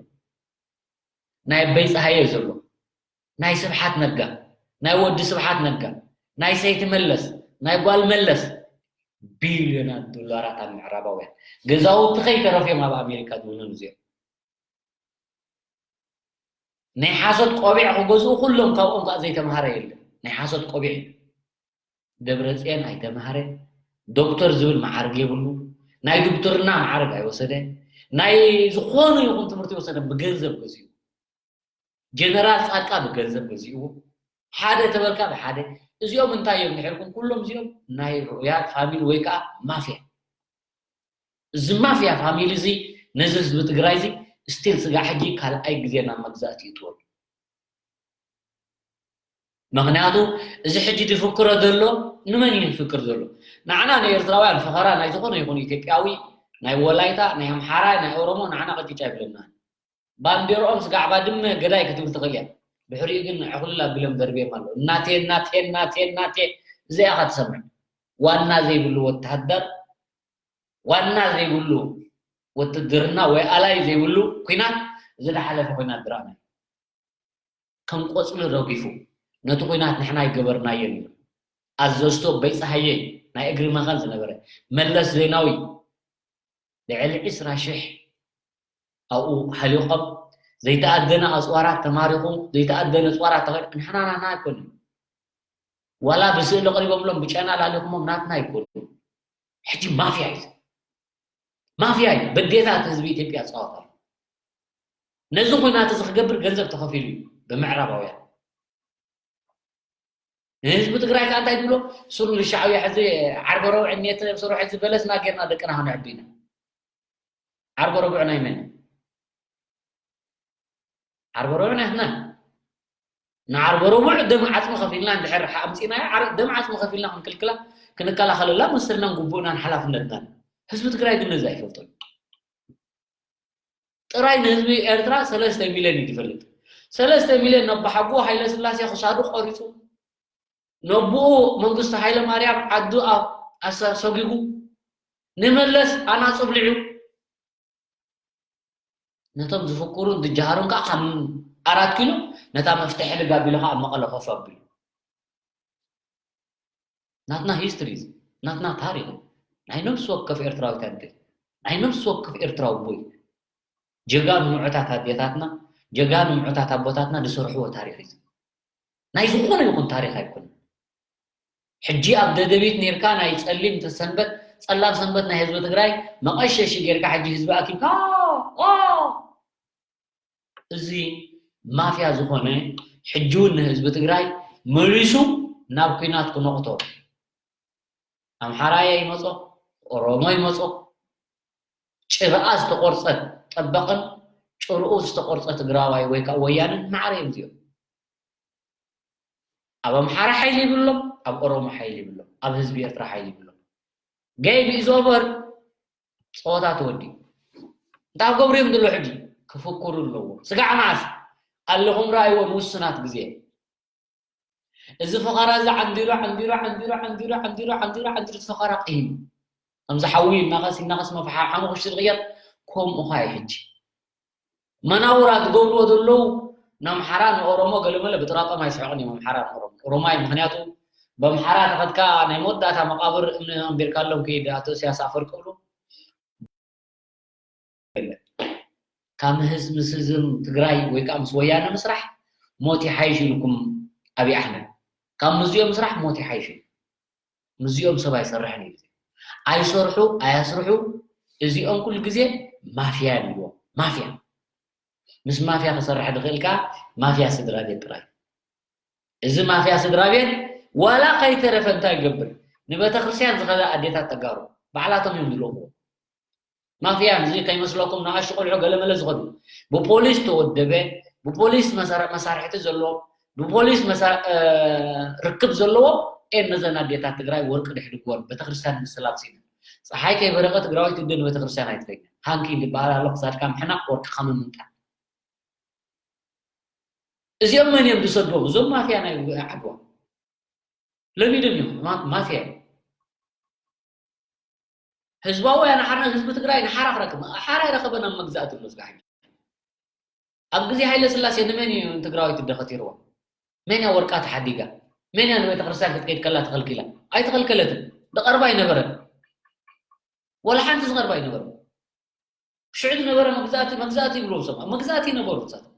ናይ ኣበይ ፀሃየ ዘሎ ናይ ስብሓት ነጋ ናይ ወዲ ስብሓት ነጋ ናይ ሰይቲ መለስ ናይ ጓል መለስ ቢልዮናት ዶላራት ኣብ ምዕራባውያን ገዛውቲ ከይተረፍዮም ኣብ ኣሜሪካ ዝውንን እዚኦም ናይ ሓሶት ቆቢዕ ክገዝኡ ኩሎም ካብኦም ከዓ ዘይተምሃረ የለን ናይ ሓሶት ቆቢዕ ደብረፅየን ኣይተምሃረ ዶክተር ዝብል መዓርግ የብሉ ናይ ዱክትርና መዓርግ ኣይወሰደ ናይ ዝኾነ ይኹን ትምህርቲ ይወሰደ ብገንዘብ ገዚኡ ጀነራል ፃድቃ ብገንዘብ ገዚእዎ ሓደ ተበልካ ብሓደ እዚኦም እንታይ እዮም ድሕርኩም ኩሎም እዚኦም ናይ ሮያል ፋሚሊ ወይ ከዓ ማፍያ እዚ ማፍያ ፋሚሊ እዚ ነዚ ህዝቢ ትግራይ እዚ ስቲል ስጋ ሕጂ ካልኣይ ግዜ ናብ መግዛእቲ ይጥወሉ ምክንያቱ እዚ ሕጂ ዝፍክሮ ዘሎ ንመን እዩ ዝፍክር ዘሎ ንዓና ንኤርትራውያን ፈኸራ ናይ ዝኾነ ይኹን ኢትዮጵያዊ ናይ ወላይታ ናይ ኣምሓራ ናይ ኦሮሞ ንዓና ቀጭጫ ይብለና ባንዴርኦም ስጋዕ ባድመ ገዳይ ክትብል ትኽእል እያ ድሕሪኡ ግን ዕኹል ኣቢሎም ደርብዮም ኣለዉ እናቴ እናቴ እናቴ እናቴ እዚኣ ኢኻ ትሰምዕ ዋና ዘይብሉ ወታደር ዋና ዘይብሉ ውትድርና ወይ ኣላይ ዘይብሉ ኩናት እዚ ዝሓለፈ ኩናት ዝረኣና ከም ቆፅሊ ረጊፉ ነቲ ኩናት ንሕና ኣይገበርናዮን እዩ ኣዘዝቶ በይፀሃየ ናይ እግሪ መኻን ዝነበረ መለስ ዜናዊ ልዕሊ ዕስራ ሽሕ ኣብኡ ሃሊቖም ዘይተኣደነ ኣፅዋራት ተማሪኹ ዘይተኣደነ ኣፅዋራት ተኸ ንሕና ናና ኣይኮንን ዋላ ብስእሊ ቀሪቦምሎም ብጨና ላሊኹሞም ናትና ኣይኮኑ። ሕጂ ማፍያ እዩ። ማፍያ እዩ። በዴታት ህዝቢ ኢትዮጵያ ጸዋታ። ነዚ ኩናት እዚ ክገብር ገንዘብ ተኸፊሉ እዩ ብምዕራባውያን። ንህዝቢ ትግራይ ከዓ እንታይ ትብሎ? ሱር ንሻዕብያ ሕዚ ዓርበ ረብዕ እኒየት ስሩ ሕዚ በለስና ጌርና ደቅና ከነዕቢ ኢና። ዓርበ ረብዕ ናይ መን? ዓርበ ረብዕ ናትና። ንዓርበ ረቡዕ ደም ዓጽሚ ከፊልና እንድሕር ኣምጺናዮ፣ ዓር-፣ ደም ዓጽሚ ከፊልና ክንክልክላ፣ ክንከላኸለላ መሰልናን ግቡእናን ሓላፍነትናን። ህዝቢ ትግራይ ግን ነዚ ኣይፈልጦን። ጥራይ ንህዝቢ ኤርትራ ሰለስተ ሚልዮን እዩ ዝፈልጥ። ሰለስተ ሚልዮን ነባሓጎ ሃይለ ስላሴ ክሳዱ ቆሪጹ፣ ነብኡ መንግስቱ ሃይለ ማርያም ዓዱ ኣብ ኣሳ-፣ ሰጊጉ፣ ንመለስ ኣናጹ ብሊዑ፣ ነቶም ዝፍክሩን ዝጀሃሩን ከዓ ካብ ኣራት ኪሎ ነታ መፍትሒ ልጋቢሉ ከዓ ኣብ መቐለ ኮፍ ኣቢሉ። ናትና ሂስትሪ፣ ናትና ታሪኽ፣ ናይ ነፍሲ ወከፍ ኤርትራዊት ኣደ፣ ናይ ነፍሲ ወከፍ ኤርትራዊ ኣቦይ፣ ጀጋኑ ምዑታት ኣዴታትና፣ ጀጋኑ ምዑታት ኣቦታትና ዝሰርሕዎ ታሪኽ እዩ። ናይ ዝኾነ ይኹን ታሪኽ ኣይኮነን። ሕጂ ኣብ ደደቢት ኔርካ ናይ ጸሊም ሰንበት፣ ጸላም ሰንበት ናይ ህዝቢ ትግራይ መቐሸሺ ጌርካ ሕጂ ህዝቢ ኣኪብካ፣ ኦ፣ ኦ፣ እዚ ማፍያ ዝኾነ ሕጂ እውን ንህዝቢ ትግራይ መሊሱ ናብ ኲናት ክነቕቶ። ኣምሓራየ ይመጾ፣ ኦሮሞ ይመጾ፣ ጭርኣ ዝተቖርጸት ጠበቕን ጭርኡ ዝተቖርጸ ትግራዋይ ወይ ከዓ ወያንን ማዕረ እዮም እዚኦም። ኣብ ኣምሓራ ሓይሊ ይብሎም፣ ኣብ ኦሮሞ ሓይሊ ይብሎም፣ ኣብ ህዝቢ ኤርትራ ሓይሊ ይብሎም። Game is over። ጸወታ ተወዲኡ። እንታይ ክገብሩ እዮም ዘለዉ ሕጂ? ክፍክሩ ኣለዎም። ስጋዕ መዓስ? ኣለኹም ረኣይዎ ንውሱናት ግዜ። እዚ ፈኸራ እዚ ዓንዲሩ፣ ዓንዲሩ፣ ዓንዲሩ፣ ዓንዲሩ፣ ዓንዲሩ፣ ዓንዲሩ፣ ዓንዲሩ፣ ዓንዲሩ፣ እቲ ፈኸራ ቅይሙ። ከምዚ ሓዊ ይናኸስ፣ ይናኸስ፣ መፍሓ-፣ ሓሙኽሽቲ ዝቕየር፣ ከምኡ ኸኣ እዩ ሕጂ። መናውራ ዝገብርዎ ዘለዉ ንኣምሓራ፣ ንኦሮሞ፣ ገለመለ ብጥራጦም ኣይስሕቕን እዮም፣ ኣምሓራ ንኦሮሞ። ኦሮማይ፣ ምኽንያቱ፣ በምሓራ ተኸድካ ናይ መወዳእታ መቓብር እምኒ ኣንቢርካሎም፣ ከይድ ኣቶ ኢሳያስ ኣፈወርቂ ብሉ። የለን። ካብ ምስ፣ ምስ ህዝቢ ትግራይ ወይ ከዓ ምስ ወያነ ምስራሕ ሞት ይሓይሽ ኢልኩም ኣብይ ኣሕመድ። ካብ ምስዚኦም ምስራሕ ሞት ይሓይሽ ኢሉ። ምስዚኦም ሰብ ኣይሰርሕን እዩ። ኣይሰርሑ፣ ኣያስርሑ፣ እዚኦም ኩሉ ግዜ ማፍያ እዮም። ማፍያ። ምስ ማፍያ ክሰርሕ ዝኽእል ከዓ ማፍያ ስድራ ቤት ጥራይ። እዚ ማፍያ ስድራ ቤት ዋላ ከይተረፈ እንታይ ይገብር? ንቤተክርስትያን ዝኸዳ ኣዴታት ተጋሩ ባዕላቶም እዮም ዝለኽዎ። ማፍያ እዚ ከይመስለኩም ንኣሽቱ ቆልዑ ገለመለ ዝኸዱ ብፖሊስ ተወደበ፣ ብፖሊስ መሳር-፣ መሳርሕቲ ዘለዎ፣ ብፖሊስ መሳ-፣ እ፣ ርክብ ዘለዎ፣ ኤን ነዘን ኣዴታት ትግራይ ወርቂ ድሕድግወን ቤተክርስትያን ምስላም ሲነ። ፀሓይ ከይበረቐ ትግራዊት እደ ንቤተክርስትያን ኣይትኸይድን። ሃንኪ ዝበሃል ኣሎ ክሳድካ ምሕናቕ ወርቅኻ ምምንጣል። እዚኦም መን እዮም ዝሰድዎም? እዞም ማፍያ ናይ ዓድዋ። ለሚዶም እዮም። ማ-፣ ማፍያ እዮም። ህዝባውያን ሓርነት ህዝቢ ትግራይ ንሓራ ክረክብ፣ ሓራ ይረኸበ ናብ መግዛእቲ ኣሎ ዝጋሕ። ኣብ ግዜ ሃይለ ስላሴ ንመን እዩ ትግራዊት እደ ከቲርዋ? መን እያ ወርቃ ተሓዲጋ? መን እያ ንቤተክርስትያን ክትከይድ ከላ ተኸልኪላ? ኣይተኸልከለትን። ዝቐርባ ኣይነበረን። ወላ ሓንቲ ዝቐርባ ኣይነበረን። ሽዑ ዝነበረ መግዛእቲ፣ መግዛእቲ ይብልዎም ሰባት፣ መግዛእቲ ነበሩ ንሳቶም።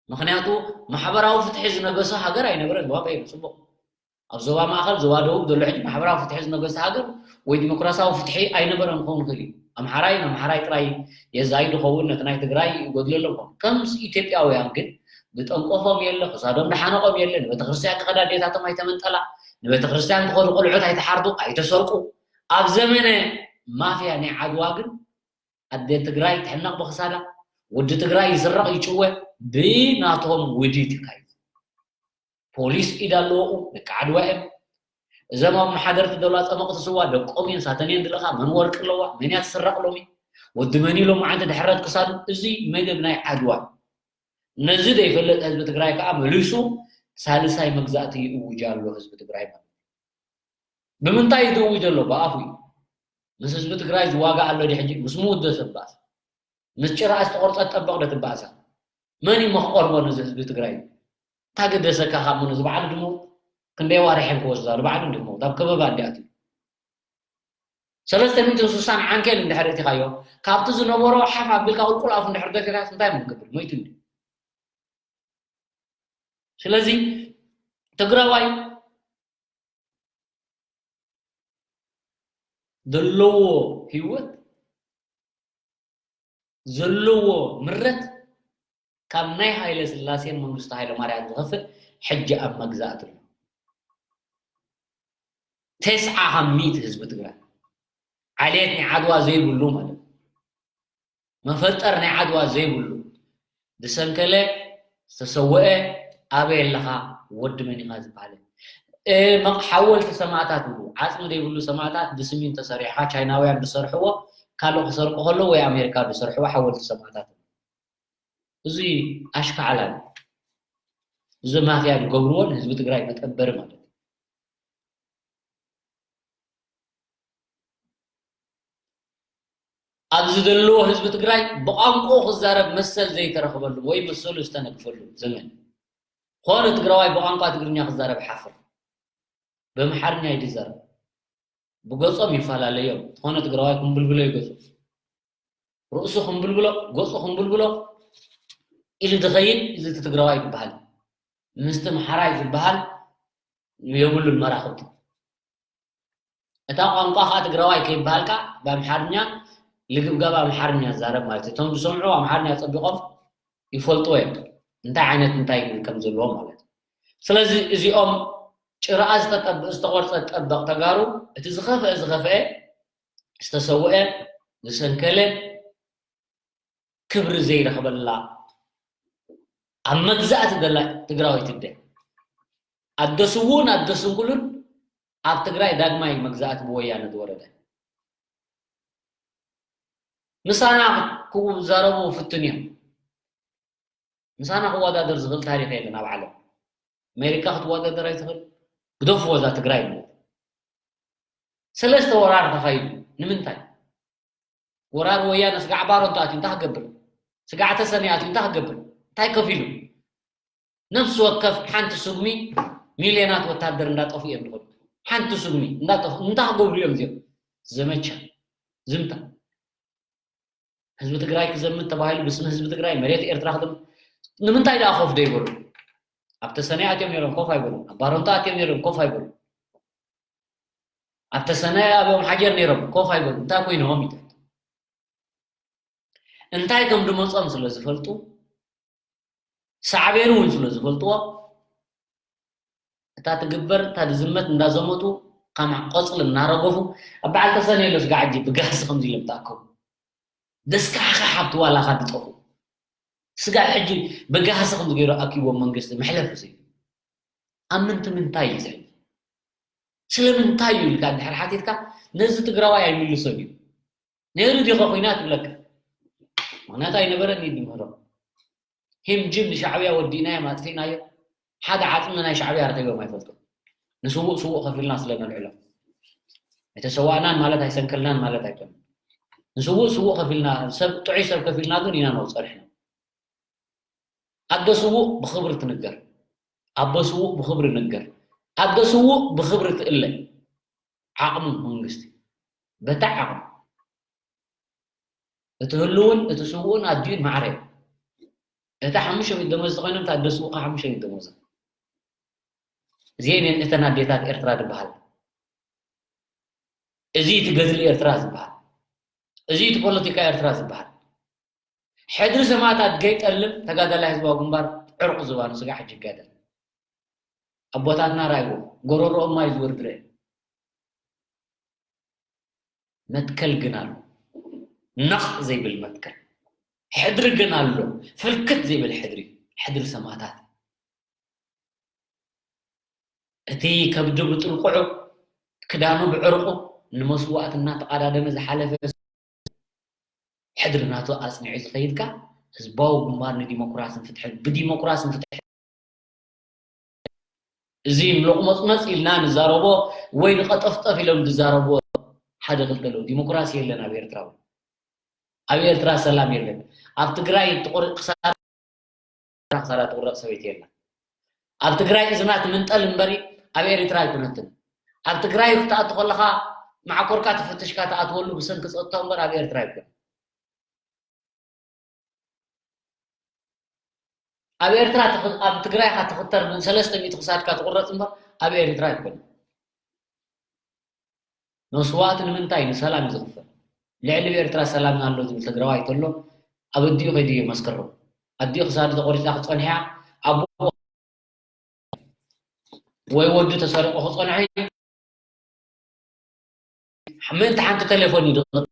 ምኽንያቱ ማሕበራዊ ፍትሒ ዝነገሶ ሃገር ኣይነበረን። ዋጋ እዩ ጽቡቕ። ኣብ ዞባ ማእኸል፣ ዞባ ደቡብ ዘሎ ሕጂ ማሕበራዊ ፍትሒ ዝነገሶ ሃገር ወይ ዲሞክራሲያዊ ፍትሒ ኣይነበረን ክኸውን ይኽእል እዩ። ኣምሓራይ ንኣምሓራይ ጥራይ የዛይድ ይኸውን፣ ነቲ ናይ ትግራይ ይጎድለሎም ይኸውን። ከምዚ ኢትዮጵያውያን ግን ዝጠንቆፎም የለ፣ ክሳዶም ዝሓነቆም የለ፣ ንቤተክርስትያን ክኸዳ ኣዴታቶም ኣይተመንጠላ፣ ንቤተክርስትያን ክኸዱ ቆልዑት ኣይተሓርዱ፣ ኣይተሰርቁ። ኣብ ዘመነ ማፍያ ናይ ዓድዋ ግን ኣደ ትግራይ ትሕነቕ ብኽሳዳ፣ ወዲ ትግራይ ይስረቕ ይጭወ፣ ብናቶም ውዲት ይካየድ። ፖሊስ ኢድ ኣለዎ፣ ደቂ ዓድዋ እዮም። እዞም ኣብ መሓደርቲ ዘለዋ ጸመቕቲ ስዋ ደቆም እዮም፣ ሳተን እየን ዝልእኻ፣ መን ወርቂ ኣለዋ፣ መን እያ ትስረቕ ሎሚ፣ ወዲ መን እዩ ሎማዓንቲ ድሕረት ክሳዱ፣ እዚ መደብ ናይ ዓድዋ። ነዚ ዘይፈልጥ ህዝቢ ትግራይ ከዓ መሊሱ ሳልሳይ መግዛእቲ ይእውጅ ኣሎ ህዝቢ ትግራይ ማለት እዩ። ብምንታይ እዩ ዝእውጅ ዘሎ? ብኣፉ እዩ። ምስ ህዝቢ ትግራይ ዝዋጋእ ኣሎ ድዩ ሕጂ? ምስ ምውደሰ ባእሲ። ምስ ጭራ ዝተቖርጸት ጠበቕ ዶ ትባእሳ? መን እዩ መኽቆርቦ ነዚ ህዝቢ ትግራይ? እንታይ ገደሰካ ካብ ምኑ? እዚ በዓሉ ድሞ ክንደይ ዋርሕ እዮም ክወስዳ? ንባዕሉ እንዲ ክመውት ኣብ ከበባ እንዲ ኣትዩ። ሰለስተ ሚእትን ስሳን ዓንኬል እንድሕር እቲኻዮ፣ ካብቲ ዝነበሮ ሓፍ ኣቢልካ ቁልቁል ኣፉ እንድሕር ገፊኻስ እንታይ እሞ ክገብር? ሞይቱ እንዲ። ስለዚ ትግራዋይ ዘለዎ ህይወት፣ ዘለዎ ምረት ካብ ናይ ሃይለ ስላሴን መንግስቱ ሃይለ ማርያም ዝኸፍእ ሕጂ ኣብ መግዛእቲ ኣሎ። ተስዓ ካብ ሚእቲ ህዝቢ ትግራይ ዓሌት ናይ ዓድዋ ዘይብሉ ማለት እዩ። መፈጠር ናይ ዓድዋ ዘይብሉ ዝሰንከለ ዝተሰወአ ኣበይ ኣለኻ ወዲ መን ኢኻ ዝበሃል። እ፣ መቕ-፣ ሓወልቲ ሰማእታት ብሉ ዓፅሚ ዘይብሉ ሰማእታት ብስሚንቶ ሰሪሕኻ ቻይናውያን ዝሰርሕዎ ካልእ ክሰርቁ ከለዉ ወይ ኣሜሪካ ዝሰርሕዎ ሓወልቲ ሰማእታት። እዚ ኣሽካዕላል እዚ ማፍያ ዝገብርዎ ንህዝቢ ትግራይ መጠበሪ ማለት እዩ። ኣብዚ ዘለዎ ህዝቢ ትግራይ ብቋንቋ ክዛረብ መሰል ዘይተረኽበሉ ወይ መሰሉ ዝተነግፈሉ ዘመን ኮነ ትግራዋይ ብቋንቋ ትግርኛ ክዛረብ ሓፍር። በምሓርኛ ይድዘር ብገጾም ይፈላለዮም። ዝኾነ ትግራዋይ ኩምብልብሎ ይገጹ ርእሱ ኩምብልብሎ ገጹ ኩምብልብሎ ኢሉ ዝኸይድ እዚ እቲ ትግራዋይ ዝበሃል ምስቲ ምሓራይ ዝበሃል የብሉን መራኽብቲ። እታ ቋንቋ ከዓ ትግራዋይ ከይበሃልካ ብኣምሓርኛ ልግብጋብ ኣምሓርኛ ዛረብ ማለት እዩ። እቶም ዝሰምዑ ኣምሓርኛ ፀቢቖም ይፈልጥዎ እዮም እንታይ ዓይነት እንታይ ከም ዘለዎም ማለት እዩ። ስለዚ እዚኦም ጭራኣ ዝተጠብ- ዝተቆርፀ ጠበቕ ተጋሩ እቲ ዝኸፍአ ዝኸፍአ ዝተሰውአ ዝሰንከለ ክብሪ ዘይረኽበላ ኣብ መግዛእቲ ዘላ ትግራወይቲ እደ ኣደ ስውኡን ኣደ ስንኩሉን ኣብ ትግራይ ዳግማይ መግዛእቲ ብወያነ ዝወረደ ምሳና ክዛረቡ ፍትን እዮም። ምሳና ክወዳደር ዝኽእል ታሪኽ የለን ኣብ ዓለም። ኣሜሪካ ክትወዳደር ኣይትኽእል። ግደፍዎ እዛ ትግራይ ማለት ሰለስተ ወራር ተኻይዱ ንምንታይ? ወራር ወያነ ስጋዕ ባሮንቱ ኣትዩ እንታይ ክገብር? ስጋዕ ተሰነ ኣትዩ እንታይ ክገብር? እንታይ ከፊሉ? ነፍሲ ወከፍ ሓንቲ ስጉሚ ሚልዮናት ወታደር እንዳጠፉ እዮም ዝኸዱ። ሓንቲ ስጉሚ እንዳጠፉ እንታይ ክገብሩ እዮም እዚኦም? ዘመቻ ዝምታ ህዝቢ ትግራይ ክዘምት ተባሂሉ ብስም ህዝቢ ትግራይ መሬት ኤርትራ ክዘምት ንምንታይ ደኣ ኮፍ ደይበሉ? ኣብ ተሰነ ኣትዮም ነይሮም ኮፍ ኣይበሉ። ኣብ ባሮንታ ኣትዮም ነይሮም ኮፍ ኣይበሉ። ኣብ ተሰነ ኣብዮም ሓጀር ነይሮም ኮፍ ኣይበሉ። እንታይ ኮይኖም ይጠት እንታይ ከም ድመፆም ስለ ዝፈልጡ ሳዕቤኑ እውን ስለ ዝፈልጥዎ እታ ትግበር እታ ድዝመት እንዳዘመቱ ካማ ቆፅሊ እናረገፉ ኣብ በዓል ተሰነ የሎ ስጋ ሕጂ ብጋህሲ ከምዚ ኢሎም ተኣከቡ ደስካሕካ ሓብቲ ዋላካ ድጠፉ ስጋ ሕጂ ብጋህሲ ከምዚ ገይሩ ኣኪቦም መንግስቲ መሕለፊ ሲ ኣብ ምንቲ ምንታይ እዩ ዝሕጂ ስለምንታይ እዩ ኢልካ እንድሕር ሓቲትካ ነዚ ትግራዋይ ኣይምልሶን እዩ ነይሩ ዲኸ ኩናት ይብለካ ምክንያቱ ኣይነበረን እዩ ድምህሮ ሂም ጅም ንሻዕብያ ወዲእናዮም ኣጥፊእናዮ ሓደ ዓፅሚ ናይ ሻዕብያ ረኺቦም ኣይፈልጡ ንስውእ ስውእ ከፊልና ስለ ነልዕሎ ኣይተሰዋእናን ማለት ኣይሰንከልናን ማለት ኣይኮነ ንስውእ ስውእ ከፊልና ሰብ ጥዑይ ሰብ ከፊልና ግን ኢና ነው ፀርሕና ኣደ ስውእ ብኽብሪ ትንገር ኣቦ ስውእ ብኽብሪ ንገር ኣደ ስውእ ብኽብሪ ትእለ ዓቕሙ መንግስቲ በታ ዓቕሙ እቲ ህልውን እቲ ስውኡን ኣዲኡን ማዕረ እታ ሓሙሽተ ሚእቲ ደሞዝ ተኾይኖም እታ ኣደ ስውእ ከዓ ሓሙሽተ ሚእቲ ደሞዝ እዚአን እየን እተን ኣዴታት ኤርትራ ዝበሃል እዚ እቲ ገድሊ ኤርትራ ዝበሃል እዚ እቲ ፖለቲካ ኤርትራ ዝበሃል ሕድሪ ሰማእታት ገይጠልም ተጋዳላይ ህዝባዊ ግንባር ዕርቁ ዝባኑ ስጋ ሕጂ ይጋደል ኣቦታትና ራይዎ ጎረሮኦም ማይ ዝወርድረ መትከል ግን ኣሎ ነቕ ዘይብል መትከል ሕድሪ ግን ኣሎ ፍልክት ዘይብል ሕድሪ ሕድሪ ሰማእታት እቲ ከብዱ ብጥልቁዑ ክዳኑ ብዕርቁ ንመስዋእትና ተቓዳደመ ዝሓለፈ ሕድሪ ናቱ ኣጽኒዑ ዝኸይድ ከኣ ህዝባዊ ግንባር ንዲሞክራስን ፍትሕን ብዲሞክራስን ፍትሕን እዚ ንሎቕመጽመጽ ኢልና ንዛረቦ ወይ ንቐጠፍጠፍ ኢሎም ዝዛረብዎ ሓደ ክልተ ኣለዉ። ዲሞክራሲ የለን ኣብ ኤርትራ እውን። ኣብ ኤርትራ ሰላም የለን። ኣብ ትግራይ ትቑር- ክሳራ ክሳራ ትቑረጽ ሰበይቲ የላ። ኣብ ትግራይ እዝና ትምንጠል እምበሪ ኣብ ኤርትራ ኣይኮነትን። ኣብ ትግራይ ክትኣቱ ከለኻ መዓኮርካ ተፈትሽካ ትኣትወሉ ብሰንኪ ጸጥታ እምበር ኣብ ኤርትራ ኣይኮነን። ኣብ ኤርትራ ትኽ- ኣብ ትግራይ ኢኻ ትኽተር፣ ብ ሰለስተ ሚእቲ ክሳድካ ትቑረፅ እምበር ኣብ ኤርትራ ኣይኮነን። መስዋእቲ ንምንታይ? ንሰላም እዩ ዝኽፈል። ልዕሊ ኤርትራ ሰላም ኣሎ ዝብል ትግራዋይ ተሎ ኣብ ኣዲኡ ከይዱ የመስክሮ። ኣዲኡ ክሳዱ ተቆሪፃ ክፀንሕያ፣ ኣቦ ወይ ወዱ ተሰሪቑ ክፀንሐ፣ ምእንቲ ሓንቲ ቴሌፎን እዩ ዝቕር።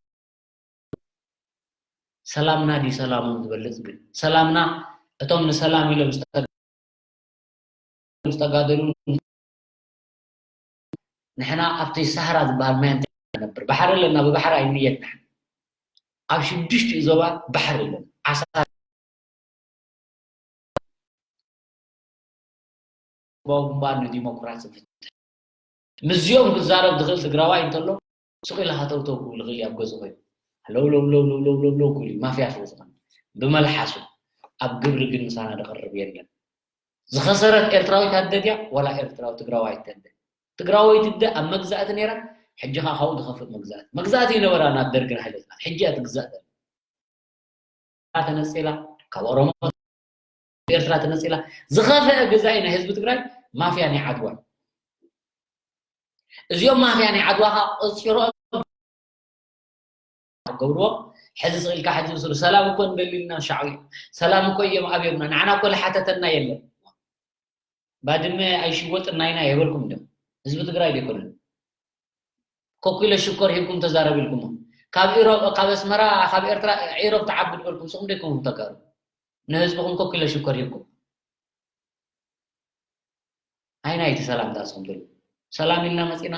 ሰላምና ድዩ ሰላሞም ዝበልፅ ግን? ሰላምና እቶም ንሰላም ኢሎም ዝተጋደሉ፣ ንሕና ኣብቲ ሳህራ ዝበሃል ማይ ንነብር። ባሕሪ ኣለና፣ ብባሕሪ ኣይንየት ንሕና። ኣብ ሽዱሽቲኡ ዞባ ባሕሪ ኣለና። ዓሳ ግንባር ንዲሞክራሲ ፍትሒ። ምስዚኦም ክዛረብ ዝኽእል ትግራዋይ እንተሎ፣ ሱቕ ኢለ ሃተውተው ክብል ይኽእል እዩ ኣብ ገዝኡ ኮይኑ። ለው ለው ለው ለው ለው ለው ለው ክብል እዩ፣ ማፍያ ስለ ዝኾነ። ብመልሓሱ፣ ኣብ ግብሪ ግን ምሳና ዝቐርብ የለን። ዝኸሰረት ኤርትራዊት ኣደ ድያ ዋላ ኤርትራዊ ትግራዋይት ኣደ? ትግራወይቲ ኣደ ኣብ መግዛእቲ ነይራ፣ ሕጂ ኸኣ ካብኡ ዝኸፍእ መግዛእቲ። መግዛእቲ ይነበራ ናብ ደርግን ሓይለስላሰ፣ ሕጂ እያ ትግዛእ ዘላ። ተነጺላ፣ ካብ ኦሮሞ ኤርትራ ተነጺላ፣ ዝኸፍአ ገዛኢ ናይ ህዝቢ ትግራይ ማፍያ ናይ ዓድዋ። እዚኦም ማፍያ ናይ ዓድዋ ኸኣ ቆጺሮም ገብርዎ። ሕዚ ስቕ ኢልካ ሕዚ ምስሉ ሰላም እኮ ንደሊ ኢልና ሻዕብያ፣ ሰላም እኮ እዮም ኣብዮምና፣ ንዓና እኮ ዝሓተተና የለን። ባድመ ኣይሽወጥና ኢና የበልኩም ዶ? ህዝቢ ትግራይ ዶ ኣይኮነን? ኮኪለ ሽኮር ሂብኩም ተዛረብ ኢልኩሞ። ካብ ኢሮብ፣ ካብ ኣስመራ፣ ካብ ኤርትራ ኢሮብ ትዓቢ ዝበልኩም ንስኹም ዶ ኣይኮንኩም ተጋሩ? ንህዝብኹም ኮኪለ ሽኮር ሂብኩም። ኣይናይ እቲ ሰላምታ ንስኹም ትብሉ። ሰላም ኢልና መጺና።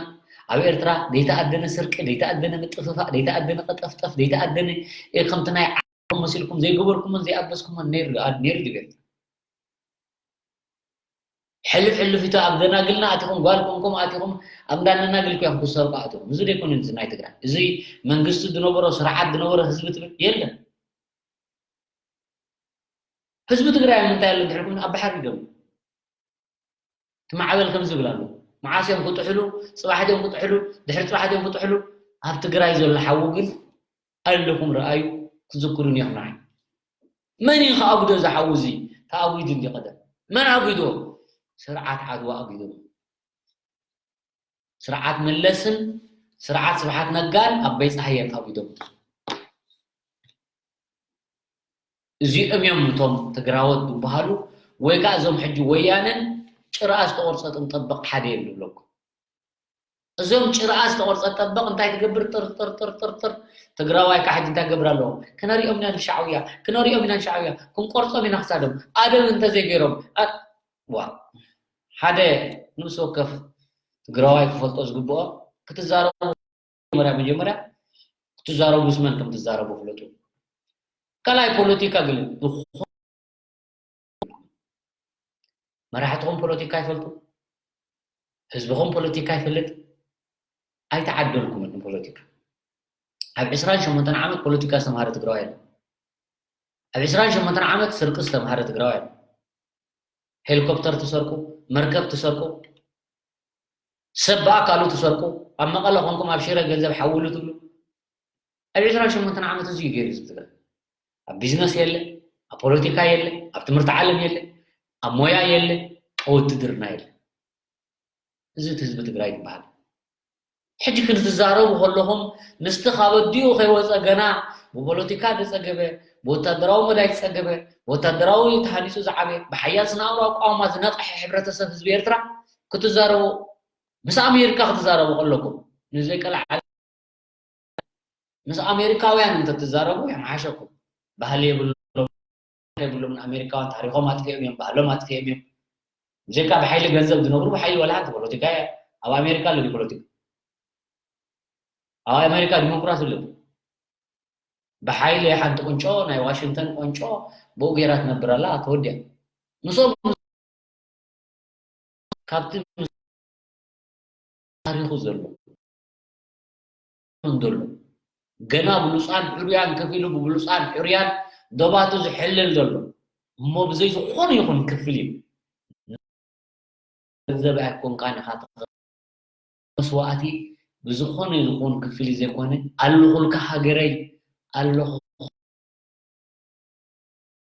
ኣብ ኤርትራ ዘይተኣደነ ስርቂ፣ ዘይተኣደነ ምጥፍፋእ፣ ዘይተኣደነ ቀጠፍጠፍ፣ ዘይተኣደነ፣ እ፣ ከምቲ ናይ ዓድኹም መሲልኩም ዘይገበርኩሞን ዘይኣበስኩሞን ነይሩ፣ ኣ-፣ ነይሩ ድዩ ኤርትራ? ሕልፍ ሕልፍ ኢቶ ኣብ ደናግልና ኣቲኹም፣ ጓል ኮንኩም ኣቲኹም፣ ኣብ እንዳ ደናግል እኮ ኢኹም ክትሰርቁ ኣቲኹም። እዚ ዶ ኣይኮነን እዚ ናይ ትግራይ? እዚ መንግስቲ ዝነበሮ፣ ስርዓት ዝነበሮ ህዝቢ ትብል የለን። ህዝቢ ትግራይ ኣብ ምንታይ ኣሎ እንድሕር ኮይኑ ኣብ ባሕሪ ደም። እቲ ማዕበል ከምዚ ይብል ኣሎ። መዓስ እዮም ክጥሕሉ? ጽባሕ ድዮም ክጥሕሉ? ድሕሪ ጽባሕ ድዮም ክጥሕሉ? ኣብ ትግራይ ዘሎ ሓዊ ግን ኣለኹም ረኣዩ፣ ክትዝክሩኒ ኢኹም ንዓይ። መን እዩ ከኣጉዶ እዚ ሓዊ እዚ? ተኣጒዱ እንዲ ቀደም። መን ኣጒዶ? ስርዓት ዓድዋ ኣጒዶ። ስርዓት መለስን ስርዓት ስብሓት ነጋን ኣቦይ ጸሃየን ኣጒዶ። እዚኦም እዮም እቶም ትግራዎት ዝበሃሉ፣ ወይ ከዓ እዞም ሕጂ ወያነን ጭራ ዝተቖርጸ ጥንጠበቕ ሓደ እዮም ዝብለኩም። እዞም ጭራ ዝተቖርጸ ጠበቕ እንታይ ትገብር? ጥር፣ ጥር፣ ጥር፣ ጥር፣ ጥር። ትግራዋይ ከዓ ሕጂ እንታይ ክገብር ኣለዎ? ክነሪኦም ኢና ንሻዕብያ፣ ክነሪኦም ኢና ንሻዕብያ፣ ክንቆርጾም ኢና ክሳዶም። ኣደብ እንተዘይገይሮም፣ ኣ-፣ ዋ፣ ሓደ ንብስ ወከፍ ትግራዋይ ክፈልጦ ዝግብኦ፣ ክትዛረቡ መጀመርያ፣ መጀመርያ ክትዛረቡ ምስ መን ከም ትዛረቡ ፍለጡ። ካልኣይ ፖለቲካ ግን ዝኾ-፣ መራሕትኹም ፖለቲካ ይፈልጡ፣ ህዝብኹም ፖለቲካ ይፈልጥ፣ ኣይተዓደልኩምን ንፖለቲካ። ኣብ ዕስራን ሸሞንተን ዓመት ፖለቲካ ዝተምሃረ ትግራዋይ የለን። ኣብ ዕስራን ሸሞንተን ዓመት ስርቂ ዝተምሃረ ትግራዋይ የለን። ሄሊኮፕተር ትሰርቁ፣ መርከብ ትሰርቁ፣ ሰብ ብኣካሉ ትሰርቁ፣ ኣብ መቐለ ኮንኩም ኣብ ሽረ ገንዘብ ሓውሉ ትብሉ። ኣብ ዕስራን ሸሞንተን ዓመት እዚ እዩ ገይሩ ህዝቢ ትግራይ። ኣብ ቢዝነስ የለ፣ ኣብ ፖለቲካ የለ፣ ኣብ ትምህርቲ ዓለም የለ፣ ኣብ ሞያ የለ፣ ኣብ ውትድርና የለ። እዚ እቲ ህዝቢ ትግራይ ዝበሃል። ሕጂ ክትዛረቡ ከለኹም ምስቲ ካብ ኣዲኡ ከይወፀ ገና ብፖለቲካ ዝፀገበ፣ ብወታደራዊ መዳይ ዝፀገበ፣ ብወታደራዊ ተሃኒፁ ዝዓበየ፣ ብሓያል ስነ ኣእምሮ ኣቋውማ ዝነቕሐ ሕብረተሰብ ህዝቢ ኤርትራ ክትዛረቡ፣ ምስ ኣሜሪካ ክትዛረቡ ከለኩም ንዘይቀልዓ ምስ ኣሜሪካውያን እንተትዛረቡ የምሓሸኩም። ባህሊ የብሎም፣ የብሎም። ኣሜሪካውያን ታሪኾም ኣጥፊኦም እዮም፣ ባህሎም ኣጥፊኦም እዮም። ብዘይካ ብሓይሊ ገንዘብ ዝነብሩ፣ ብሓይሊ ወላ ሓንቲ ፖለቲካ ኣብ ኣሜሪካ ኣሎ ድዩ ፖለቲካ? ኣብ ኣሜሪካ ዲሞክራሲ ኣሎ ድዩ? ብሓይሊ ሓንቲ ቁንጮ፣ ናይ ዋሽንግተን ቁንጮ፣ ብኡ ገይራ ትነብር ኣላ፣ ተወዲኣ። ምስኦም ካብቲ ምስ ታሪኹ ዘሎ ዘሎ፣ ገና ብሉፃን ሕሩያን ከፊሉ ብብሉፃን ሕሩያን ዶባቱ ዝሕልል ዘሎ፣ እሞ ብዘይ ዝኾነ ይኹን ክፍሊት ገንዘብ ኣይኮንካን ኢኻ ትኸ-፣ መስዋእቲ ብዝኾነ ይኹን ክፍሊት ዘይኮነ፣ ኣለኹልካ ሃገረይ፣ ኣለኹ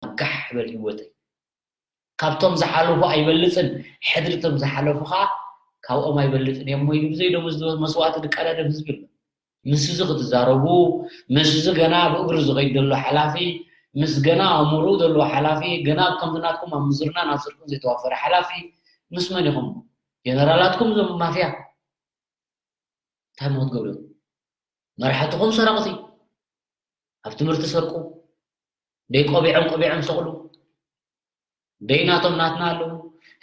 ጋሕ በል ህይወተይ። ካብቶም ዝሓለፉ ኣይበልፅን፣ ሕድሪ ቶም ዝሓለፉ ከዓ ካብኦም ኣይበልፅን እዮም። ወይ ብዘይ ደሞዝ መስዋእቲ ዝቀዳደም ህዝቢ ኣሎ። ምስዚ ክትዛረቡ፣ ምስዚ ገና ብእግሩ ዝኸይድ ዘሎ ሓላፊ፣ ምስ ገና ኣእምርኡ ዘለዎ ሓላፊ፣ ገና ከምዚ ናትኩም ኣብ ምዝርና ናብ ስርኩም ዘይተዋፈረ ሓላፊ፣ ምስ መን ኢኹም? ጀነራላትኩም እዞም ማፍያ እንታይ ሞ ክትገብሩ? መራሕትኹም ሰረቕቲ፣ ኣብ ትምህርቲ ሰርቁ፣ ደይ ቆቢዖም ቆቢዖም ሰቕሉ፣ ደይ ናቶም ናትና ኣለዉ።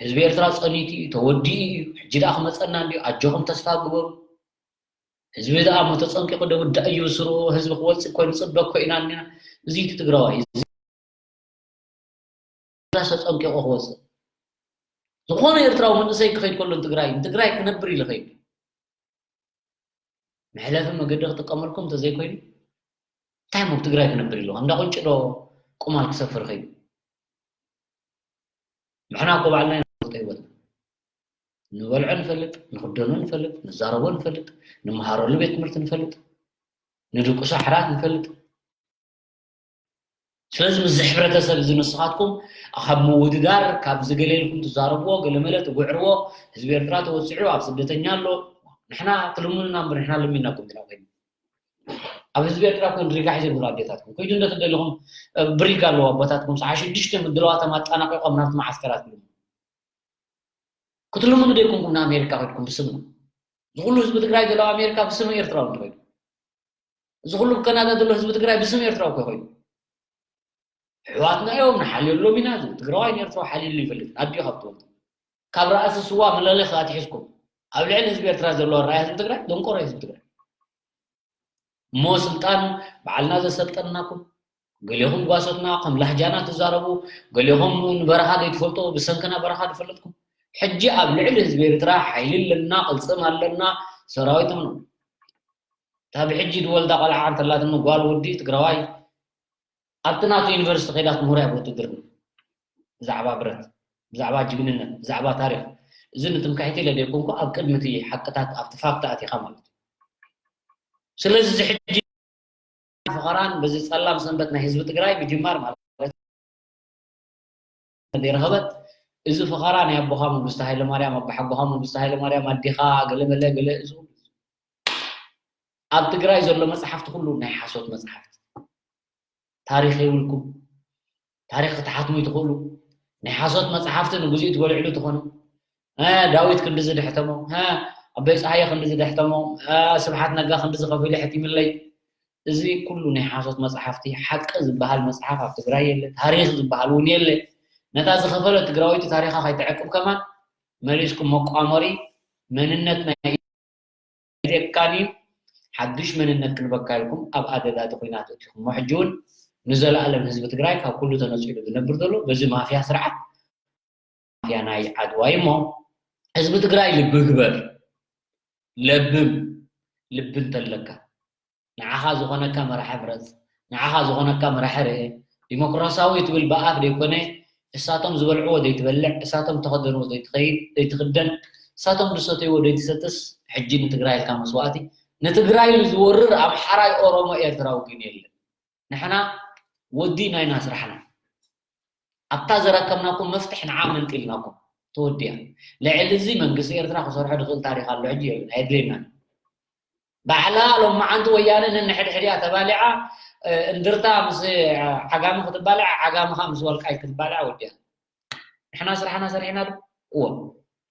ህዝቢ ኤርትራ ጸኒቱ እዩ፣ ተወዲኡ እዩ። ሕጂ ደኣ ክመጸና እንድዩ፣ ኣጆኹም ተስፋ ግበሩ። ህዝቢ ደኣ እሞ ተጸንቂቑ ደውዳእ እዩ ስሩ፣ ህዝቢ ክወጽእ ኮይኑ ጽበ እኮ ኢና እኒና። እዚ እቲ ትግራዋይ፣ እዚ ተጸንቂቑ ክወጽእ። ዝኾነ ኤርትራዊ መንእሰይ ክኸይድ ከሎ ንትግራይ፣ ንትግራይ ክነብር ኢሉ ኸይዱ። መሕለፊ መገዲ ክጥቀመልኩም እንተዘይኮይኑ፣ እንታይ ሞ ትግራይ ክነብር ኢሉ? እንዳ ቁንጭ ዶ ቁማል ክሰፍር ኸይዱ? ንሕና እኮ ባዕልና ኢና ንፈልጦ ህይወትና። ንበልዖ ንፈልጥ፣ ንኽደኖ ንፈልጥ፣ ንዛረቦ ንፈልጥ፣ ንመሃረሉ ቤት ትምህርቲ ንፈልጥ፣ ንድቅሶ ሓራት ንፈልጥ። ስለዚ ምስዚ ሕብረተሰብ እዚ ንስኻትኩም ካብ ምውድዳር፣ ካብ ዝገለ ኢልኩም ትዛረብዎ፣ ገለመለ ትጉዕርዎ፣ ህዝቢ ኤርትራ ተወጺዑ ኣብ ስደተኛ ኣሎ። ንሕና ትልምኑና እምበር ንሕና ለሚንናኩም ዲና ኮይና? ኣብ ህዝቢ ኤርትራ እኮ ሪጋ ሒዘ ብሎ ኣዴታትኩም። ከይዱ እንደ ትደለኹም፣ እ፣ ብሪጋ ኣለዎ ኣቦታትኩም። ሰዓት ሽዱሽተ ምድለዋቶም ኣጣናቂቖም ናብቲ መዓስከራት ይልምኑ። ክትልምኑ ደይኮንኩም ንኣሜሪካ ከድኩም ብስምና። እዚ ኩሉ ህዝቢ ትግራይ ዘሎ ኣሜሪካ ብስም ኤርትራዊ እንተኾይኑ። እዚ ኩሉ ኣብ ካናዳ ዘሎ ህዝቢ ትግራይ ብስም ኤርትራዊ እኮ ኮይኑ። ኣሕዋትና እዮም፣ ንሓልየሎም ኢና። እዚ ትግራዋይ ንኤርትራዊ ሓልየሉ ይፈልጥ። ኣዲኡ ካብ ትወልዱ። ካብ ራእሲ ስዋ መለለኺ ኣትሒዝኩም ኣብ ልዕሊ ህዝቢ ኤርትራ ዘሎ ኣረኣእያ ህዝቢ ትግራይ፣ ደንቆሮ ህዝቢ ትግራይ። እሞ ስልጣን ባዕልና ዘሰልጠንናኩም፣ ገሌኹም ጓሶትና ከም ላህጃና ትዛረቡ፣ ገሌኹም ንበረኻ ዘይትፈልጡ፣ ብሰንክና በረኻ ዝፈለጥኩም። ሕጂ ኣብ ልዕሊ ህዝቢ ኤርትራ ሓይሊ ኣለና፣ ቅልጽም ኣለና፣ ሰራዊት እምኑ። እታ ብሕጂ ዝወልዳ ቆልዓ እንተላትኒ ጓል ወዲ ትግራዋይ፣ ኣብቲ ናቱ ዩኒቨርሲቲ ከይዳ ትምህሮ እያ ብውትድርና። ብዛዕባ ብረት፣ ብዛዕባ ጅግንነት፣ ብዛዕባ ታሪኽ። እዚ ንትምክሕቲ ኢለ ዘይኮንኩ፣ ኣብ ቅድሚ እቲ ሓቅታት፣ ኣብቲ ፋክት ኣቲኻ ማለት እዩ። ስለዚ እዚ ሕጂ ፈኸራን በዚ ጸላም ሰንበት ናይ ህዝቢ ትግራይ ምጅማር ማለት ዘይረኸበት፣ እዚ ፈኸራ ናይ ኣቦኻ መንግስቲ ሃይለማርያም፣ ኣቦሓጎኻ መንግስቲ ሃይለማርያም፣ ኣዴኻ ገለ መለ ገለ፣ እዚ ኩሉ ኣብ ትግራይ ዘሎ መጽሓፍቲ ኩሉ ናይ ሓሶት መጽሓፍቲ። ታሪኽ የብልኩም። ታሪኽ ክትሓትሙ ይትኽእሉ። ናይ ሓሶት መጽሓፍቲ ንግዚኡ ትበልዕሉ ትኾኑ። እ፣ ዳዊት ክንድዚ ደሕተሞ፣ እ፣ ኣቦይ ጸሃየ ክንድዚ ደሕተሞ፣ እ፣ ስብሓት ነጋ ክንድዚ ከፊሉ ሕቲምለይ። እዚ ኩሉ ናይ ሓሶት መጽሓፍቲ፣ ሓቂ ዝበሃል መጽሓፍ ኣብ ትግራይ የለ፣ ታሪኽ ዝበሃል እውን የለ። ነታ ዝኸፈለ ትግራወይቲ ታሪኻ ከይትዕቅብ ከማን መሊስኩም መቋመሪ መንነት ናይ ኢትዮጵያን እዩ። ሓዱሽ መንነት ክንበካ ኢልኩም ኣብ ኣደዳ እቲ ኲናት ኣቲኹሞ። ሕጂ እውን ንዘለኣለም ህዝቢ ትግራይ ካብ ኩሉ ተነጺሉ ዝነብር ዘሎ በዚ ማፍያ ስርዓት፣ ማፍያ ናይ ዓድዋ እዩ። እሞ ህዝቢ ትግራይ ልቢ ግበር፣ ለብም፣ ልቢ እንተለካ። ንዓኻ ዝኾነካ መራሒ ምረጽ። ንዓኻ ዝኾነካ መራሒ ርኤ። ዲሞክራሲያዊ ትብል ብኣፍ ዘይኮነ፣ እሳቶም ዝበልዕዎ ዘይትበልዕ፣ እሳቶም ተኸደንዎ ዘይትኸይድ፣ ዘይትኽደን፣ እሳቶም ዝሰተይዎ ዘይትሰትስ፣ ሕጂ ንትግራይ ኢልካ መስዋእቲ። ንትግራይ ዝወርር ኣምሓራይ፣ ኦሮሞ፣ ኤርትራዊ ግን የለን። ንሕና ወዲእና ኢና ስራሕና። ኣብታ ዘረከብናኩም መፍትሕ ንዓ መንጢልናኩም። ተወዲኣ። ልዕሊ እዚ መንግስቲ ኤርትራ ክሰርሖ ዝኽእል ታሪኽ ኣሎ ሕጂ የለን፣ ኣየድልየናን። ባዕላ ሎማዓንቲ ወያነ ነንሕድሕዲኣ ተባሊዓ፣ እ፣ እንድርታ ምስ፣ እ፣ ዓጋመ ክትባልዕ፣ ዓጋመ ኸኣ ምስ ወልቃይት ክትባልዕ ወዲኣ። ንሕና ስራሕና ሰሪሕና ዶ? እወ።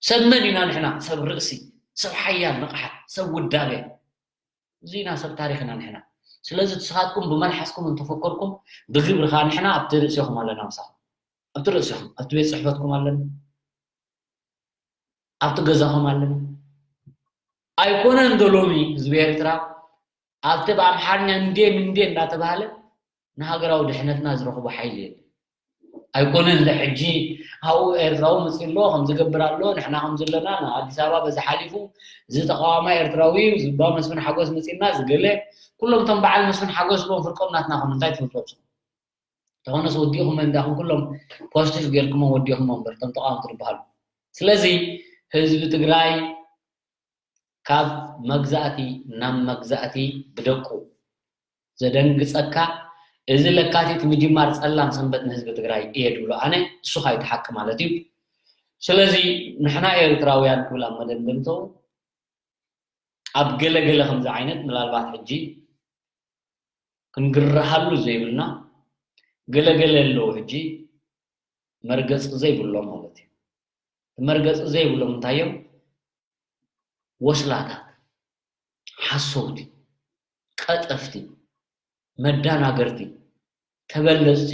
ሰብ መን ኢና ንሕና? ሰብ ርእሲ፣ ሰብ ሓያል ንቕሓት፣ ሰብ ውዳበ። እዚ ኢና ሰብ ታሪኽ ኢና ንሕና። ስለዚ ንስኻትኩም ብመልሓስኩም እንተፈከርኩም፣ ብግብሪ ኸኣ ንሕና ኣብቲ ርእሲኹም ኣለና ምሳኹም። ኣብቲ ርእሲኹም፣ ኣብቲ ቤት ጽሕፈትኩም ኣለና። ኣብቲ ገዛኹም ኣለና። ኣይኮነን ዶ ሎሚ ህዝቢ ኤርትራ ኣብቲ ብኣምሓርኛ እንዴ ምንዴ እንዳተባህለ ንሃገራዊ ድሕነትና ዝረኽቦ ሓይሊ የለን። ኣይኮነን ዶ ሕጂ ኣብኡ ኤርትራዊ መጺኡ ኣሎ፣ ከም ዝገብር ኣሎ፣ ንሕና ከም ዘለና፣ ንኣዲስ ኣበባ በዚ ሓሊፉ፣ እዚ ተቃዋማይ ኤርትራዊ እዩ፣ ዝባ መስፍን ሓጎስ መጺእና፣ ዝገለ፣ ኩሎም እቶም በዓል መስፍን ሓጎስ ሎም ፍርቆም ናትና ኹም እንታይ ትፈልጡ? ተኾነስ ወዲኹም እንዳኹም ኩሎም ፖዚቲቭ ጌርኩሞ ወዲኹሞ እምበር፣ እቶም ተቃወምቲ ዝበሃሉ። ስለዚ ህዝቢ ትግራይ ካብ መግዛእቲ ናብ መግዛእቲ ብደቁ ዘደንግጸካ እዚ ለካቲት ምጅማር ጸላም ሰንበት ንህዝቢ ትግራይ እየ ድብሎ ኣነ፣ እሱ ካይትሓቂ ማለት እዩ። ስለዚ ንሕና ኤርትራውያን ክብል ኣብ መደምደምተው ኣብ ገለገለ ከምዚ ዓይነት ምናልባት ሕጂ ክንግረሃሉ ዘይብልና ገለገለ ኣለዉ ሕጂ መርገፂ ዘይብሎ ማለት እዩ። መርገፂ ዘይብሎም እንታይ እዮም? ወስላታት፣ ሓሰውቲ፣ ቀጠፍቲ፣ መዳናገርቲ፣ ተበለፅቲ፣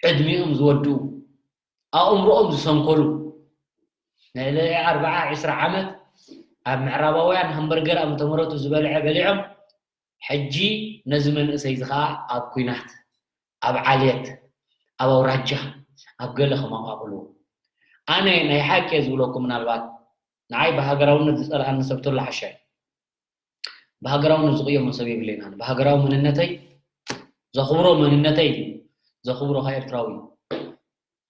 ዕድሚኦም ዝወድኡ፣ ኣእምሮኦም ዝሰንከሉ፣ ንልዕሊ ኣርብዓ ዒስራ ዓመት ኣብ ምዕራባውያን ሃምበርገር ኣብ ምተመረቱ ዝበልዐ በሊዖም፣ ሕጂ ነዚ መንእሰይ እዚ ኸዓ ኣብ ኲናት፣ ኣብ ዓሌት፣ ኣብ ኣውራጃ፣ ኣብ ገለ ከማቋቕልዎ። ኣነ ናይ ሓቂ እየ ዝብለኩም፣ ምናልባት ንዓይ ብሃገራውነት ዝጸልኣኒ ሰብ ተሎ ሓሻ እዩ። ብሃገራውነት ዝቕየሞ ሰብ የብለይን። ኣነ ብሃገራዊ መንነተይ ዘኽብሮ መንነተይ እዩ። ዘኽብሮ ኸዓ ኤርትራዊ እዩ።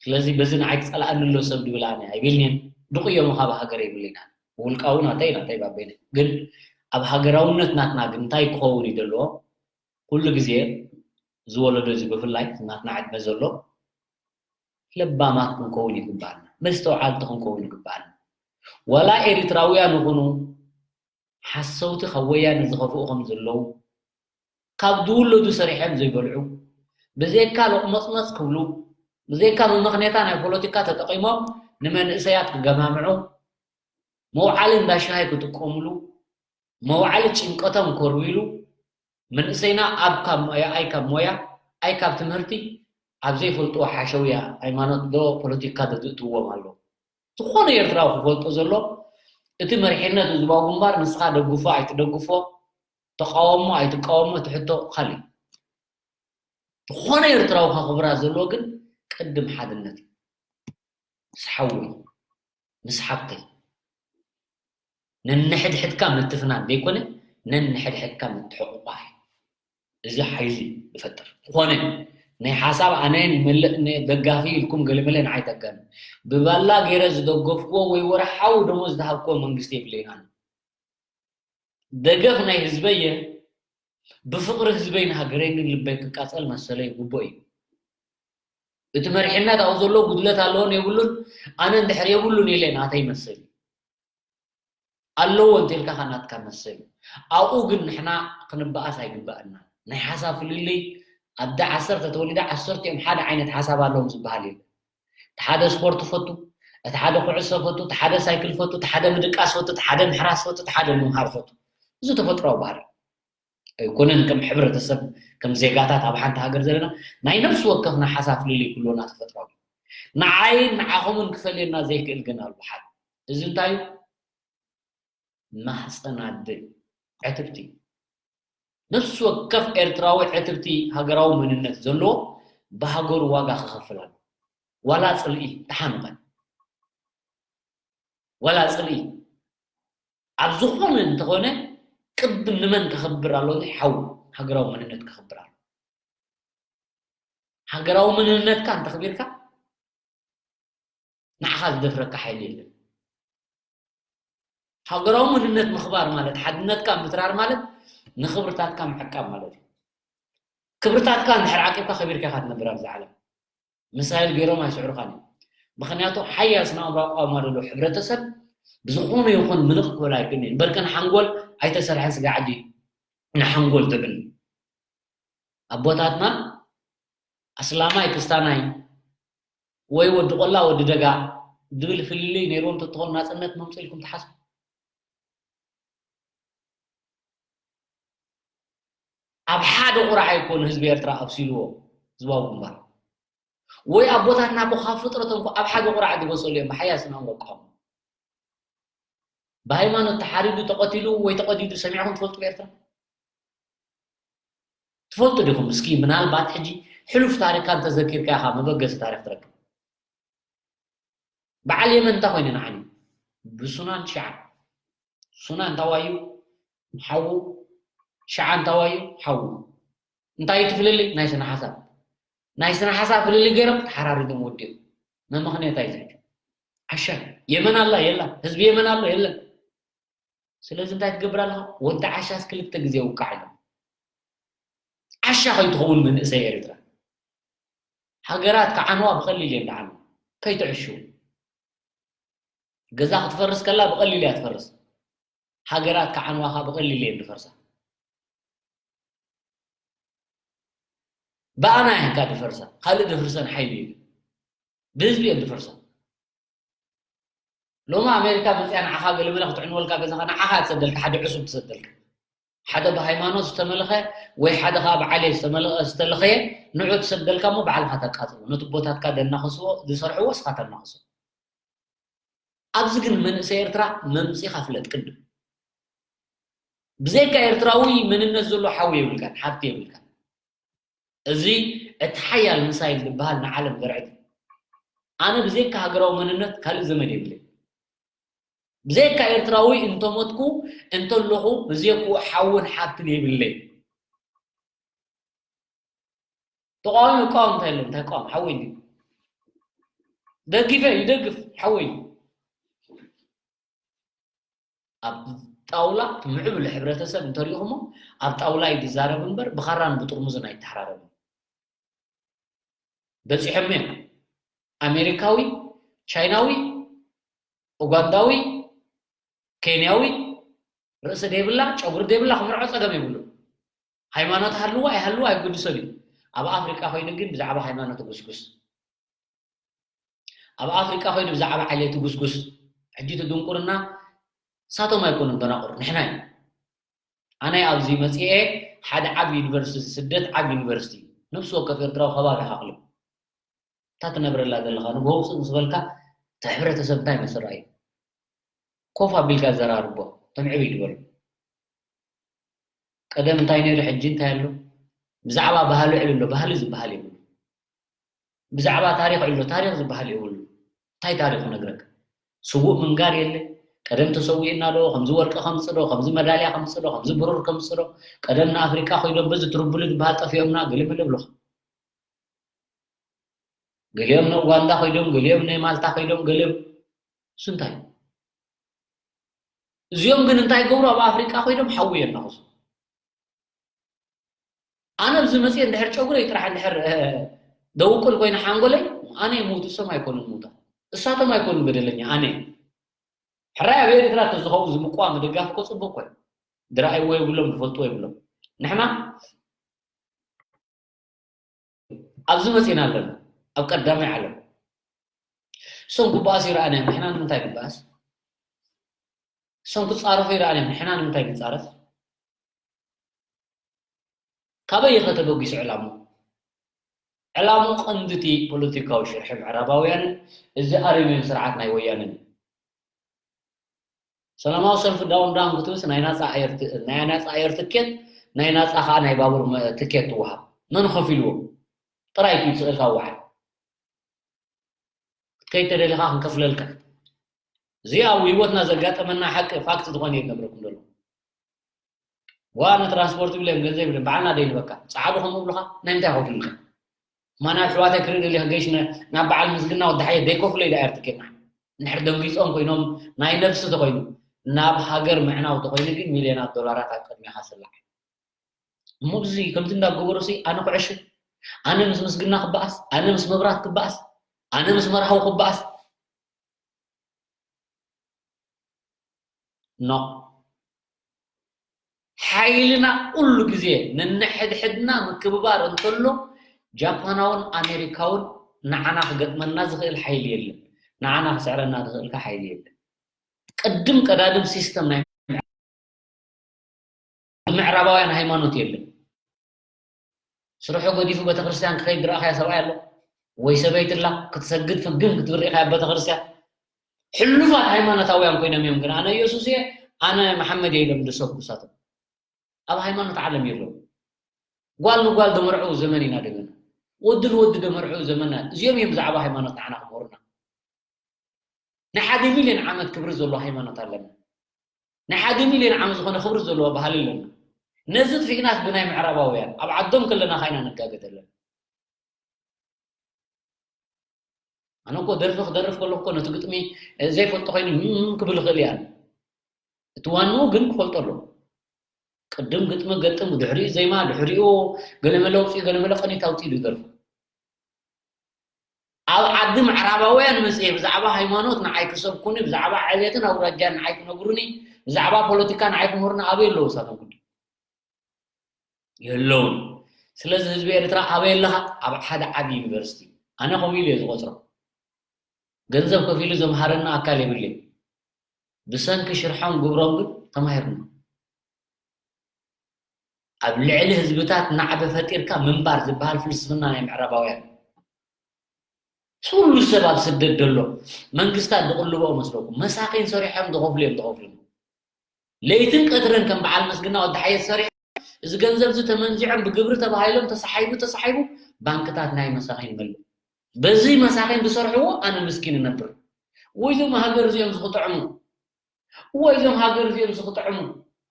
ስለዚ በዚ ንዓይ ክጸልኣኒ ኣሎ ሰብ ድብል ኣነ ኣይብልን'የን። ድቕየሞ ካብ ሃገር የብለይን። ኣነ ውልቃዊ ናተይ ናተይ ባበይነ። ግን ኣብ ሃገራውነት ናትና ግን እንታይ ክኸውን እዩ ዘለዎ? ኩሉ ግዜ እዚ ወለዶ እዚ ብፍላይ ናትና ዕድመ ዘሎ ለባማት ክንከውን ይግባኣና። መስተውዓልቲ ክንከውን ይግባኣና። ዋላ ኤሪትራውያን ይኹኑ ሓሰውቲ ካብ ወያነ ዝኸፍኡ ከም ዘለዉ፣ ካብ ዝውለዱ ሰሪሖም ዘይበልዑ፣ ብዘይካ ሎቕመጽመጽ ክብሉ፣ ብዘይካ መመኽነያታ ናይ ፖለቲካ ተጠቒሞም ንመንእሰያት ክገማምዑ፣ መውዓሊ እንዳ ሻሂ ክጥቀምሉ፣ መውዓሊ ጭንቀቶም ከርውይሉ፣ መንእሰይና ኣብ ካብ ሞያ፣ ኣይ ካብ ሞያ፣ ኣይ ካብ ትምህርቲ፣ ኣብ ዘይፈልጥዎ ሓሸውያ ሃይማኖት ዶ ፖለቲካ ዶ ትእትውዎም ኣለዉ። ዝኾነ ኤርትራዊ ክፈልጦ ዘሎ፣ እቲ መሪሕነት ህዝባዊ ግንባር ንስኻ ደግፎ ኣይትደግፎ፣ ተቃወሞ ኣይትቃወሞ፣ እቲ ሕቶ ካልእ እዩ። ዝኾነ ኤርትራዊ ከኽብራ ዘለዎ ግን ቅድም ሓድነት እዩ። ምስ ሓወይ፣ ምስ ሓብተይ፣ ነንሕድሕድካ ምትፍናን ዘይኮነ፣ ነንሕድሕድካ ምትሕቑቋፍ እዩ። እዚ ሓይሊ ይፈጥር። ዝኾነ ናይ ሓሳብ ኣነ ንመልእ፣ ን-፣ ደጋፊ ኢልኩም ገለመለ ንዓይ ተጋኑ። ብባላ ገይረ ዝደገፍክዎ ወይ ወርሓዊ ደሞዝ ዝሃብክዎ መንግስቲ የብለይን ኣነ። ደገፍ ናይ ህዝበይ እየ። ብፍቕሪ ህዝበይን ሃገረይን ግን ልበይ ክቃጸል መሰለይ ግቡእ እዩ። እቲ መሪሕነት ኣብኡ ዘሎ ጉድለት ኣለዎን የብሉን፣ ኣነ እንድሕር የብሉን ኢለ ናተይ መሰል እዩ። ኣለዎ እንተልካ ኻናትካ መሰል እዩ። ኣብኡ ግን ንሕና ክንበኣስ ኣይግባእና። ናይ ሓሳብ ፍልልይ፣ ኣደ ዓሰርተ ተወሊዳ ዓሰርቲኦም ሓደ ዓይነት ሓሳብ ኣለዎም ዝበሃል የለን። እቲ ሓደ ስፖርት ፈቱ፣ እቲ ሓደ ኩዕሶ ፈቱ፣ እቲ ሓደ ሳይክል ፈቱ፣ እቲ ሓደ ምድቃስ ፈቱ፣ እቲ ሓደ ምሕራስ ፈቱ፣ እቲ ሓደ ምምሃር ፈቱ። እዚ ተፈጥሯዊ ባህሪ እዩ። ኣይኮነን ከም ሕብረተሰብ፣ ከም ዜጋታት ኣብ ሓንቲ ሃገር ዘለና ናይ ነፍሲ ወከፍና ሓሳብ ፍልልይ ክህልወና ተፈጥሯዊ እዩ። ንዓይን ንዓኹምን ክፈልየና ዘይክእል ግን ኣሎ ሓደ። እዚ እንታይ እዩ? ማህፀን ኣደ እዩ። ዕትብቲ እዩ። ነፍሲ ወከፍ ኤርትራዊ ዕትብቲ ሃገራዊ መንነት ዘለዎ ብሃገሩ ዋጋ ክኸፍል ኣለዎ። ዋላ ጽልኢ ተሓኑቐ፣ ዋላ ጽልኢ ኣብ ዝኾነ እንተኾነ ቅድም ንመን ከኽብር ኣለዎ? ሓው ሃገራዊ መንነት ከኽብር ኣለዎ። ሃገራዊ መንነትካ እንተኽቢርካ ንዓኻ ዝደፍረካ ሓይሊ የለን። ሃገራዊ መንነት ምኽባር ማለት ሓድነትካ ምትራር ማለት ንኽብርታትካ ምዕቃብ ማለት እዩ። ክብርታትካ እንድሕር ዓቂብካ ከቢርካ ኢኻ ትነብር ኣብዚ ዓለም። ሚሳይል ገይሮም ኣይስዕሩኻን እዮም። ምኽንያቱ ሓያል ስነ ኣእምሮኣዊ ኣቃውማ ዘለዎ ሕብረተሰብ ብዝኾነ ይኹን ምንቕ ክብል ኣይክእልን እዩ። በርከ ንሓንጎል ኣይተሰርሐን ስጋዕ ድዩ ንሓንጎል ትብል። ኣቦታትና ኣስላማይ ክስታናይ ወይ ወዲ ቆላ ወዲ ደጋ ዝብል ፍልልይ ነይርዎም ተትኾኑ ናፅነት መምፅእ ኢልኩም ትሓስቡ? ኣብ ሓደ ቁራዕ ኣይኮኑ ህዝቢ ኤርትራ ኣብሲልዎ ህዝባዊ ግንባር። ወይ ኣቦታትና እኮ ካብ ፍጥረቶም እኮ ኣብ ሓደ ቁራዕ ዝበሰሉ እዮም ብሓያል ስነ ኣእምሮ ኣቃውማ። ብሃይማኖት ተሓሪዱ ተቐቲሉ ወይ ተቐዲዱ ሰሚዕኹም ትፈልጡ ብኤርትራ? ትፈልጡ ዲኹም? እስኪ ምናልባት ሕጂ ሕሉፍ ታሪኽካ እንተዘኪርካ ኢኻ መበገሲ ታሪኽ ትረክብ። በዓል የመን እንታይ ኮይኑ ንዓኒ? ብሱናን ሽዓን። ሱናን ታዋዩ ሓዉ፣ ሽዓን ታዋዩ ሓዉ። እንታይ እዩ እቲ ፍልልይ? ናይ ስነ ሓሳብ። ናይ ስነ ሓሳብ ፍልልይ ገይሮም ተሓራሪዶም ወዲኦም። መመኽንያት ኣይዘይዱ። ዓሻ የመን ኣላ የላ፣ ህዝቢ የመን ኣሎ የለን። ስለዚ እንታይ ትገብር ኣለኻ? ወዲ ዓሻስ ክልተ ግዜ ውቃዕ ኢሎም። ዓሻ ከይትኸውን መንእሰይ ኤርትራ። ሃገራት ክዓንዋ ብቐሊል እየን ዝዓንዋ። ከይትዕሽው። ገዛ ክትፈርስ ከላ ብቐሊል እያ ትፈርስ። ሃገራት ክዓንዋ ኸኣ ብቐሊል እየን ዝፈርሳ። ብኣና እየን ከኣ ዝፈርሳ። ካልእ ዘፍርሰን ሓይሊ የለን። ብህዝቢ እየን ዝፈርሳ። ሎሚ ኣሜሪካ መፅያ ንዓኻ ገለመለ ክትዕንወልካ ገዛኻ ንዓኻ እያ ትሰደልካ፣ ሓደ ዕሱብ ትሰደልካ። ሓደ ብሃይማኖት ዝተመለኸ ወይ ሓደ ኸዓ ብዓሌት ዝተመለኸ ዝተለኸየ ንዑ ትሰደልካ እሞ ባዕልኻ ተቃፅሎ። ነቲ ቦታትካ ደናኸስዎ፣ ዝሰርሕዎ እስኻ ተናኸሶ። ኣብዚ ግን መንእሰይ ኤርትራ መምፂኻ ፍለጥ ቅድም። ብዘይካ ኤርትራዊ መንነት ዘሎ ሓዊ የብልካን፣ ሓብቲ የብልካን። እዚ እቲ ሓያል ሚሳይል ዝበሃል ንዓለም ዘርዕድ። ኣነ ብዘይካ ሃገራዊ መንነት ካልእ ዘመድ የብለይ። ብዘይካ ኤርትራዊ እንተሞትኩ እንተለኹ ብዘይክኡ ሓውን ሓብትን የብለይ። ተቃዋሚ ይቃወም እንታይ ኣሎ? እንታይ ይቃወም? ሓወይ እንድዩ። ደጊፈ ይደግፍ ሓወይ። ኣብ ጣውላ እቲ ምዕቡል ሕብረተሰብ እንተሪኢኹሞ ኣብ ጣውላ እዩ ዝዛረብ እምበር ብኻራን ብጥርሙዝን ኣይተሓራረብን። በፂሖም እዮም። ኣሜሪካዊ፣ ቻይናዊ፣ ኡጋንዳዊ፣ ኬንያዊ ርእሲ ደይብላ ጨጉሪ ደይብላ ክምርዖ ፀገም የብሉ። ሃይማኖት ሃልዋ ኣይሃልዋ ኣይጉድሶን እዩ። ኣብ ኣፍሪቃ ኮይኑ ግን ብዛዕባ ሃይማኖት ጉስጉስ ኣብ ኣፍሪቃ ኮይኑ ብዛዕባ ዓሌት ጉስጉስ። ሕጂ እቲ ድንቁርና ሳቶም ኣይኮኑን ደናቁር ንሕና እዩ። ኣነ ኣብዚ መፅኤ ሓደ ዓብ ዩኒቨርሲቲ ስደት ዓብ ዩኒቨርሲቲ ነብሲ ወከፍ ኤርትራዊ ከባቢ ሃቕልም እታ ትነብረላ ዘለኻ ንጎ ውፅእ ምስ በልካ እቲ ሕብረተሰብ እንታይ መስል ረኣዩ ኮፍ ኣቢልካ ዘራርቦ ተምዕብ ይድበሉ። ቀደም እንታይ ነይሩ ሕጂ እንታይ ኣሎ? ብዛዕባ ባህሊ ዕልሎ ባህሊ ዝበሃል የብሉ። ብዛዕባ ታሪኽ ዕልሎ ታሪኽ ዝበሃል የብሉ። እንታይ ታሪኽ ነግረካ? ስዉእ ምንጋር የለ። ቀደም ተሰዊእና ዶ ከምዚ ወርቂ ከምፅእ ዶ ከምዚ መዳልያ ከምፅእ ዶ ከምዚ ብሩር ከምፅእ ዶ ቀደም ንኣፍሪቃ ኮይዶም በዚ ትርቡሊ ዝበሃል ጠፊኦምና ገለ መለ ብሎኻ። ገሊኦም ንኡጋንዳ ኮይዶም ገሊኦም ንማልታ ኮይዶም ገሊኦም እሱ እንታይ እዚኦም ግን እንታይ ገብሩ ኣብ ኣፍሪቃ ኮይዶም ሓዊ የናኽሱ። ኣነ ኣብዚ መፅየ እንድሕር ጨጉረይ ጥራሕ እንድሕር ደውቅል ኮይነ ሓንጎለይ ኣነ ይሙት እሶም ኣይኮኑን ሙታ እሳቶም ኣይኮኑን በደለኛ ኣነ ሕራይ ኣብ ኤርትራ ተዝኸው ዝምቋም ደጋፊ እኮ ፅቡቅ ኮይ ድረኣይዎ የብሎም ዝፈልጥዎ የብሎም ንሕና ኣብዚ መፂና ኣለና ኣብ ቀዳማይ ዓለም እሶም ክበኣሱ ይረኣና እዮም ንሕና ንምንታይ ንበኣስ እሶም ክፃረፉ ይረኣና እዮም ንሕና ንምንታይ ንፃረፍ ካበይ ኢኸ ተበጊሱ ዕላሙ ዕላሙ ቀንድቲ ፖለቲካዊ ሽርሒ ምዕራባውያንን እዚ ኣረሜን ስርዓት ናይ ወያንን ሰላማዊ ሰልፊ ዳውን ዳውን ክትብስ ናይ ናፃ ኣየር ት- ናይ ናፃ ኣየር ትኬት ናይ ናፃ ከዓ ናይ ባቡር መ- ትኬት ትወሃብ መን ከፊልዎ ጥራይ እዩ ስእልካ ወሓል ክትከይድ ተደሊኻ ክንከፍለልካ እዚኣ ኣብ ህይወትና ዘጋጠመና ሓቂ ፋክት ዝኾነ እየ ዝነግረኩም ዘሎ ዋ ንትራንስፖርት ይብለን ገንዘብ ይብለን በዓልና ደይልበካ ፀዓዱ ከምኡ ብልኻ ናይ ምንታይ ከፍሉልካ ማና ኣሕዋተይ ክርኢ ደሊኺ ገይሽ ናብ በዓል ምስግና ወዲ ሓየት ደይከፍሎ ኢለ ኣየር ትኬትና እንድሕር ደንጊፆም ኮይኖም ናይ ነብሲ ተኮይኑ ናብ ሃገር ምዕናው ተኮይኑ ግን ሚልዮናት ዶላራት ኣብ ቅድሜኻ ስላዕ እሞ ብዚ ከምዚ እንዳገበሩ ሲ ኣነ ኩዕሽ ኣነ ምስ ምስግና ክበኣስ ኣነ ምስ መብራት ክበኣስ ኣነ ምስ መርሃዊ ክበኣስ ኖ ሓይልና ኩሉ ግዜ ነንሕድሕድና ምክብባር እንተሎ ጃፓናውን ኣሜሪካውን ንዓና ክገጥመና ዝኽእል ሓይሊ የለን ንዓና ክስዕረና ዝኽእልካ ሓይሊ የለን ቅድም ቀዳድም ሲስተም ናይ ምዕራባውያን ሃይማኖት የለን ስርሑ ገዲፉ ቤተክርስትያን ክኸይድ ዝረኣኻዮ ሰብኣይ ኣሎ ወይ ሰበይቲ ላ ክትሰግድ ፍግም ክትብል ርኢኻዮ ኣብ ቤተክርስትያን ሕሉፋት ሃይማኖታውያን ኮይኖም እዮም ግን ኣነ ኢየሱስ እየ ኣነ መሓመድ እየ ኢሎም ዝሰብኩ እሳቶም ኣብ ሃይማኖት ዓለም የለዉ ጓል ንጓል ደመርዑ ዘመን ኢና ደለና ወዲ ንወዲ ደመርዑ ዘመን እዚኦም እዮም ብዛዕባ ሃይማኖት ንዓና ክምህሩና ናይ ሓደ ሚልዮን ዓመት ክብሪ ዘሎ ሃይማኖት ኣለና ናይ ሓደ ሚልዮን ዓመት ዝኾነ ክብሪ ዘለዎ ባህሊ ኣለና ነዚ ጥፊእናስ ብናይ ምዕራባውያን ኣብ ዓዶም ከለና ካይና ንጋገ ዘለና ኣነ እኮ ደርፊ ክደርፍ ከሎ እኮ ነቲ ግጥሚ ዘይፈልጦ ኮይኑ ክብል ይኽእል እያ እቲ ዋንኡ ግን ክፈልጦ ኣለዎ ቅድም ግጥሚ ገጥም፣ ድሕሪኡ ዜማ፣ ድሕሪኡ ገለመለ ኣውፅኡ፣ ገለመለ ቅኒት ኣውፅኡ እዩ ደርፉ። ኣብ ዓዲ ምዕራባውያን መፅኤ ብዛዕባ ሃይማኖት ንዓይ ክሰብኩኒ፣ ብዛዕባ ዕብየትን ኣውራጃን ንዓይ ክነግሩኒ፣ ብዛዕባ ፖለቲካ ንዓይ ክምህሩኒ ኣበይ ኣለዉ እሳቶም ጉዳይ? የለውን። ስለዚ ህዝቢ ኤርትራ ኣበይ ኣለኻ? ኣብ ሓደ ዓቢ ዩኒቨርሲቲ። ኣነ ከምኡ ኢሉ እየ ዝቖጽሮ። ገንዘብ ከፊሉ ዘምሃረና ኣካል የብለይ። ብሰንኪ ሽርሖም ግብሮም ግን ተማሂርና። ኣብ ልዕሊ ህዝብታት ናዕቢ ፈጢርካ ምንባር ዝበሃል ፍልስፍና ናይ ምዕራባውያን። ኩሉ ሰብ ኣብ ስደት ደሎ መንግስታት ዝቕልቦ መስለኩም? መሳኺን ሰሪሖም ዝኸፍሉ እዮም ዝኸፍሉ። ለይትን ቀትርን ከም በዓል መስግና ወዲ ሓየት ሰሪሖም፣ እዚ ገንዘብ እዚ ተመንዚዖም ብግብሪ ተባሂሎም ተሳሒቡ ተሳሒቡ ባንክታት ናይ መሳኺን መሉ። በዚ መሳኺን ዝሰርሕዎ ኣነ ምስኪን እነብር። ወይ እዞም ሃገር እዚኦም ዝኽጥዕሙ፣ ወይ እዞም ሃገር እዚኦም ዝኽጥዕሙ።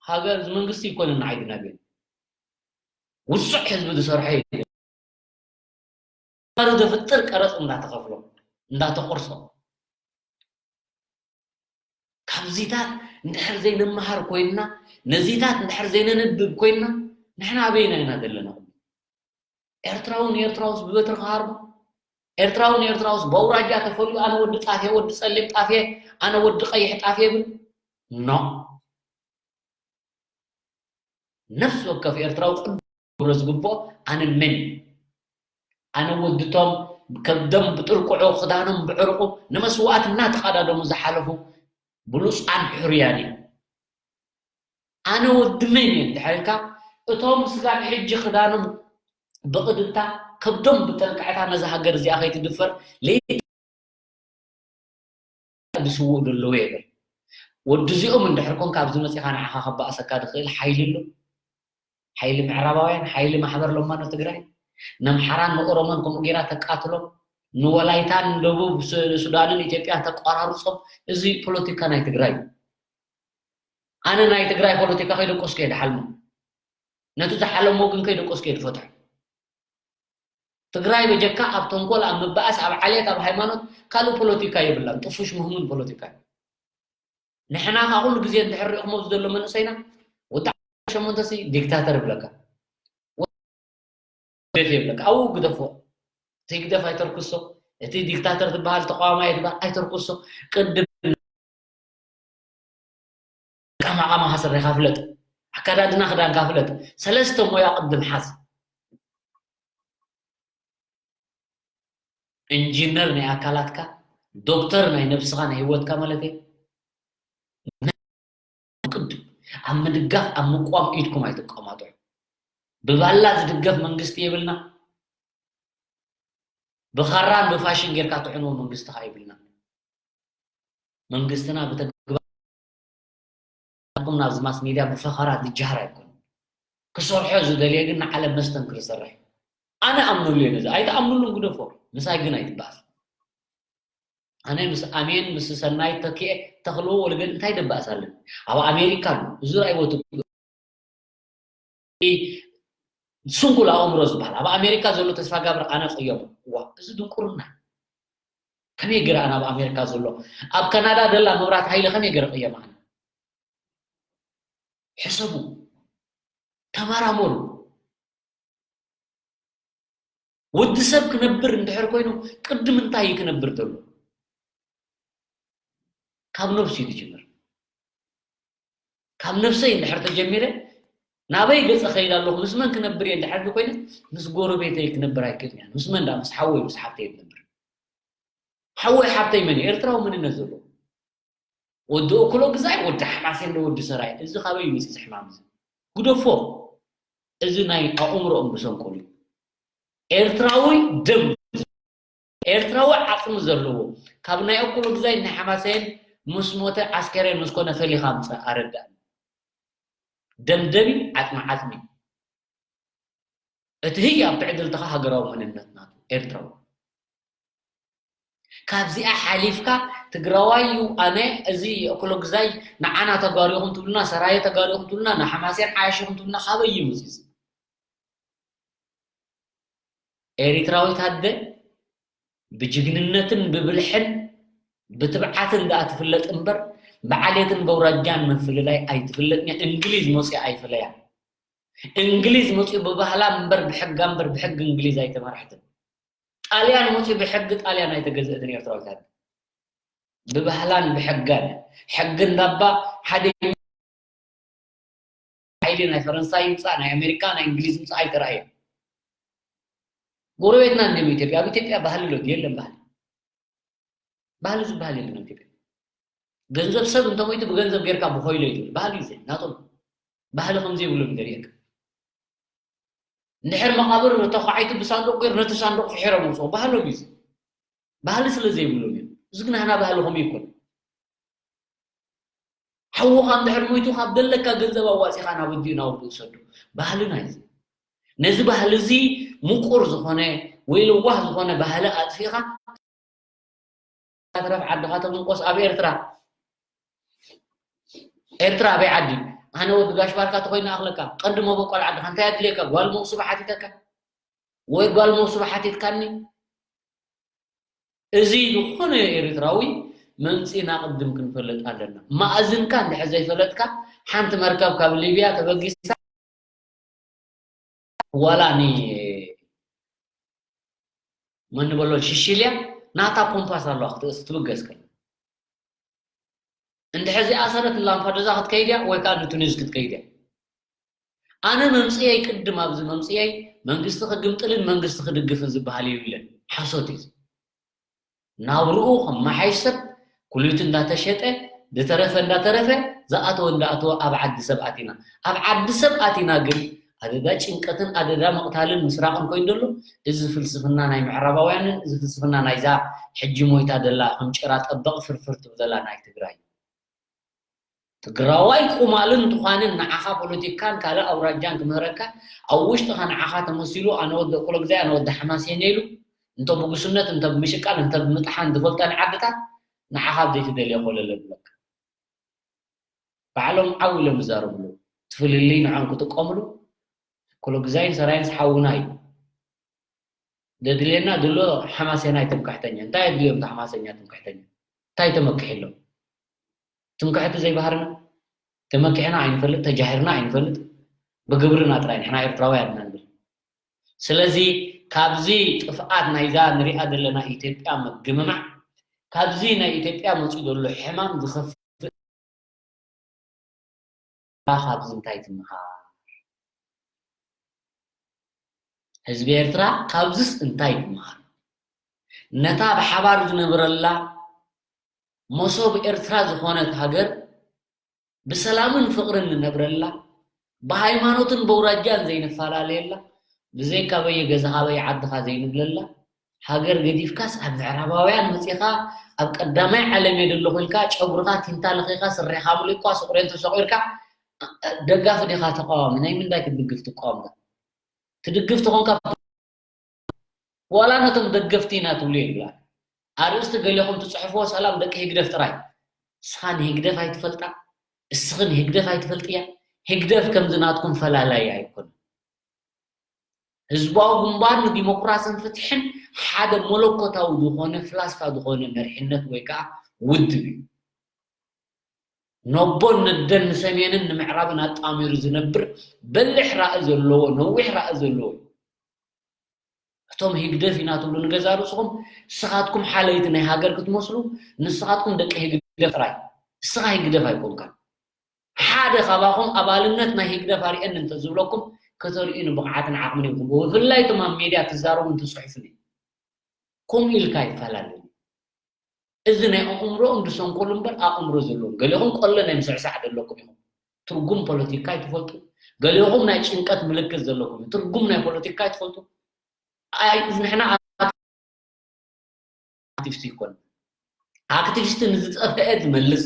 ሃገር እዚ መንግስቲ ይኮነና ዓይድና ግን ውጹዕ ህዝቢ ዝሰርሖ እዩ። ቀረጽ ዘፍጥር ቀረጽ እንዳተኸፍሎ፣ እንዳተቆርሶ። ካብዚታት እንድሕር ዘይንመሃር ኮይንና፣ ነዚታት እንድሕር ዘይነንብብ ኮይንና፣ ንሕና ኣበይና ኢና ዘለና? ኤርትራዊ ንኤርትራውስ ብበትሪ ክሃርሞ? ኤርትራዊ ንኤርትራውስ በውራጃ ተፈልዩ ኣነ ወዲ ጣፍ እየ፣ ወዲ ጸሊም ጣፍ እየ፣ ኣነ ወዲ ቀይሕ ጣፍ እየ ይብል? ኖ። ነፍሲ ወከፍ ኤርትራዊ ቅድም ክብሎ ዝግብኦ ኣነ መን እየ? ኣነ ወድቶም ከብዶም ብጥርቁዑ ክዳኖም ብዕርቁ ንመስዋእቲ እናተቓዳደሙ ዝሓለፉ ብሉጻን ሕሩያን እዮም። ኣነ ወዲ መን እየ እንድሕር ኢልካ፣ እቶም ስጋብ ሕጂ ክዳኖም ብቕድድታ ከብዶም ብጠንቃዕታ ነዛ ሃገር እዚኣ ከይትድፈር ለይቲ ዝስውኡ ዘለዉ የብል። ወዲ እዚኦም እንድሕር ኮንካ ኣብዚ መጺኻ ንዓኻ ከባእሰካ ዝኽእል ሓይሊ ኣሎ። ሓይሊ ምዕራባውያን፣ ሓይሊ ማሕበር ለማኖ ትግራይ፣ ነምሓራን ንኦሮሞን ከምኡ ጌራ ተቃትሎም፣ ንወላይታን ደቡብ ሱ-፣ ሱዳንን ኢትዮጵያን ተቋራርጾም፣ እዚ ፖለቲካ ናይ ትግራይ እዩ። ኣነ ናይ ትግራይ ፖለቲካ ከይደቆስኩ እየ ድሓልሞ። ነቲ ዝሓለሞ ግን ከይደቆስኩ እየ ድፈትሖ። ትግራይ በጀካ ኣብ ተንኮል፣ ኣብ ምባኣስ፣ ኣብ ዓሌት፣ ኣብ ሃይማኖት ካልእ ፖለቲካ የብላን። ጥፉሽ ምህሙን ፖለቲካ እዩ። ንሕና ከኣ ኩሉ ግዜ እንድሕር ሪእኹሞ ኣብዚ ዘሎ መንእሰይና ወዲ ሸሞንተ ሲ ዲክታተር ይብለካ። ግደፍ የብለካ። ኣብኡ ግደፎ። እቲ ግደፍ ኣይተርክሶ። እቲ ዲክታተር ዝበሃል ተቃዋማይ ዝበሃል ኣይተርክሶ። ቅድም ኣቃማቃማኻ ስረኻ ፍለጥ። ኣከዳድና ክዳንካ ፍለጥ። ሰለስተ ሞያ ቅድም ሓዝ። ኢንጂነር ናይ ኣካላትካ፣ ዶክተር ናይ ነብስኻ፣ ናይ ህይወትካ ማለት እዩ። ቅድም ኣብ ምድጋፍ፣ ኣብ ምቋም ኢድኩም ኣይትቋማጡ። ብባላ ዝድገፍ መንግስቲ የብልና። ብኻራን ብፋሽን ጌርካ ትዕንዎ መንግስቲ ኸኣ የብልና። መንግስትና ብተግባር ናብዚ ማስ ሚድያ ብፈኸራ ዝጀሃር ኣይኮነን። ክሰርሖ ዝደልየ ግን ንዓለም መስተንክር ዝሰርሕ። ኣነ ኣምነሉ እየ ነዚ። ኣይትኣምኑሉን ግደፎ። ምሳይ ግን ኣይትበኣስ። ኣነ ምስ ኣሜን ምስ ሰናይ ተኪኤ ተኽልዎ ወልገን እንታይ ደባእስ ኣለኒ? ኣብ ኣሜሪካ ኣሎ። እዚ ራእይዎ ትብሉ ስንኩል ኣእምሮ ዝበሃል ኣብ ኣሜሪካ ዘሎ ተስፋ ጋብር ኣነ ቅየሞ። ዋ፣ እዚ ድንቁርና። ከመይ ገይረ ኣነ ኣብ ኣሜሪካ ዘሎ፣ ኣብ ካናዳ ደላ መብራት ሃይለ ከመይ ገይረ ቅየማ ኣነ? ሕሰቡ፣ ተመራመሩ። ወዲ ሰብ ክነብር እንድሕር ኮይኑ ቅድም እንታይ እዩ ክነብር ዘሎ? ካብ ነብሱ እዩ ዝጅምር። ካብ ነብሰይ እንድሕር ተጀሚረ ናበይ ገጸ ከይድ ኣለኹ? ምስ መን ክነብር እየ እንድሕር ኮይነ ምስ ጎረቤተይ ክነብር ኣይክእልን እየ። ምስ መን ዳ? ምስ ሓወይ ምስ ሓብተይ እየ ክነብር። ሓወይ ሓብተይ መን እዩ? ኤርትራዊ መንነት ዘለዎ። ወዲ እኩሎ ግዛይ፣ ወዲ ሓማሴን ዶ ወዲ ሰራይ? እዚ ካበይ ይመጽእ እዚ ሕማም እዚ? ግደፎ። እዚ ናይ ኣእምሮኦም ብሰንኮል እዩ። ኤርትራዊ ደም፣ ኤርትራዊ ዓጽሚ ዘለዎ፣ ካብ ናይ እኩሎ ግዛይ ናይ ሓማሴን ምስ ሞተ ዓስከሬን ምስ ኮነ ፈሊኻ ምጻእ ኣረዳእ። ደም ደም እዩ፣ ዓጽሚ ዓጽሚ። እቲ ህያብ ትዕድልትኻ ሃገራዊ መንነት ናቱ ኤርትራዊ። ካብዚኣ ሓሊፍካ ትግራዋይ እዩ ኣነ፣ እዚ እኩሎ ግዛይ ንዓና ተጋሩ ኢኹም ትብሉና፣ ሰራየ ተጋሩ ኢኹም ትብሉና፣ ንሓማሴን ዓያሽ ኢኹም ትብሉና፣ ካበይ እዩ መፂኡ? ኤሪትራዊት ኣደ ብጅግንነትን ብብልሕን ብትብዓትን ደኣ ትፍለጥ እምበር ብዓሌትን በውራጃን ምፍልላይ ኣይትፍለጥን እያ። እንግሊዝ መፂኣ ኣይፈለያ። እንግሊዝ መፅኡ ብባህላ እምበር ብሕጋ እምበር ብሕጊ እንግሊዝ ኣይተመራሕትን። ጣልያን መፅኡ ብሕጊ ጣልያን ኣይተገዝእትን ኤርትራዊት ሃገር። ብባህላን ብሕጋን። ሕጊ እንዳባ ሓደ ሓይሊ ናይ ፈረንሳይ ይምፃእ፣ ናይ ኣሜሪካ፣ ናይ እንግሊዝ ይምፃእ ኣይተራእየን። ጎረቤትና እንዲም ኢትዮጵያ። ኣብ ኢትዮጵያ ባህሊ ሎ የለን? ባህሊ፣ ባህሊ ዝበሃል የለን ኣብ ኢትዮጵያ። ገንዘብ ሰብ እንተሞይቱ ብገንዘብ ጌርካ ብኮይሎ እዩ ዝብል። ባህሊ እዩ ዘይ ናቶም። ባህሊ ከም ዘይብሎም ዘርእየካ። እንድሕር መቓብር ተኳዒቱ ብሳንዱቕ ገይሩ ነቲ ሳንዱቕ ፍሒሮም ኣውፅኦ። ባህሎም እዩ እዚ። ባህሊ ስለ ዘይብሎም እዮም። እዚ ግን ናህና ባህሊ ከምኡ ይኮን። ሓውኻ እንድሕር ሞይቱ ካብ ደለካ ገንዘብ ኣዋፂኻ ናብ ኣዲኡ ናብ ኣቦኡ ትሰዶ። ባህልና እዩ እዚ። ነዚ ባህሊ እዚ ምቁር ዝኾነ ወይ ለዋህ ዝኾነ ባህሊ ኣጥፊእኻ ትረፍ ዓድኻ ተምንቆስ ኣብ ኤርትራ። ኤርትራ ኣበይ ዓዲ? ኣነ ወዲ ጋሽ ባርካ ተኾይኑ ኣኽለካ። ቀንዲ መበቆል ዓድኻ እንታይ ኣድልየካ? ጓል መውስባ ሓቲተካ? ወይ ጓል መውስባ ሓቲትካኒ? እዚ ዝኾነ ኤርትራዊ መምጺና ቅድም ክንፈልጥ ኣለና። ማእዝንካ እንድሕር ዘይፈለጥካ፣ ሓንቲ መርከብ ካብ ሊብያ ተበጊሳ ዋላ ኒ-፣ መን ንበሎ ሽሽልያ ናታ ኮምፓስ ኣለዋ ክትእስ-፣ ትብገስ ከላ። እንድሕር ዘይኣሰረት ንላምፓዱዛ ክትከይድ እያ ወይ ከኣ ንቱኒዝ ክትከይድ እያ። ኣነ መምጽኤይ ቅድም ኣብዚ መምጽኤይ መንግስቲ ክግምጥልን መንግስቲ ክድግፍን ዝበሃል የብለን። ሓሶት እዩ። ናብርኡ ከመሓይሽ ሰብ ኩሊቱ እንዳተሸጠ ዝተረፈ እንዳተረፈ ዝኣተወ እንዳኣተወ ኣብ ዓዲ ሰብ ኣቲና። ኣብ ዓዲ ሰብ ኣቲና ግን ኣደዳ ጭንቀትን ኣደዳ ምቕታልን ምስራቕን ኮይኑ ዘሎ እዚ ፍልስፍና ናይ ምዕራባውያንን እዚ ፍልስፍና ናይዛ ሕጂ ሞይታ ደላ ከም ጭራ ጠበቕ ፍርፍር ትብለላ ናይ ትግራይ። ትግራዋይ ቁማልን ትዃንን ንዓኻ ፖለቲካን ካልእ ኣውራጃን ክምህረካ ኣብ ውሽጥኻ ንዓኻ ተመሲሉ ኣነ ወዲ እኩለ ግዜ ኣነ ወዲ ሓማሴን ኢሉ እንተ ብጉስነት እንተ ብምሽቃል እንተ ብምጥሓን ዝፈልጠን ዓድታት ንዓኻ ኣብ ዘይትደልዮ ኮለል የብለካ። ባዕሎም ዓው ኢሎም ይዛረብሉ። እቲ ፍልልይ ንዖም ክጥቀምሉ ኩሉ ግዛይን ሰራይንስ ሓውና እዩ። ዘድልየና ድሎ ሓማሴናይ ትምክሕተኛ። እንታይ ኣድልዮም እቲ ሓማሴኛ ትምክሕተኛ? እንታይ ተመኪሕሎም? ትምክሕቲ ዘይባህርና? ተመኪሕና ኣይንፈልጥ፣ ተጃሂርና ኣይንፈልጥ። ብግብርና ጥራይ ንሕና ኤርትራውያን ኢና ንብል። ስለዚ ካብዚ ጥፍኣት ናይዛ ንሪኣ ዘለና ኢትዮጵያ ምግምማዕ፣ ካብዚ ናይ ኢትዮጵያ መፂኡ ዘሎ ሕማም ዝኸፍእ ካብዚ እንታይ ትምሃር? ህዝቢ ኤርትራ ካብዚስ እንታይ ይምሃር? ነታ ብሓባር ዝነብረላ መሶብ ኤርትራ ዝኾነት ሃገር ብሰላምን ፍቕርን ንነብረላ፣ ብሃይማኖትን በውራጃን ዘይንፈላለየላ፣ ብዘይካ በየ ገዛኻ በየ ዓድኻ ዘይንብለላ፣ ሃገር ገዲፍካስ ኣብ ምዕራባውያን መጺኻ ኣብ ቀዳማይ ዓለም እየ ዘለኹ ኢልካ ጨጉርኻ ቲንታ ለኺኻ ስረኻ ኣምሊቕኳ ስቑሬን ተሰቑርካ ደጋፊ ዲኻ ተቃዋሚ? ናይ ምንታይ ክትድግፍ ትቃወም? ትድግፍ ተኾንካ ዋላ ነቶም ደገፍቲ ኢና ትብሉ የብላ። ኣርእስቲ ገሌኹም ትጽሕፍዎ ሰላም ደቂ ህግደፍ ጥራይ። ንስኻ ንህግደፍ ኣይትፈልጣ፣ እስኺ ንህግደፍ ኣይትፈልጥያ። ህግደፍ ከምዚ ናትኩም ፈላላይ ኣይኮነን። ህዝባዊ ግንባር ንዲሞክራስን ፍትሕን ሓደ መለኮታዊ ዝኾነ ፍላስፋ ዝኾነ መሪሕነት ወይ ከዓ ውድብ እዩ። ነቦን ነደን ንሰሜንን ንምዕራብን ኣጣሚሩ ዝነብር በሊሕ ራኢ ዘለዎ ነዊሕ ራኢ ዘለዎ እዩ። እቶም ህግደፍ ኢና ትብሉ ንገዛ ርእስኹም ንስኻትኩም ሓለይቲ ናይ ሃገር ክትመስሉ ንስኻትኩም ደቂ ህግደፍ ጥራይ። ንስኻ ህግደፍ ኣይኮንካን። ሓደ ካባኹም ኣባልነት ናይ ህግደፍ ኣርእየኒ እንተዝብለኩም ከተርእዩኒ ብቕዓትን ዓቕምን የብልኩም። ብፍላይ እቶም ኣብ ሜድያ ትዛረቡን ትጽሕፉን እዩ። ከምኡ ኢልካ ይፈላለዩ። እዚ ናይ ኣእምሮኦም ዝሰንከሉ እምበር ኣእምሮ ዘለዎም። ገሊኹም ቆሎ ናይ ምስዕሳዕ ዘለኩም ኢኹም። ትርጉም ፖለቲካ ኣይትፈልጡ። ገሊኹም ናይ ጭንቀት ምልክት ዘለኩም እዩ። ትርጉም ናይ ፖለቲካ ኣይትፈልጡ። ኣይ፣ ንሕና ኣክቲቪስት ይኮን። ኣክቲቪስት ንዝጠፍአ ዝመልስ፣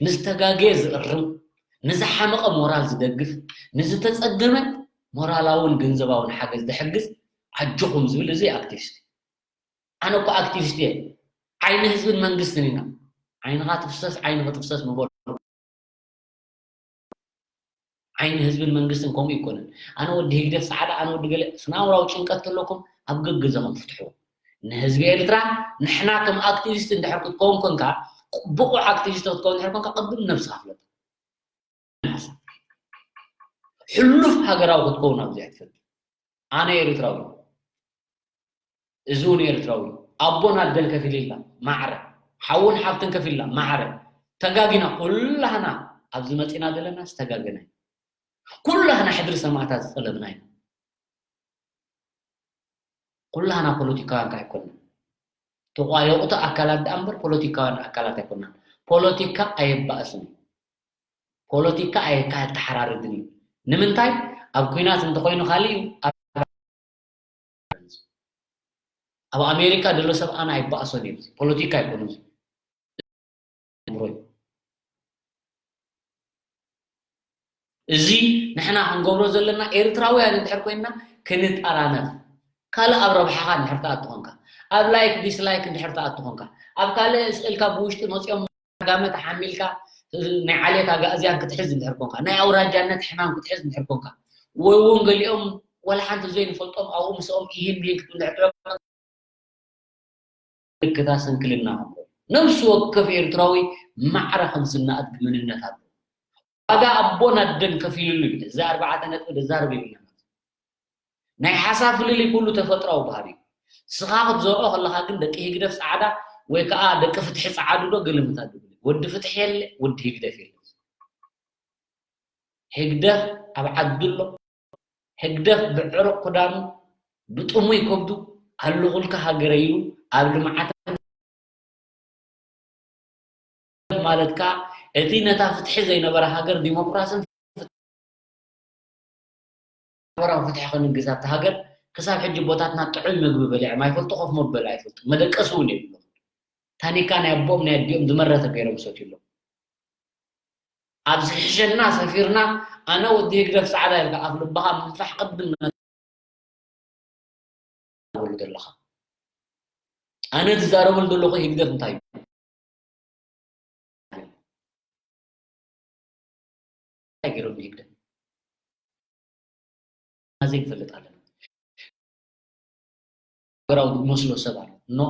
ንዝተጋገየ ዝእርም፣ ንዝሓመቐ ሞራል ዝደግፍ፣ ንዝተጸገመ ሞራላውን ገንዘባውን ሓገዝ ዝሕግዝ ኣጆኹም ዝብል እዚ ኣክቲቪስት። ኣነ እኮ ኣክቲቪስት እየ። ዓይኒ ህዝብን መንግስትን ኢና። ዓይንኻ ትፍሰስ፣ ዓይንኺ ትፍሰስ ምበሉ። ዓይኒ ህዝብን መንግስትን ከምኡ ይኮነን። ኣነ ወዲ ህግደፍ ጻዕዳ፣ ኣነ ወዲ ገለ፣ ስነ-ኣእምራዊ ጭንቀት ተለኩም ኣብ ገገዛኹም ፍትሕዎ። ንህዝቢ ኤርትራ ንሕና ከም ኣክቲቪስት እንድሕር ክትከውን ኮንካ፣ ብቑዕ ኣክቲቪስት ክትከውን እንድሕር ኮንካ፣ ቅድም ነብስኻ ፍለጥ። ሕሉፍ ሃገራዊ ክትከውን ኣብዚ ኣይትፈልጥ። ኣነ ኤርትራዊ፣ እዚ እውን ኤርትራዊ፣ ኣቦን ኣደን ከፊልላ ማዕረ፣ ሓውን ሓፍትን ከፊልላ ማዕረ፣ ተጋጊና ኩላህና ኣብዚ መጺና ዘለና ዝተጋገና ኢና። ኩላህና ሕድሪ ሰማእታት ዝጠለብና ኢና። ኩላህና ፖለቲካውያን ከ ኣይኮንና። ተቋየቑቲ ኣካላት ደኣ እምበር ፖለቲካውያን ኣካላት ኣይኮንናን። ፖለቲካ ኣየባእስን እዩ። ፖለቲካ ኣየካ-፣ ኣየተሓራርድን እዩ። ንምንታይ? ኣብ ኲናት እንተኾይኑ ካልእ እዩ። ኣብ፣ ኣብ ኣሜሪካ ዘሎ ሰብ ኣነ ኣይባእሶን እዩ። ፖለቲካ ኣይኮኑን። ኣእምሮ እዩ። እዚ ንሕና ክንገብሮ ዘለና ኤርትራውያን እንድሕር ኮይንና ክንጠራነፍ፣ ካልእ ኣብ ረብሓኻ እንድሕር ትኣቱ ኾንካ፣ ኣብ ላይክ ዲስላይክ እንድሕር ትኣቱ ኾንካ፣ ኣብ ካልእ ስቕ ኢልካ ብውሽጢ መጺኦም ዓጋመ ተሓሚልካ ናይ ዓሌት ኣጋእዝያን ክትሕዝ እንድሕር ኮንካ፣ ናይ ኣውራጃነት ሕማም ክትሕዝ እንድሕር ኮንካ፣ ወይ እውን ገሊኦም ወላ ሓንቲ ዘይንፈልጦም ኣብኡ ምስኦም ኢሂን ሚሂን ክትብል እንድሕር ምልክታ ስንክልና። ነፍሲ ወከፍ ኤርትራዊ ማዕረ ከም ዝነኣድ መንነት ኣለዎ። ዋጋ ኣቦን ኣደን ከፊልሉ እዩ። እዚ ኣርባዕተ ነጥቢ ዘዛርብ የብልና። ናይ ሓሳብ ፍልልይ ኩሉ ተፈጥራዊ ባህሪ እዩ። ስኻ ክትዘርኦ ከለኻ ግን ደቂ ህግደፍ ጻዕዳ ወይ ከዓ ደቂ ፍትሒ ጸዓዱ ዶ ግልምታት ድብል። ወዲ ፍትሒ የለ፣ ወዲ ህግደፍ የለ። ህግደፍ ኣብ ዓዱ ኣሎ። ህግደፍ ብዕሩቕ ክዳኑ፣ ብጥሙይ ከብዱ፣ ኣለኹልካ ሃገረይ ኢሉ ኣብ ልምዓት ማለት ከኣ እቲ ነታ ፍትሒ ዘይነበራ ሃገር ዲሞክራስን ማሕበራዊ ፍትሒ ከንግስ ኣብታ ሃገር ክሳብ ሕጂ ቦታትና ጥዑይ ምግቢ በሊዖም ኣይፈልጡ፣ ኮፍ መበሊ ኣይፈልጡ፣ መደቀሲ እውን የብሎም። ታኒካ ናይ ኣቦኦም ናይ ኣዲኦም ዝመረተ ገይሮም ይሰትዩ ኣለዉ። ኣብ ዝሕሸና ሰፊርና ኣነ ወዲ ህግደፍ ጻዕዳ ኢልካ ኣፍ ልብኻ ምንፋሕ ቅድም ትዛረበሉ ዘለኻ። ኣነ ዝዛረበሉ ዘለኹ ህግደፍ እንታይ እዩ? እንታይ ገይሮም ንህግደፍ? ዘይንፈልጥ ኣለና። ሃገራዊ ዝመስሎ ሰብ ኣሎ። ኖ።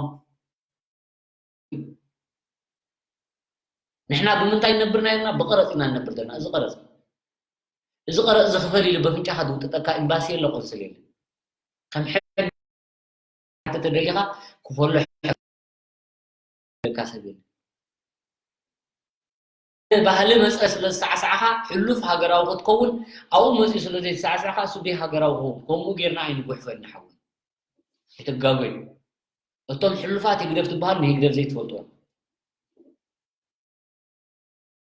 ንሕና ብምንታይ ንነብር ኢና ኢልና? ብቐረጽ ኢና ንነብር ዘለና። እዚ ቀረጽ፣ እዚ ቀረጽ ዝኽፈል ኢሉ በፍንጫኻ ዝውጥጠካ ኤምባሲ የለ፣ ቆንስል የለ። ከም ሕጊ ተደሊኻ ክፈሎ ደካ ሰብ የለ። ባህሊ መጸ ስለ ዝሰዕሳዕኻ ሕሉፍ ሃገራዊ ክትከውን፣ ኣብኡ መጺኡ ስለ ዘይተሰዕሳዕካ እሱ ደይ ሃገራዊ ክኸውን። ከምኡ ጌርና ኣይንጉሕፈ ንሓውን። ኣይትጋገዩ። እቶም ሕሉፋት ህግደፍ ትበሃሉ ንህግደፍ ዘይትፈልጥዎም።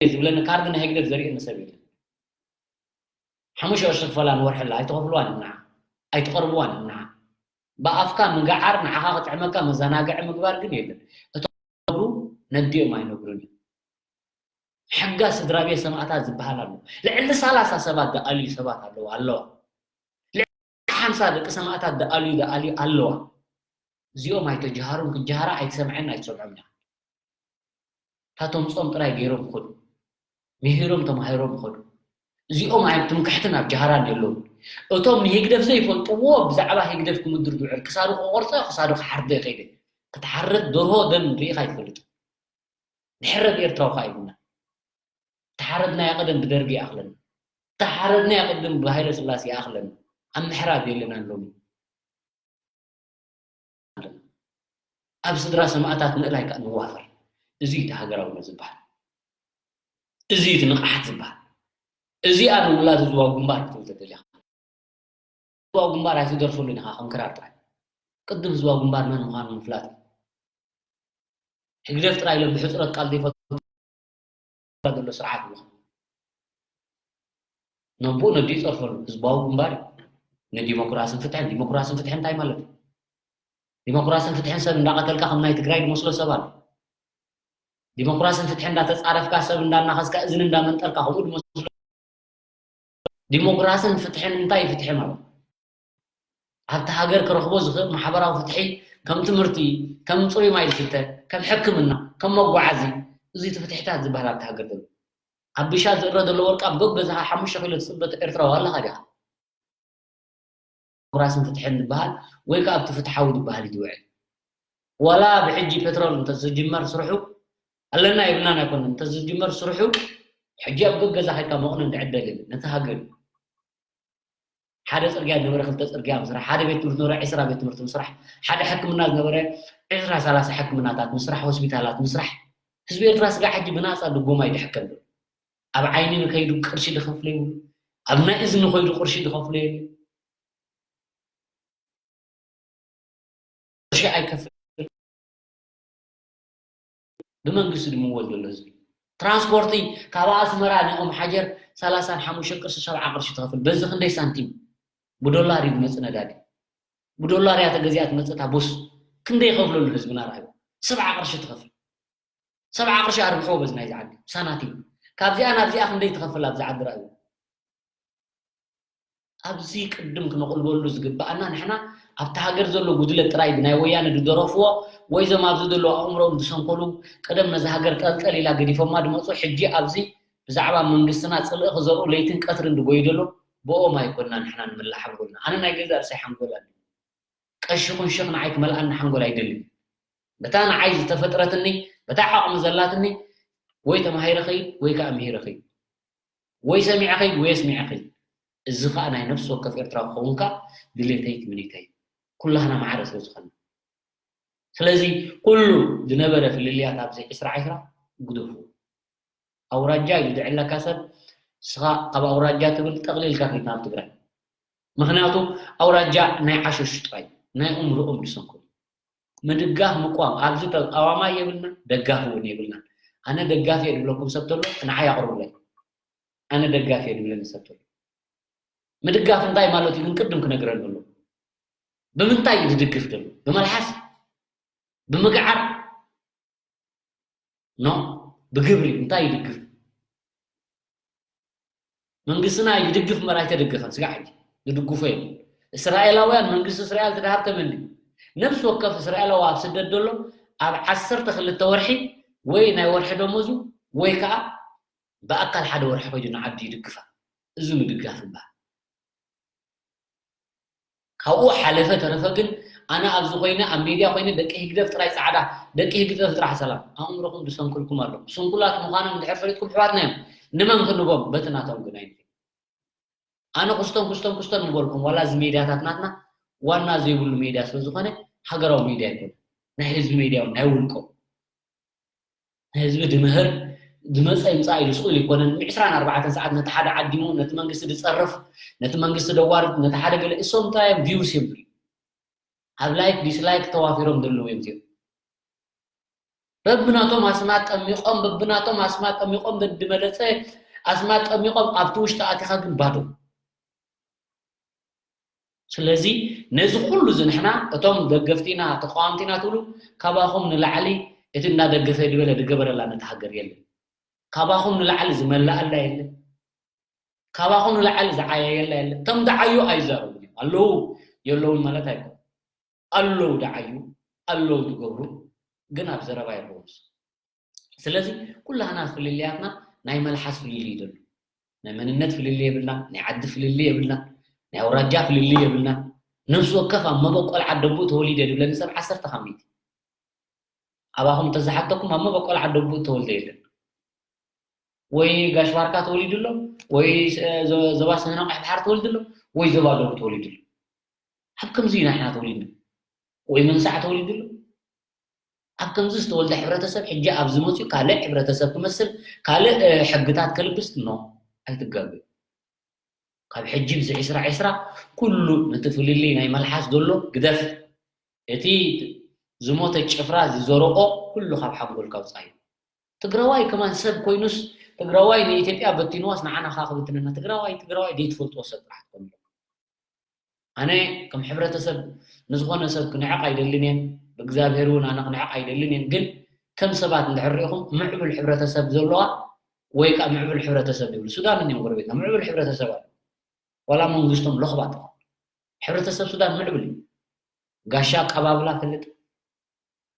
ዝብለኒ ካርድ ናይ ህግደፍ ዘርእየኒ ሰብ የለን። ሓሙሽተ ቅርሺ ክፈላ ንወርሒ ኣላ፣ ኣይትኸፍልዋን እዮም ንዓ፣ ኣይትቐርብዋን እዮም ንዓ። ብኣፍካ ምግዓር፣ ንዓኻ ክጥዕመካ መዘናግዒ ምግባር ግን የለን። እቶም ዝነብሩ ነዲኦም ኣይነግሩን እዮም። ሕጋ ስድራ ቤት ሰማእታት ዝበሃል ኣሎ። ልዕሊ ሰላሳ ሰባት ዝኣልዩ ሰባት ኣለዉ፣ ኣለዋ። ልዕሊ ሓምሳ ደቂ ሰማእታት ዝኣልዩ፣ ዝኣልዩ ኣለዋ። እዚኦም ኣይተጀሃሩን፣ ክጀሃራ ኣይትሰምዐን ኣይትሰምዖም ኢኻ። እታ ተምፅኦም ጥራይ ገይሮም ይኸዱ። ምሂሮም ተማሂሮም ይኸዱ። እዚኦም ኣብ ትምክሕትን ኣብ ጀሃራን የለውን። እቶም ንህግደፍ ዘይፈልጥዎ ብዛዕባ ህግደፍ ክምድር ዝውዕል ክሳዱ ክቆርፀ ክሳዱ ክሓርደ ይኸይደ። ክትሓርድ ደርሆ ደም ርኢኻ ኣይትፈልጥ። ንሕረድ ኤርትራዊ ከዓ ይብልና። ተሓረድናዮ ቀደም ብደርጊ ይኣኽለና። ተሓረድናዮ ቅድም ብሃይለ ስላሴ ይኣኽለና። ኣብ ምሕራድ የለናን ሎሚ። ኣብ ስድራ ሰማእታት ምእላይ ከኣ ንዋፈር። እዚ እዩ እቲ ሃገራውነት ዝበሃል። እዚ እዩ እቲ ንቕሓት ዝበሃል። እዚኣ ንውላድ ህዝባዊ ግንባር ክትብል ተደሊኻ። ህዝባዊ ግንባር ኣይትደርፈሉን ኢኻ ከም ክራር ጥራይ። ቅድም ህዝባዊ ግንባር መን ምዃኑ ምፍላጥ እዩ። ህግደፍ ጥራይ ኢሎም ብሕጽረት ቃል ዘይፈቱ ዘሎ ስርዓት እዩ። ነቦኡ ነዲኡ ይጸርፈሉ ህዝባዊ ግንባር እዩ። ንዲሞክራስን ፍትሕን፣ ዲሞክራስን ፍትሕን እንታይ ማለት እዩ? ዲሞክራስን ፍትሕን ሰብ እንዳቐተልካ ከም ናይ ትግራይ ዝመስሎ ሰብ ኣሎ። ዲሞክራስን ፍትሕን እንዳተጻረፍካ ሰብ እንዳናኸስካ እዝኒ እንዳመንጠልካ ከምኡ ዝመስሎ ዲሞክራስን ፍትሕን እንታይ ፍትሒ ማለት? ኣብቲ ሃገር ክረኽቦ ዝኽእል ማሕበራዊ ፍትሒ ከም ትምህርቲ፣ ከም ጽሩይ ማይ ዝስተ፣ ከም ሕክምና፣ ከም መጓዓዚ፣ እዚ እቲ ፍትሕታት ዝበሃል ኣብቲ ሃገር ዘሎ። ኣብ ብሻ ዝእረ ዘሎ ወርቂ ኣብ ገብ ገዛኻ ሓሙሽተ ኪሎ ትጽበ ኤርትራዊ ኣለኻ ዲኻ? ዲሞክራስን ፍትሕን ዝበሃል ወይ ከኣ ኣብቲ ፍትሓዊ ዝበሃል እዩ ዝውዕል። ዋላ ብሕጂ ፔትሮል እንተዝጅመር ስርሑ ኣለና የብልናን ኣይኮነን፣ እንተዝጅመር ስርሑ ሕጂ ኣብ ገብ ገዛ ከድካ መቕነ እንድዕደል የለን፣ ነቲ ሃገር እዩ። ሓደ ጽርግያ ዝነበረ ክልተ ጽርግያ ምስራሕ፣ ሓደ ቤት ትምህርቲ ዝነበረ ዕስራ ቤት ትምህርቲ ምስራሕ፣ ሓደ ሕክምና ዝነበረ ዕስራ ሰላሳ ሕክምናታት ምስራሕ፣ ሆስፒታላት ምስራሕ። ህዝቢ ኤርትራ ስጋዕ ሕጂ ብናጻ ድጎማ ይድሕከሉ። ኣብ ዓይኒ ንከይዱ ቅርሺ ድኸፍሎ ይብሉ፣ ኣብ ናይ እዝኒ ከይዱ ቅርሺ ድኸፍሎ የብሉ። ቅርሺ ኣይከፍል። ብመንግስቲ ድምወል ዘሎ ህዝቢ ትራንስፖርቲ ካብ ኣስመራ ንኦም ሓጀር ሰላሳን ሓሙሽተ ቅርሺ ሰብዓ ቅርሺ ትኸፍል። በዚ ክንደይ ሳንቲም? ብዶላር እዩ ዝመጽእ ነዳዲ። ብዶላር እያ ተገዚኣ ትመጽእ እታ ቡስ። ክንደይ ይኸፍለሉ ህዝብና ርኣዩ። ሰብዓ ቅርሺ ትኸፍል። ሰብዓ ቅርሺ ኣርብሕዎ በዚ ናይዚ ዓዲ ሳናቲም። ካብዚኣ ናብዚኣ ክንደይ ትኸፍል ኣብዚ ዓዲ ርኣዩ። ኣብዚ ቅድም ክነቕልበሉ ዝግባኣና ንሕና ኣብቲ ሃገር ዘሎ ጉድለት ጥራይ ብናይ ወያነ ዝደረፍዎ ወይ ዞም ኣብዚ ዘለዉ ኣእምሮኦም ዝሰንከሉ ቀደም ነዛ ሃገር ጠልጠል ኢላ ገዲፎማ ድመፁ ሕጂ ኣብዚ ብዛዕባ መንግስትና ፅልኢ ክዘርኡ ለይትን ቀትርን ድጎዩ ዘሎ ብኦም ኣይኮንና ንሕና ንምላእ ሓንጎልና ኣነ ናይ ገዛ ርእሰይ ሓንጎል ኣለ ቀሺ ኩን ሽኽ ንዓይ ክመልኣኒ ሓንጎል ኣይደልን በታ ንዓይ ዝተፈጥረትኒ በታ ዓቕሚ ዘላትኒ ወይ ተማሂረ ኸይድ ወይ ከዓ ምሂረ ኸይድ ወይ ሰሚዐ ኸይድ ወይ ኣስሚዐ ኸይድ እዚ ከዓ ናይ ነፍሲ ወከፍ ኤርትራዊ ክኸውን ከዓ ድሌተይ ትምኒተይ ኩላህና ማዕረ ስለ ዝኾነ ስለዚ ኩሉ ዝነበረ ፍልልያት ኣብዚ ዕስራ ዕስራ ግደፉ ኣውራጃ እዩ ዝድዕለካ ሰብ ስኻ ካብ ኣውራጃ ትብል ጠቕሊልካ ኪድ ናብ ትግራይ ምኽንያቱ ኣውራጃ ናይ ዓሸሹ ጥራይ ናይ እምርኦም ዝሰንኩ ምድጋፍ ምቋም ኣብዚ ተቃዋማይ የብልና ደጋፊ እውን የብልና ኣነ ደጋፊ እየ ዝብለኩም ሰብ ተሎ ንዓይ ኣቕርቡለይ ኣነ ደጋፊ እየ ዝብለኒ ሰብ ተሎ ምድጋፍ እንታይ ማለት እዩ ግን ቅድም ክነግረሉ ኣሎ ብምንታይ እዩ ዝድግፍ ዘሎ ብመልሓስ ብምግዓር ኖ ብግብሪ እንታይ ይድግፍ መንግስትና ይድግፍ እምበር ኣይተደገፈን ስጋዕ ሕጂ ዝድግፎ የለን እስራኤላውያን መንግስቲ እስራኤል ትድሃብ ተመኒ ነብሲ ወከፍ እስራኤላዊ ኣብ ስደት ዘሎ ኣብ ዓሰርተ ክልተ ወርሒ ወይ ናይ ወርሒ ደሞዙ ወይ ከዓ ብኣካል ሓደ ወርሒ ከይዱ ንዓዲ ይድግፋ እዚ ምድጋፍ ይበሃል ካብኡ ሓለፈ ተረፈ ግን ኣነ ኣብዚ ኮይነ ኣብ ሜድያ ኮይነ ደቂ ህግደፍ ጥራይ ፃዕዳ ደቂ ህግደፍ ጥራሕ ሰላም ኣእምሮኹም ዝሰንክልኩም ኣሎ ስንኩላት ምዃኖም እንድሕር ፈሊጥኩም ኣሕዋትና እዮም ንመን ክንቦም በቲ ናቶም ግን ኣይንብል ኣነ ክስቶን ክስቶን ክስቶን ምበልኩም ዋላ እዚ ሜድያታት ናትና ዋና ዘይብሉ ሜድያ ስለዝኾነ ሃገራዊ ሜድያ ኣይኮነ ናይ ህዝቢ ሜድያ ናይ ውልቆም ንህዝቢ ድምህር ድመፀ ይምፃእ ኢሉ ስኡል ይኮነን ብ ዕስራን ኣርባዕተን ሰዓት ነቲ ሓደ ዓዲሙ ነቲ መንግስቲ ድፀርፍ ነቲ መንግስቲ ደዋርድ ነቲ ሓደ ገለ እሶም እንታይ እዮም ቪውስ እዮም ዝሪኡ ኣብ ላይክ ዲስላይክ ተዋፊሮም ዘለዉ እዮም እዚኦም በብናቶም ኣስማት ጠሚቆም በብናቶም ኣስማት ጠሚቆም በድመለፀ ኣስማት ጠሚቆም ኣብቲ ውሽጢ ኣቲኻ ግን ባዶ ስለዚ ነዚ ኩሉ እዚ ንሕና እቶም ደገፍቲና ተቃዋምቲና ትብሉ ካባኹም ንላዕሊ እቲ እናደገፈ ድበለ ድገበረላ ነቲ ሃገር የለን ካባኹም ንላዕሊ ዝመላኣላ የለን ካባኹም ንላዕሊ ዝዓየየላ የለን እቶም ዝዓዩ ኣይዛረቡን እዮም ኣለዉ የለውን ማለት ኣይኮን ኣለዉ ዝዓዩ ኣለዉ ዝገብሩ ግን ኣብ ዘረባ የለውስ ስለዚ ኩላህና ፍልልያትና ናይ መልሓስ ፍልልይ ዘሎ ናይ መንነት ፍልልይ የብልና ናይ ዓዲ ፍልልይ የብልና ናይ ኣውራጃ ፍልልይ የብልና ነብሲ ወከፍ ኣብ መበቆል ዓደቡኡ ተወሊደ ድብለኒ ሰብ ዓሰርተ ካብ ሚእቲ ኣባኹም ተዝሓተኩም ኣብ መበቆል ዓደቡኡ ተወልደ የለን ወይ ጋሽ ባርካ ተወሊዱ ኣሎ ወይ ዞባ ሰሜናዊ ቀይሕ ባሕሪ ተወሊዱ ኣሎ ወይ ዞባ ደቡብ ተወሊዱ ኣሎ ኣብ ከምዚ ኢና ንሕና ተወሊድና ወይ መንሳዕ ተወሊዱ ኣሎ ኣብ ከምዚ ዝተወልደ ሕብረተሰብ ሕጂ ኣብዚ መፅኡ ካልእ ሕብረተሰብ ክመስል ካልእ ሕግታት ከልብስ ኖ ኣይትጋገ ካብ ሕጂ ብዚ ዕስራ ዕስራ ኩሉ ነቲ ፍልልይ ናይ መልሓስ ዘሎ ግደፍ እቲ ዝሞተ ጭፍራ ዝዘረኦ ኩሉ ካብ ሓንጎልካ ውፃዩ ትግራዋይ ከማን ሰብ ኮይኑስ ትግራዋይ ንኢትዮጵያ በቲንዋስ ንዓና ካ ክብትነና ትግራዋይ ትግራዋይ ዘይትፈልጥዎ ሰብ ጥራሕ ትኮኑ ኣለኩም ኣነ ከም ሕብረተሰብ ንዝኾነ ሰብ ክንዕቕ ኣይደልን እየ ብእግዚኣብሔር እውን ኣነ ክንዕቕ ኣይደልን እየ ግን ከም ሰባት እንድሕር ሪኢኹም ምዕብል ሕብረተሰብ ዘለዋ ወይ ከዓ ምዕብል ሕብረተሰብ ይብሉ ሱዳን እኒኦም ጎረቤትና ምዕብል ሕብረተሰብ ኣሎ ዋላ መንግስቶም ለኽባጥ ሕብረተሰብ ሱዳን ምዕብል እዩ ጋሻ ኣቀባብላ ፈልጥ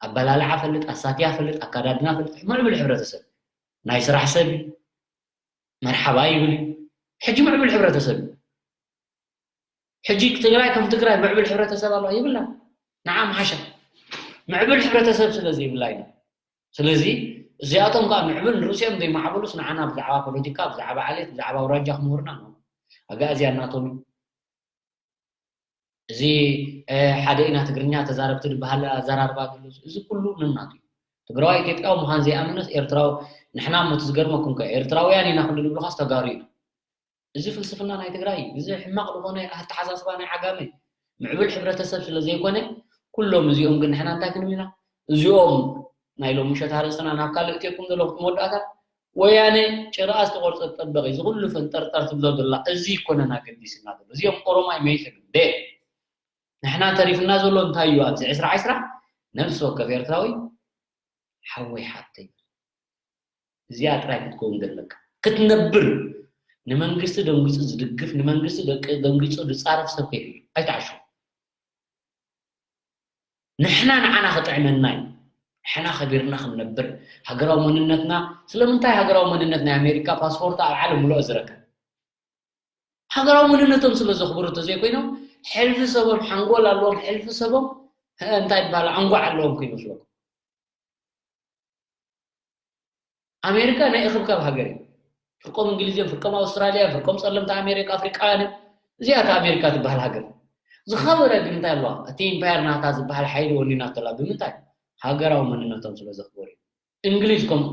ኣበላልዓ ፈልጥ ኣሳትያ ፈልጥ ኣካዳድና ፈልጥ ምዕብል ሕብረተሰብ ናይ ስራሕ ሰብ እዩ መርሓባ ይብል እዩ ሕጂ ምዕብል ሕብረተሰብ እዩ ሕጂ ትግራይ ከም ትግራይ ምዕብል ሕብረተሰብ ኣለዋ ይብላ ንዓ ምሓሻ ምዕብል ሕብረተሰብ ስለ ዘይብላ ኢና ስለዚ እዚኣቶም ከዓ ምዕብል ንርእሲኦም ዘይማዕበሉስ ንዓና ብዛዕባ ፖለቲካ ብዛዕባ ዓሌት ብዛዕባ ኣውራጃ ክምህሩና ኣለዎም ኣጋእዝያን ናቶም እዩ እዚ ሓደ ኢና ትግርኛ ተዛረብቲ ዝበሃል ኣዘራርባ ዘሎ፣ እዚ ኩሉ ንናቱ እዩ። ትግራዋይ ኢትዮጵያዊ ምዃን ዘይኣምንስ ኤርትራዊ፣ ንሕና እሞ እቲ ዝገርመኩም ከ ኤርትራውያን ኢና ክንዲ ንብሉኻስ ተጋሩ ኢና። እዚ ፍልስፍና ናይ ትግራይ እዩ። እዚ ሕማቕ ዝኾነ ኣተሓሳስባ ናይ ዓጋመ ምዕቡል ሕብረተሰብ ስለ ዘይኮነ ኩሎም እዚኦም ግን ንሕና እንታይ ክንብል ኢና? እዚኦም ናይ ሎሚ ምሸት ኣርእስትና ናብ ካልእ እትየኩም ዘለኹ መወዳእታ ወያነ ጭራኣ ዝተቆርጸ ጠበቕ እዩ። ዝኹሉ ፈንጠርጠር ትብሎ ዘላ እዚ ይኮነን ኣገዲስና ዘሎ። እዚኦም ኦሮማይ መይሰ ግደ ንሕና ተሪፍና ዘሎ እንታይ እዩ? ኣብዚ ዕስራ ዕስራ ነብሲ ወከፍ ኤርትራዊ ሓወይ ሓብተይ እዚኣ ጥራይ ክትከውን ዘለካ ክትነብር ንመንግስቲ ደንጊፁ ዝድግፍ ንመንግስቲ ደቂ ደንጊፁ ዝፃረፍ ሰብ ከይህሉ ኣይተዓሹ ንሕና ንዓና ክጥዕመና እዩ ንሕና ከቢርና ክንነብር ሃገራዊ መንነትና ስለምንታይ ሃገራዊ መንነት ናይ ኣሜሪካ ፓስፖርት ኣብ ዓለም ምልኦ ዝረከብ ሃገራዊ መንነቶም ስለ ዘኽብሩ እንተዘይኮይኖም ሕልፊ ሰቦም ሓንጎል ኣለዎም ሕልፊ ሰቦም እንታይ ይበሃል ኣንጓዕ ኣለዎም ከይመስለኩም ኣሜሪካ ናይ እኽብካብ ሃገር እዩ ፍርቆም እንግሊዝን ፍርቆም ኣውስትራልያ ፍርቆም ፀለምቲ ኣሜሪካ ኣፍሪቃውያን እዮም እዚኣ እታ ኣሜሪካ ትበሃል ሃገር ዝኸበረ ግን እንታይ ኣለዋ እቲ ኢምፓየር ናታ ዝበሃል ሓይሊ ወኒና ተላ ብምንታይ ሃገራዊ መንነቶም ስለ ዘኽበሩ እዩ እንግሊዝ ከም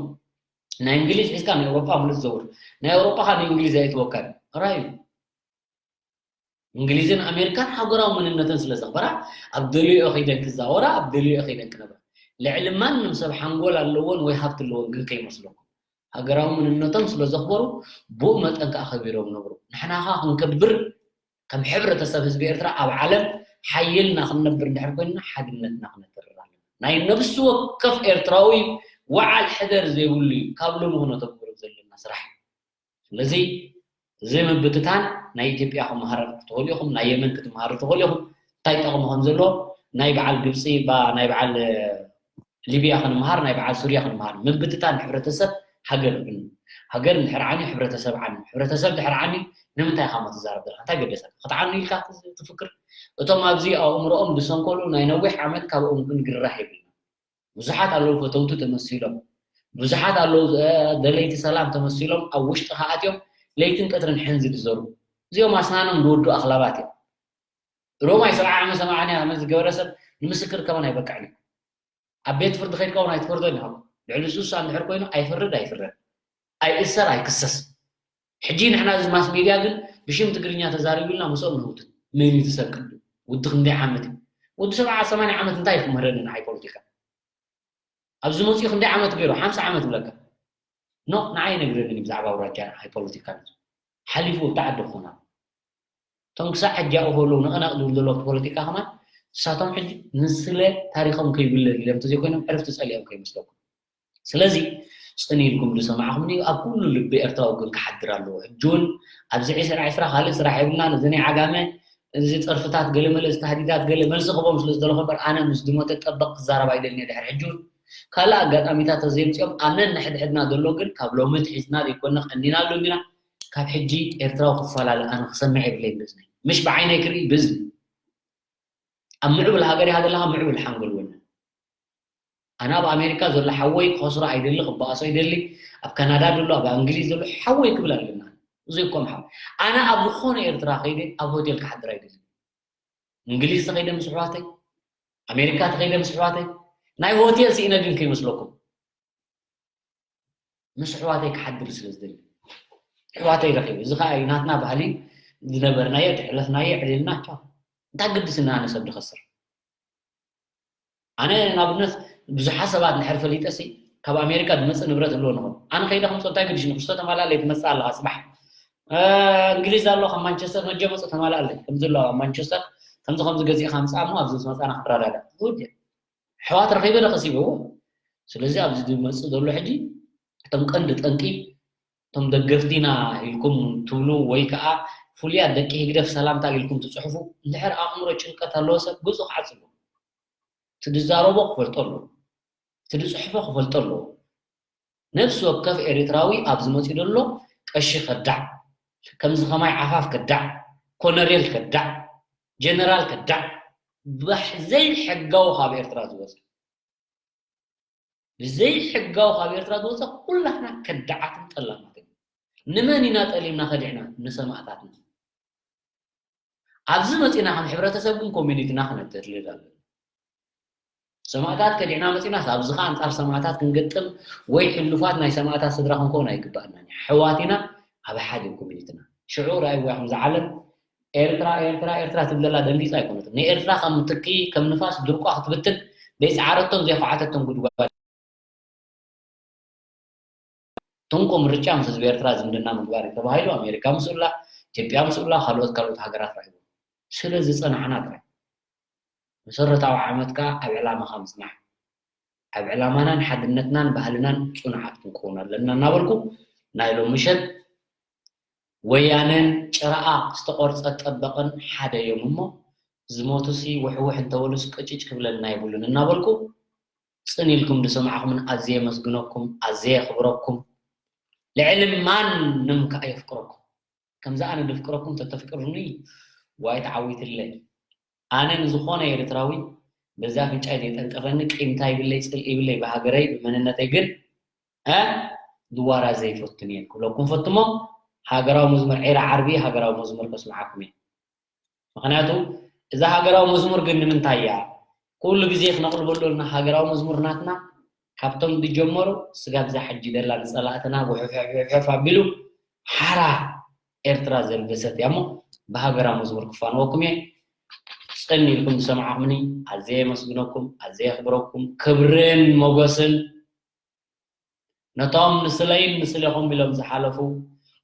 ናይ እንግሊዝ ሒዝካ ናይ ኤውሮጳ ምሉእ ትዘውር ናይ ኤውሮጳ ካ ንእንግሊዝ ኣይትወካል ራዩ እንግሊዝን ኣሜሪካን ሃገራዊ መንነተን ስለ ዘኽበራ ኣብ ደሊኦ ከይደን ክዛወራ ኣብ ደሊኦ ከይደን ክነብራ ልዕሊ ማንም ሰብ ሓንጎል ኣለዎን ወይ ሃብቲ ኣለዎን ግን ከይመስለኩም ሃገራዊ መንነቶም ስለ ዘኽበሩ ብኡ መጠን ከዓ ከቢሮም ነብሩ ንሕና ኸ ክንከብር ከም ሕብረተሰብ ህዝቢ ኤርትራ ኣብ ዓለም ሓየልና ክንነብር እንድሕር ኮይንና ሓድነትና ክነተርር ኣለና ናይ ነብሲ ወከፍ ኤርትራዊ ወዓል ሕደር ዘይብሉ እዩ ካብ ሎሚ ክነተግብሮ ዘለና ስራሕ እዩ ስለዚ እዚ ምብትታን ናይ ኢትዮጵያ ክመሃር ትኽእሉ ኢኹም ናይ የመን ክትመሃሩ ትኽእሉ ኢኹም እንታይ ጠቕሚ ከም ዘሎ ናይ በዓል ግብፂ ናይ በዓል ሊብያ ክንመሃር ናይ በዓል ሱርያ ክንመሃር ምብትታን ሕብረተሰብ ሃገር ሃገር እንድሕር ዓንዩ ሕብረተሰብ ዓንዩ ሕብረተሰብ ድሕር ዓንዩ ንምንታይ ኢኻ ትዛረብ ዘለካ እንታይ ገደሰካ ክትዓኑ ኢልካ ትፍክር እቶም ኣብዚ ኣእምሮኦም ዝሰንከሉ ናይ ነዊሕ ዓመት ካብኦም ክንግራሕ የብልና ብዙሓት ኣለዉ ፈተውቲ ተመሲሎም ብዙሓት ኣለዉ ደለይቲ ሰላም ተመሲሎም ኣብ ውሽጥኻ ኣትዮም ለይትን ቀትርን ሕንዚ ዝዘሩ እዚኦም ኣስናኖም ዝወዱ ኣኽላባት እዮም ሮማይ ሰብዓ ዓመት ሰማንያ ዓመት ዝገበረ ሰብ ንምስክር ከማን ኣይበቅዕን እዩ ኣብ ቤት ፍርዲ ከይድካ እውን ኣይትፈርዶን ኢኻ ልዕሊ ሱሳ እንድሕር ኮይኑ ኣይፈርድ ኣይፍረድ ኣይእሰር ኣይክሰስ ሕጂ ንሕና እዚ ማስ ሜድያ ግን ብሽም ትግርኛ ተዛሪቡልና ምስኦም ንህውትት መን እዩ ዝሰቅል ወዲ ክንደይ ዓመት እዩ ወዲ ሰብዓ ሰማንያ ዓመት እንታይ ክምህረኒ ንዓይ ፖለቲካ ኣብዚ መፅኡ ክንደይ ዓመት ገይሩ ሓምሳ ዓመት ብለካ ኖ ንዓይ ነግረኒ ብዛዕባ ኣውራጃ ንዓይ ፖለቲካ ሓሊፉ ወዲ ዓዲ ክኾና እቶም ክሳዕ ሕጂ ኣብኡ ከለዉ ነቐነቕ ዝብሉ ዘለዉ ፖለቲካ ከማን ንሳቶም ሕጂ ንስለ ታሪኾም ከይብለል ኢሎም እንተዘይኮይኖም ዕረፍቲ ፀሊኦም ከይመስለኩም ስለዚ ፅን ኢልኩም ዝሰማዕኹምኒ ኣብ ኩሉ ልቢ ኤርትራዊ ግን ክሓድር ኣለዎ ሕጂ እውን ኣብዚ ዕስራ ዕስራ ካልእ ስራሕ የብልና ነዚ ናይ ዓጋመ እዚ ፀርፍታት ገለመለ እዚ ታህዲዳት ገለ መልሲ ክቦም ስለ ዝደለኹ እምበር ኣነ ምስ ዝሞተ ጠበቕ ክዛረብ ኣይደልን እየ ድሕር ሕጂ እውን ካልእ ኣጋጣሚታት ተዘይምፅኦም ኣነ ንሕድሕድና ዘሎ ግን ካብ ሎሚ ትሒዝና ዘይኮነ ቀኒና ኣሎ እንዲና ካብ ሕጂ ኤርትራዊ ክፈላለ ኣነ ክሰምዕ የብለይ ብዝኒ ምሽ ብዓይነይ ክርኢ ብዝኒ ኣብ ምዕብል ሃገር ኢኻ ዘለኻ ምዕብል ሓንጎል ወነ ኣነ ኣብ ኣሜሪካ ዘሎ ሓወይ ክኸስሮ ኣይደሊ ክበኣሶ ይደሊ ኣብ ካናዳ ዘሎ ኣብ እንግሊዝ ዘሎ ሓወይ ክብል ኣለና እዚ እኮ ምሓብ ኣነ ኣብ ዝኾነ ኤርትራ ከይደ ኣብ ሆቴል ክሓድር ኣይደሊ እንግሊዝ ተኸይደ ምስ ኣሕዋተይ ኣሜሪካ ተኸይደ ምስ ኣሕዋተይ ናይ ሆቴል ስኢነ ግን ከይመስለኩም ምስ ኣሕዋተይ ክሓድር ስለ ዝደሊ ኣሕዋተይ ረኺቡ እዚ ከዓ እዩ ናትና ባህሊ ዝነበርናዮ ተሕለፍናዮ ዕልልና ቻው እንታይ ግድስና ኣነ ሰብ ድኸስር ኣነ ንኣብነት ብዙሓት ሰባት ንድሕር ፈሊጠ ሲ ካብ ኣሜሪካ ዝመፅእ ንብረት ኣለዎ ንኹን ኣነ ከይደ ከምፆ እንታይ ግድሽ ንክስቶ ተማላለ ትመፅእ ኣለካ ፅባሕ እንግሊዝ ኣሎ ካብ ማንቸስተር መጀ መፁ ተማላኣለይ ከምዚ ኣሎ ኣብ ማንቸስተር ከምዚ ከምዚ ገዚእካ ምፃእ እሞ ኣብዚ ምስ መፃና ክረዳዳ ኣሕዋት ረኺበ ዶ ከሲበዎ ስለዚ ኣብዚ ዝመፅእ ዘሎ ሕጂ እቶም ቀንዲ ጠንቂ እቶም ደገፍቲና ኢልኩም ትብሉ ወይ ከዓ ፍሉያት ደቂ ህግደፍ ሰላምታ ኢልኩም ትፅሕፉ እንድሕር ኣእምሮ ጭንቀት ኣለዎ ሰብ ገፁ ክዓፅሉ እቲ ዝዛረቦ ክፈልጦ ኣለዎ እቲ ዝፅሕፎ ክፈልጦ ኣለዎ ነብሲ ወከፍ ኤርትራዊ ኣብዚ መፂኡ ዘሎ ቀሺ ከዳዕ ከምዚ ከማይ ዓፋፍ ከዳዕ ኮነሬል ከዳዕ ጀነራል ከዳዕ ብዘይ ሕጋዊ ካብ ኤርትራ ዝወፀ ብዘይ ሕጋዊ ካብ ኤርትራ ዝወፀ ኩላትና ከዳዓትን ጠላማትን ንመን ኢና ጠሊምና ከዲዕና ንሰማእታትና ኣብዚ መፂና ከም ሕብረተሰብ ግን ኮሚኒቲና ክነተድልል ኣለና። ሰማእታት ከዲዕና መፂናስ ኣብዚ ከዓ ኣንፃር ሰማእታት ክንገጥም ወይ ሕሉፋት ናይ ሰማእታት ስድራ ክንከውን ኣይግባእናን እዩ። ኣሕዋት ኢና፣ ኣብ ሓደ ኮሚኒቲና። ሽዑ ርኣይዋ ኢኹም፣ እዛ ዓለም ኤርትራ ኤርትራ ኤርትራ ትብለላ ደንጊፃ ኣይኮነትን። ንኤርትራ ከም ትኪ ከም ንፋስ ድርቋ ክትብትን ዘይፀዓረቶን ዘይኳዓተቶን ጉድጓድ። ትንኮ ምርጫ ምስ ህዝቢ ኤርትራ ዝምድና ምግባር እዩ ተባሂሉ ኣሜሪካ ምስኡላ፣ ኢትዮጵያ ምስኡላ፣ ካልኦት ካልኦት ሃገራት ራእይዎ። ስለ ዝጸናዕና ጥራይ። መሰረታዊ ዓመት ከኣ ኣብ ዕላማኻ ምጽናሕ፣ ኣብ ዕላማናን ሓድነትናን ባህልናን ጽኑዓት ክንከውን ኣለና እናበልኩ፣ ናይ ሎም ምሸት ወያነን ጭራኣ ዝተቖርጸ ጠበቕን ሓደ እዮም እሞ፣ ዝሞቱሲ ውሕውሕ እንተበሉስ ቅጭጭ ክብለና የብሉን እናበልኩ፣ ጽን ኢልኩም ዝሰማዕኹምን ኣዝየ የመስግነኩም፣ ኣዝየ የኽብረኩም። ልዕሊ ማንም ከኣ የፍቅረኩም። ከምዚ ኣነ ዘፍቅረኩም ተተፍቅሩኒ፣ ዋይ ተዓዊትለይ። ኣነ ንዝኾነ ኤርትራዊ በዛ ኣፍንጫይ ዘይጠንቀፈኒ፣ ቂምታ ይብለይ፣ ጽልኢ ይብለይ ብሃገረይ፣ ብመንነተይ፣ ግን፣ እ፣ ድዋራ ዘይፈቱን እየ ክብለኩም ፈትሞ። ሃገራዊ መዝሙር ዒራ ዓርቢ፣ ሃገራዊ መዝሙር ከስምዓኩም እየ። ምኽንያቱ እዛ ሃገራዊ መዝሙር ግን ንምንታይ እያ? ኩሉ ግዜ ክነቕልበሉ ዘለና ሃገራዊ መዝሙር ናትና፣ ካብቶም ዝጀመሩ ስጋብ እዛ ሕጂ ደላ ንጸላእትና ውሕፍሕፍሕፍ ኣቢሉ ሓራ ኤርትራ ዘልበሰት እያ እሞ፣ ብሃገራዊ መዝሙር ክፋንወኩም እየ። ጽን ኢልኩም ዝሰማዕኩምኒ ኣዝየ የመስግነኩም፣ ኣዝየ የኽብረኩም። ክብርን ሞገስን ነቶም ንስለይን ንስሌኹም ኢሎም ዝሓለፉ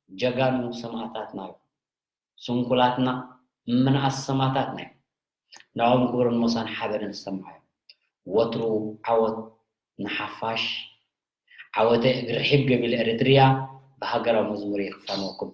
ጀጋኑ ሰማእታትና እዮም። ስንኩላትና ምንኣስ ሰማእታትና እዮም። ንዕኦም ክብርን ሞሳን ሓበንን ዝሰማዕ እዮም። ወትሩ ዓወት ንሓፋሽ። ዓወተ እግሪ ርሒብ ገቢል ኤርትርያ ብሃገራዊ መዝሙር እየ ክፋንወኩም።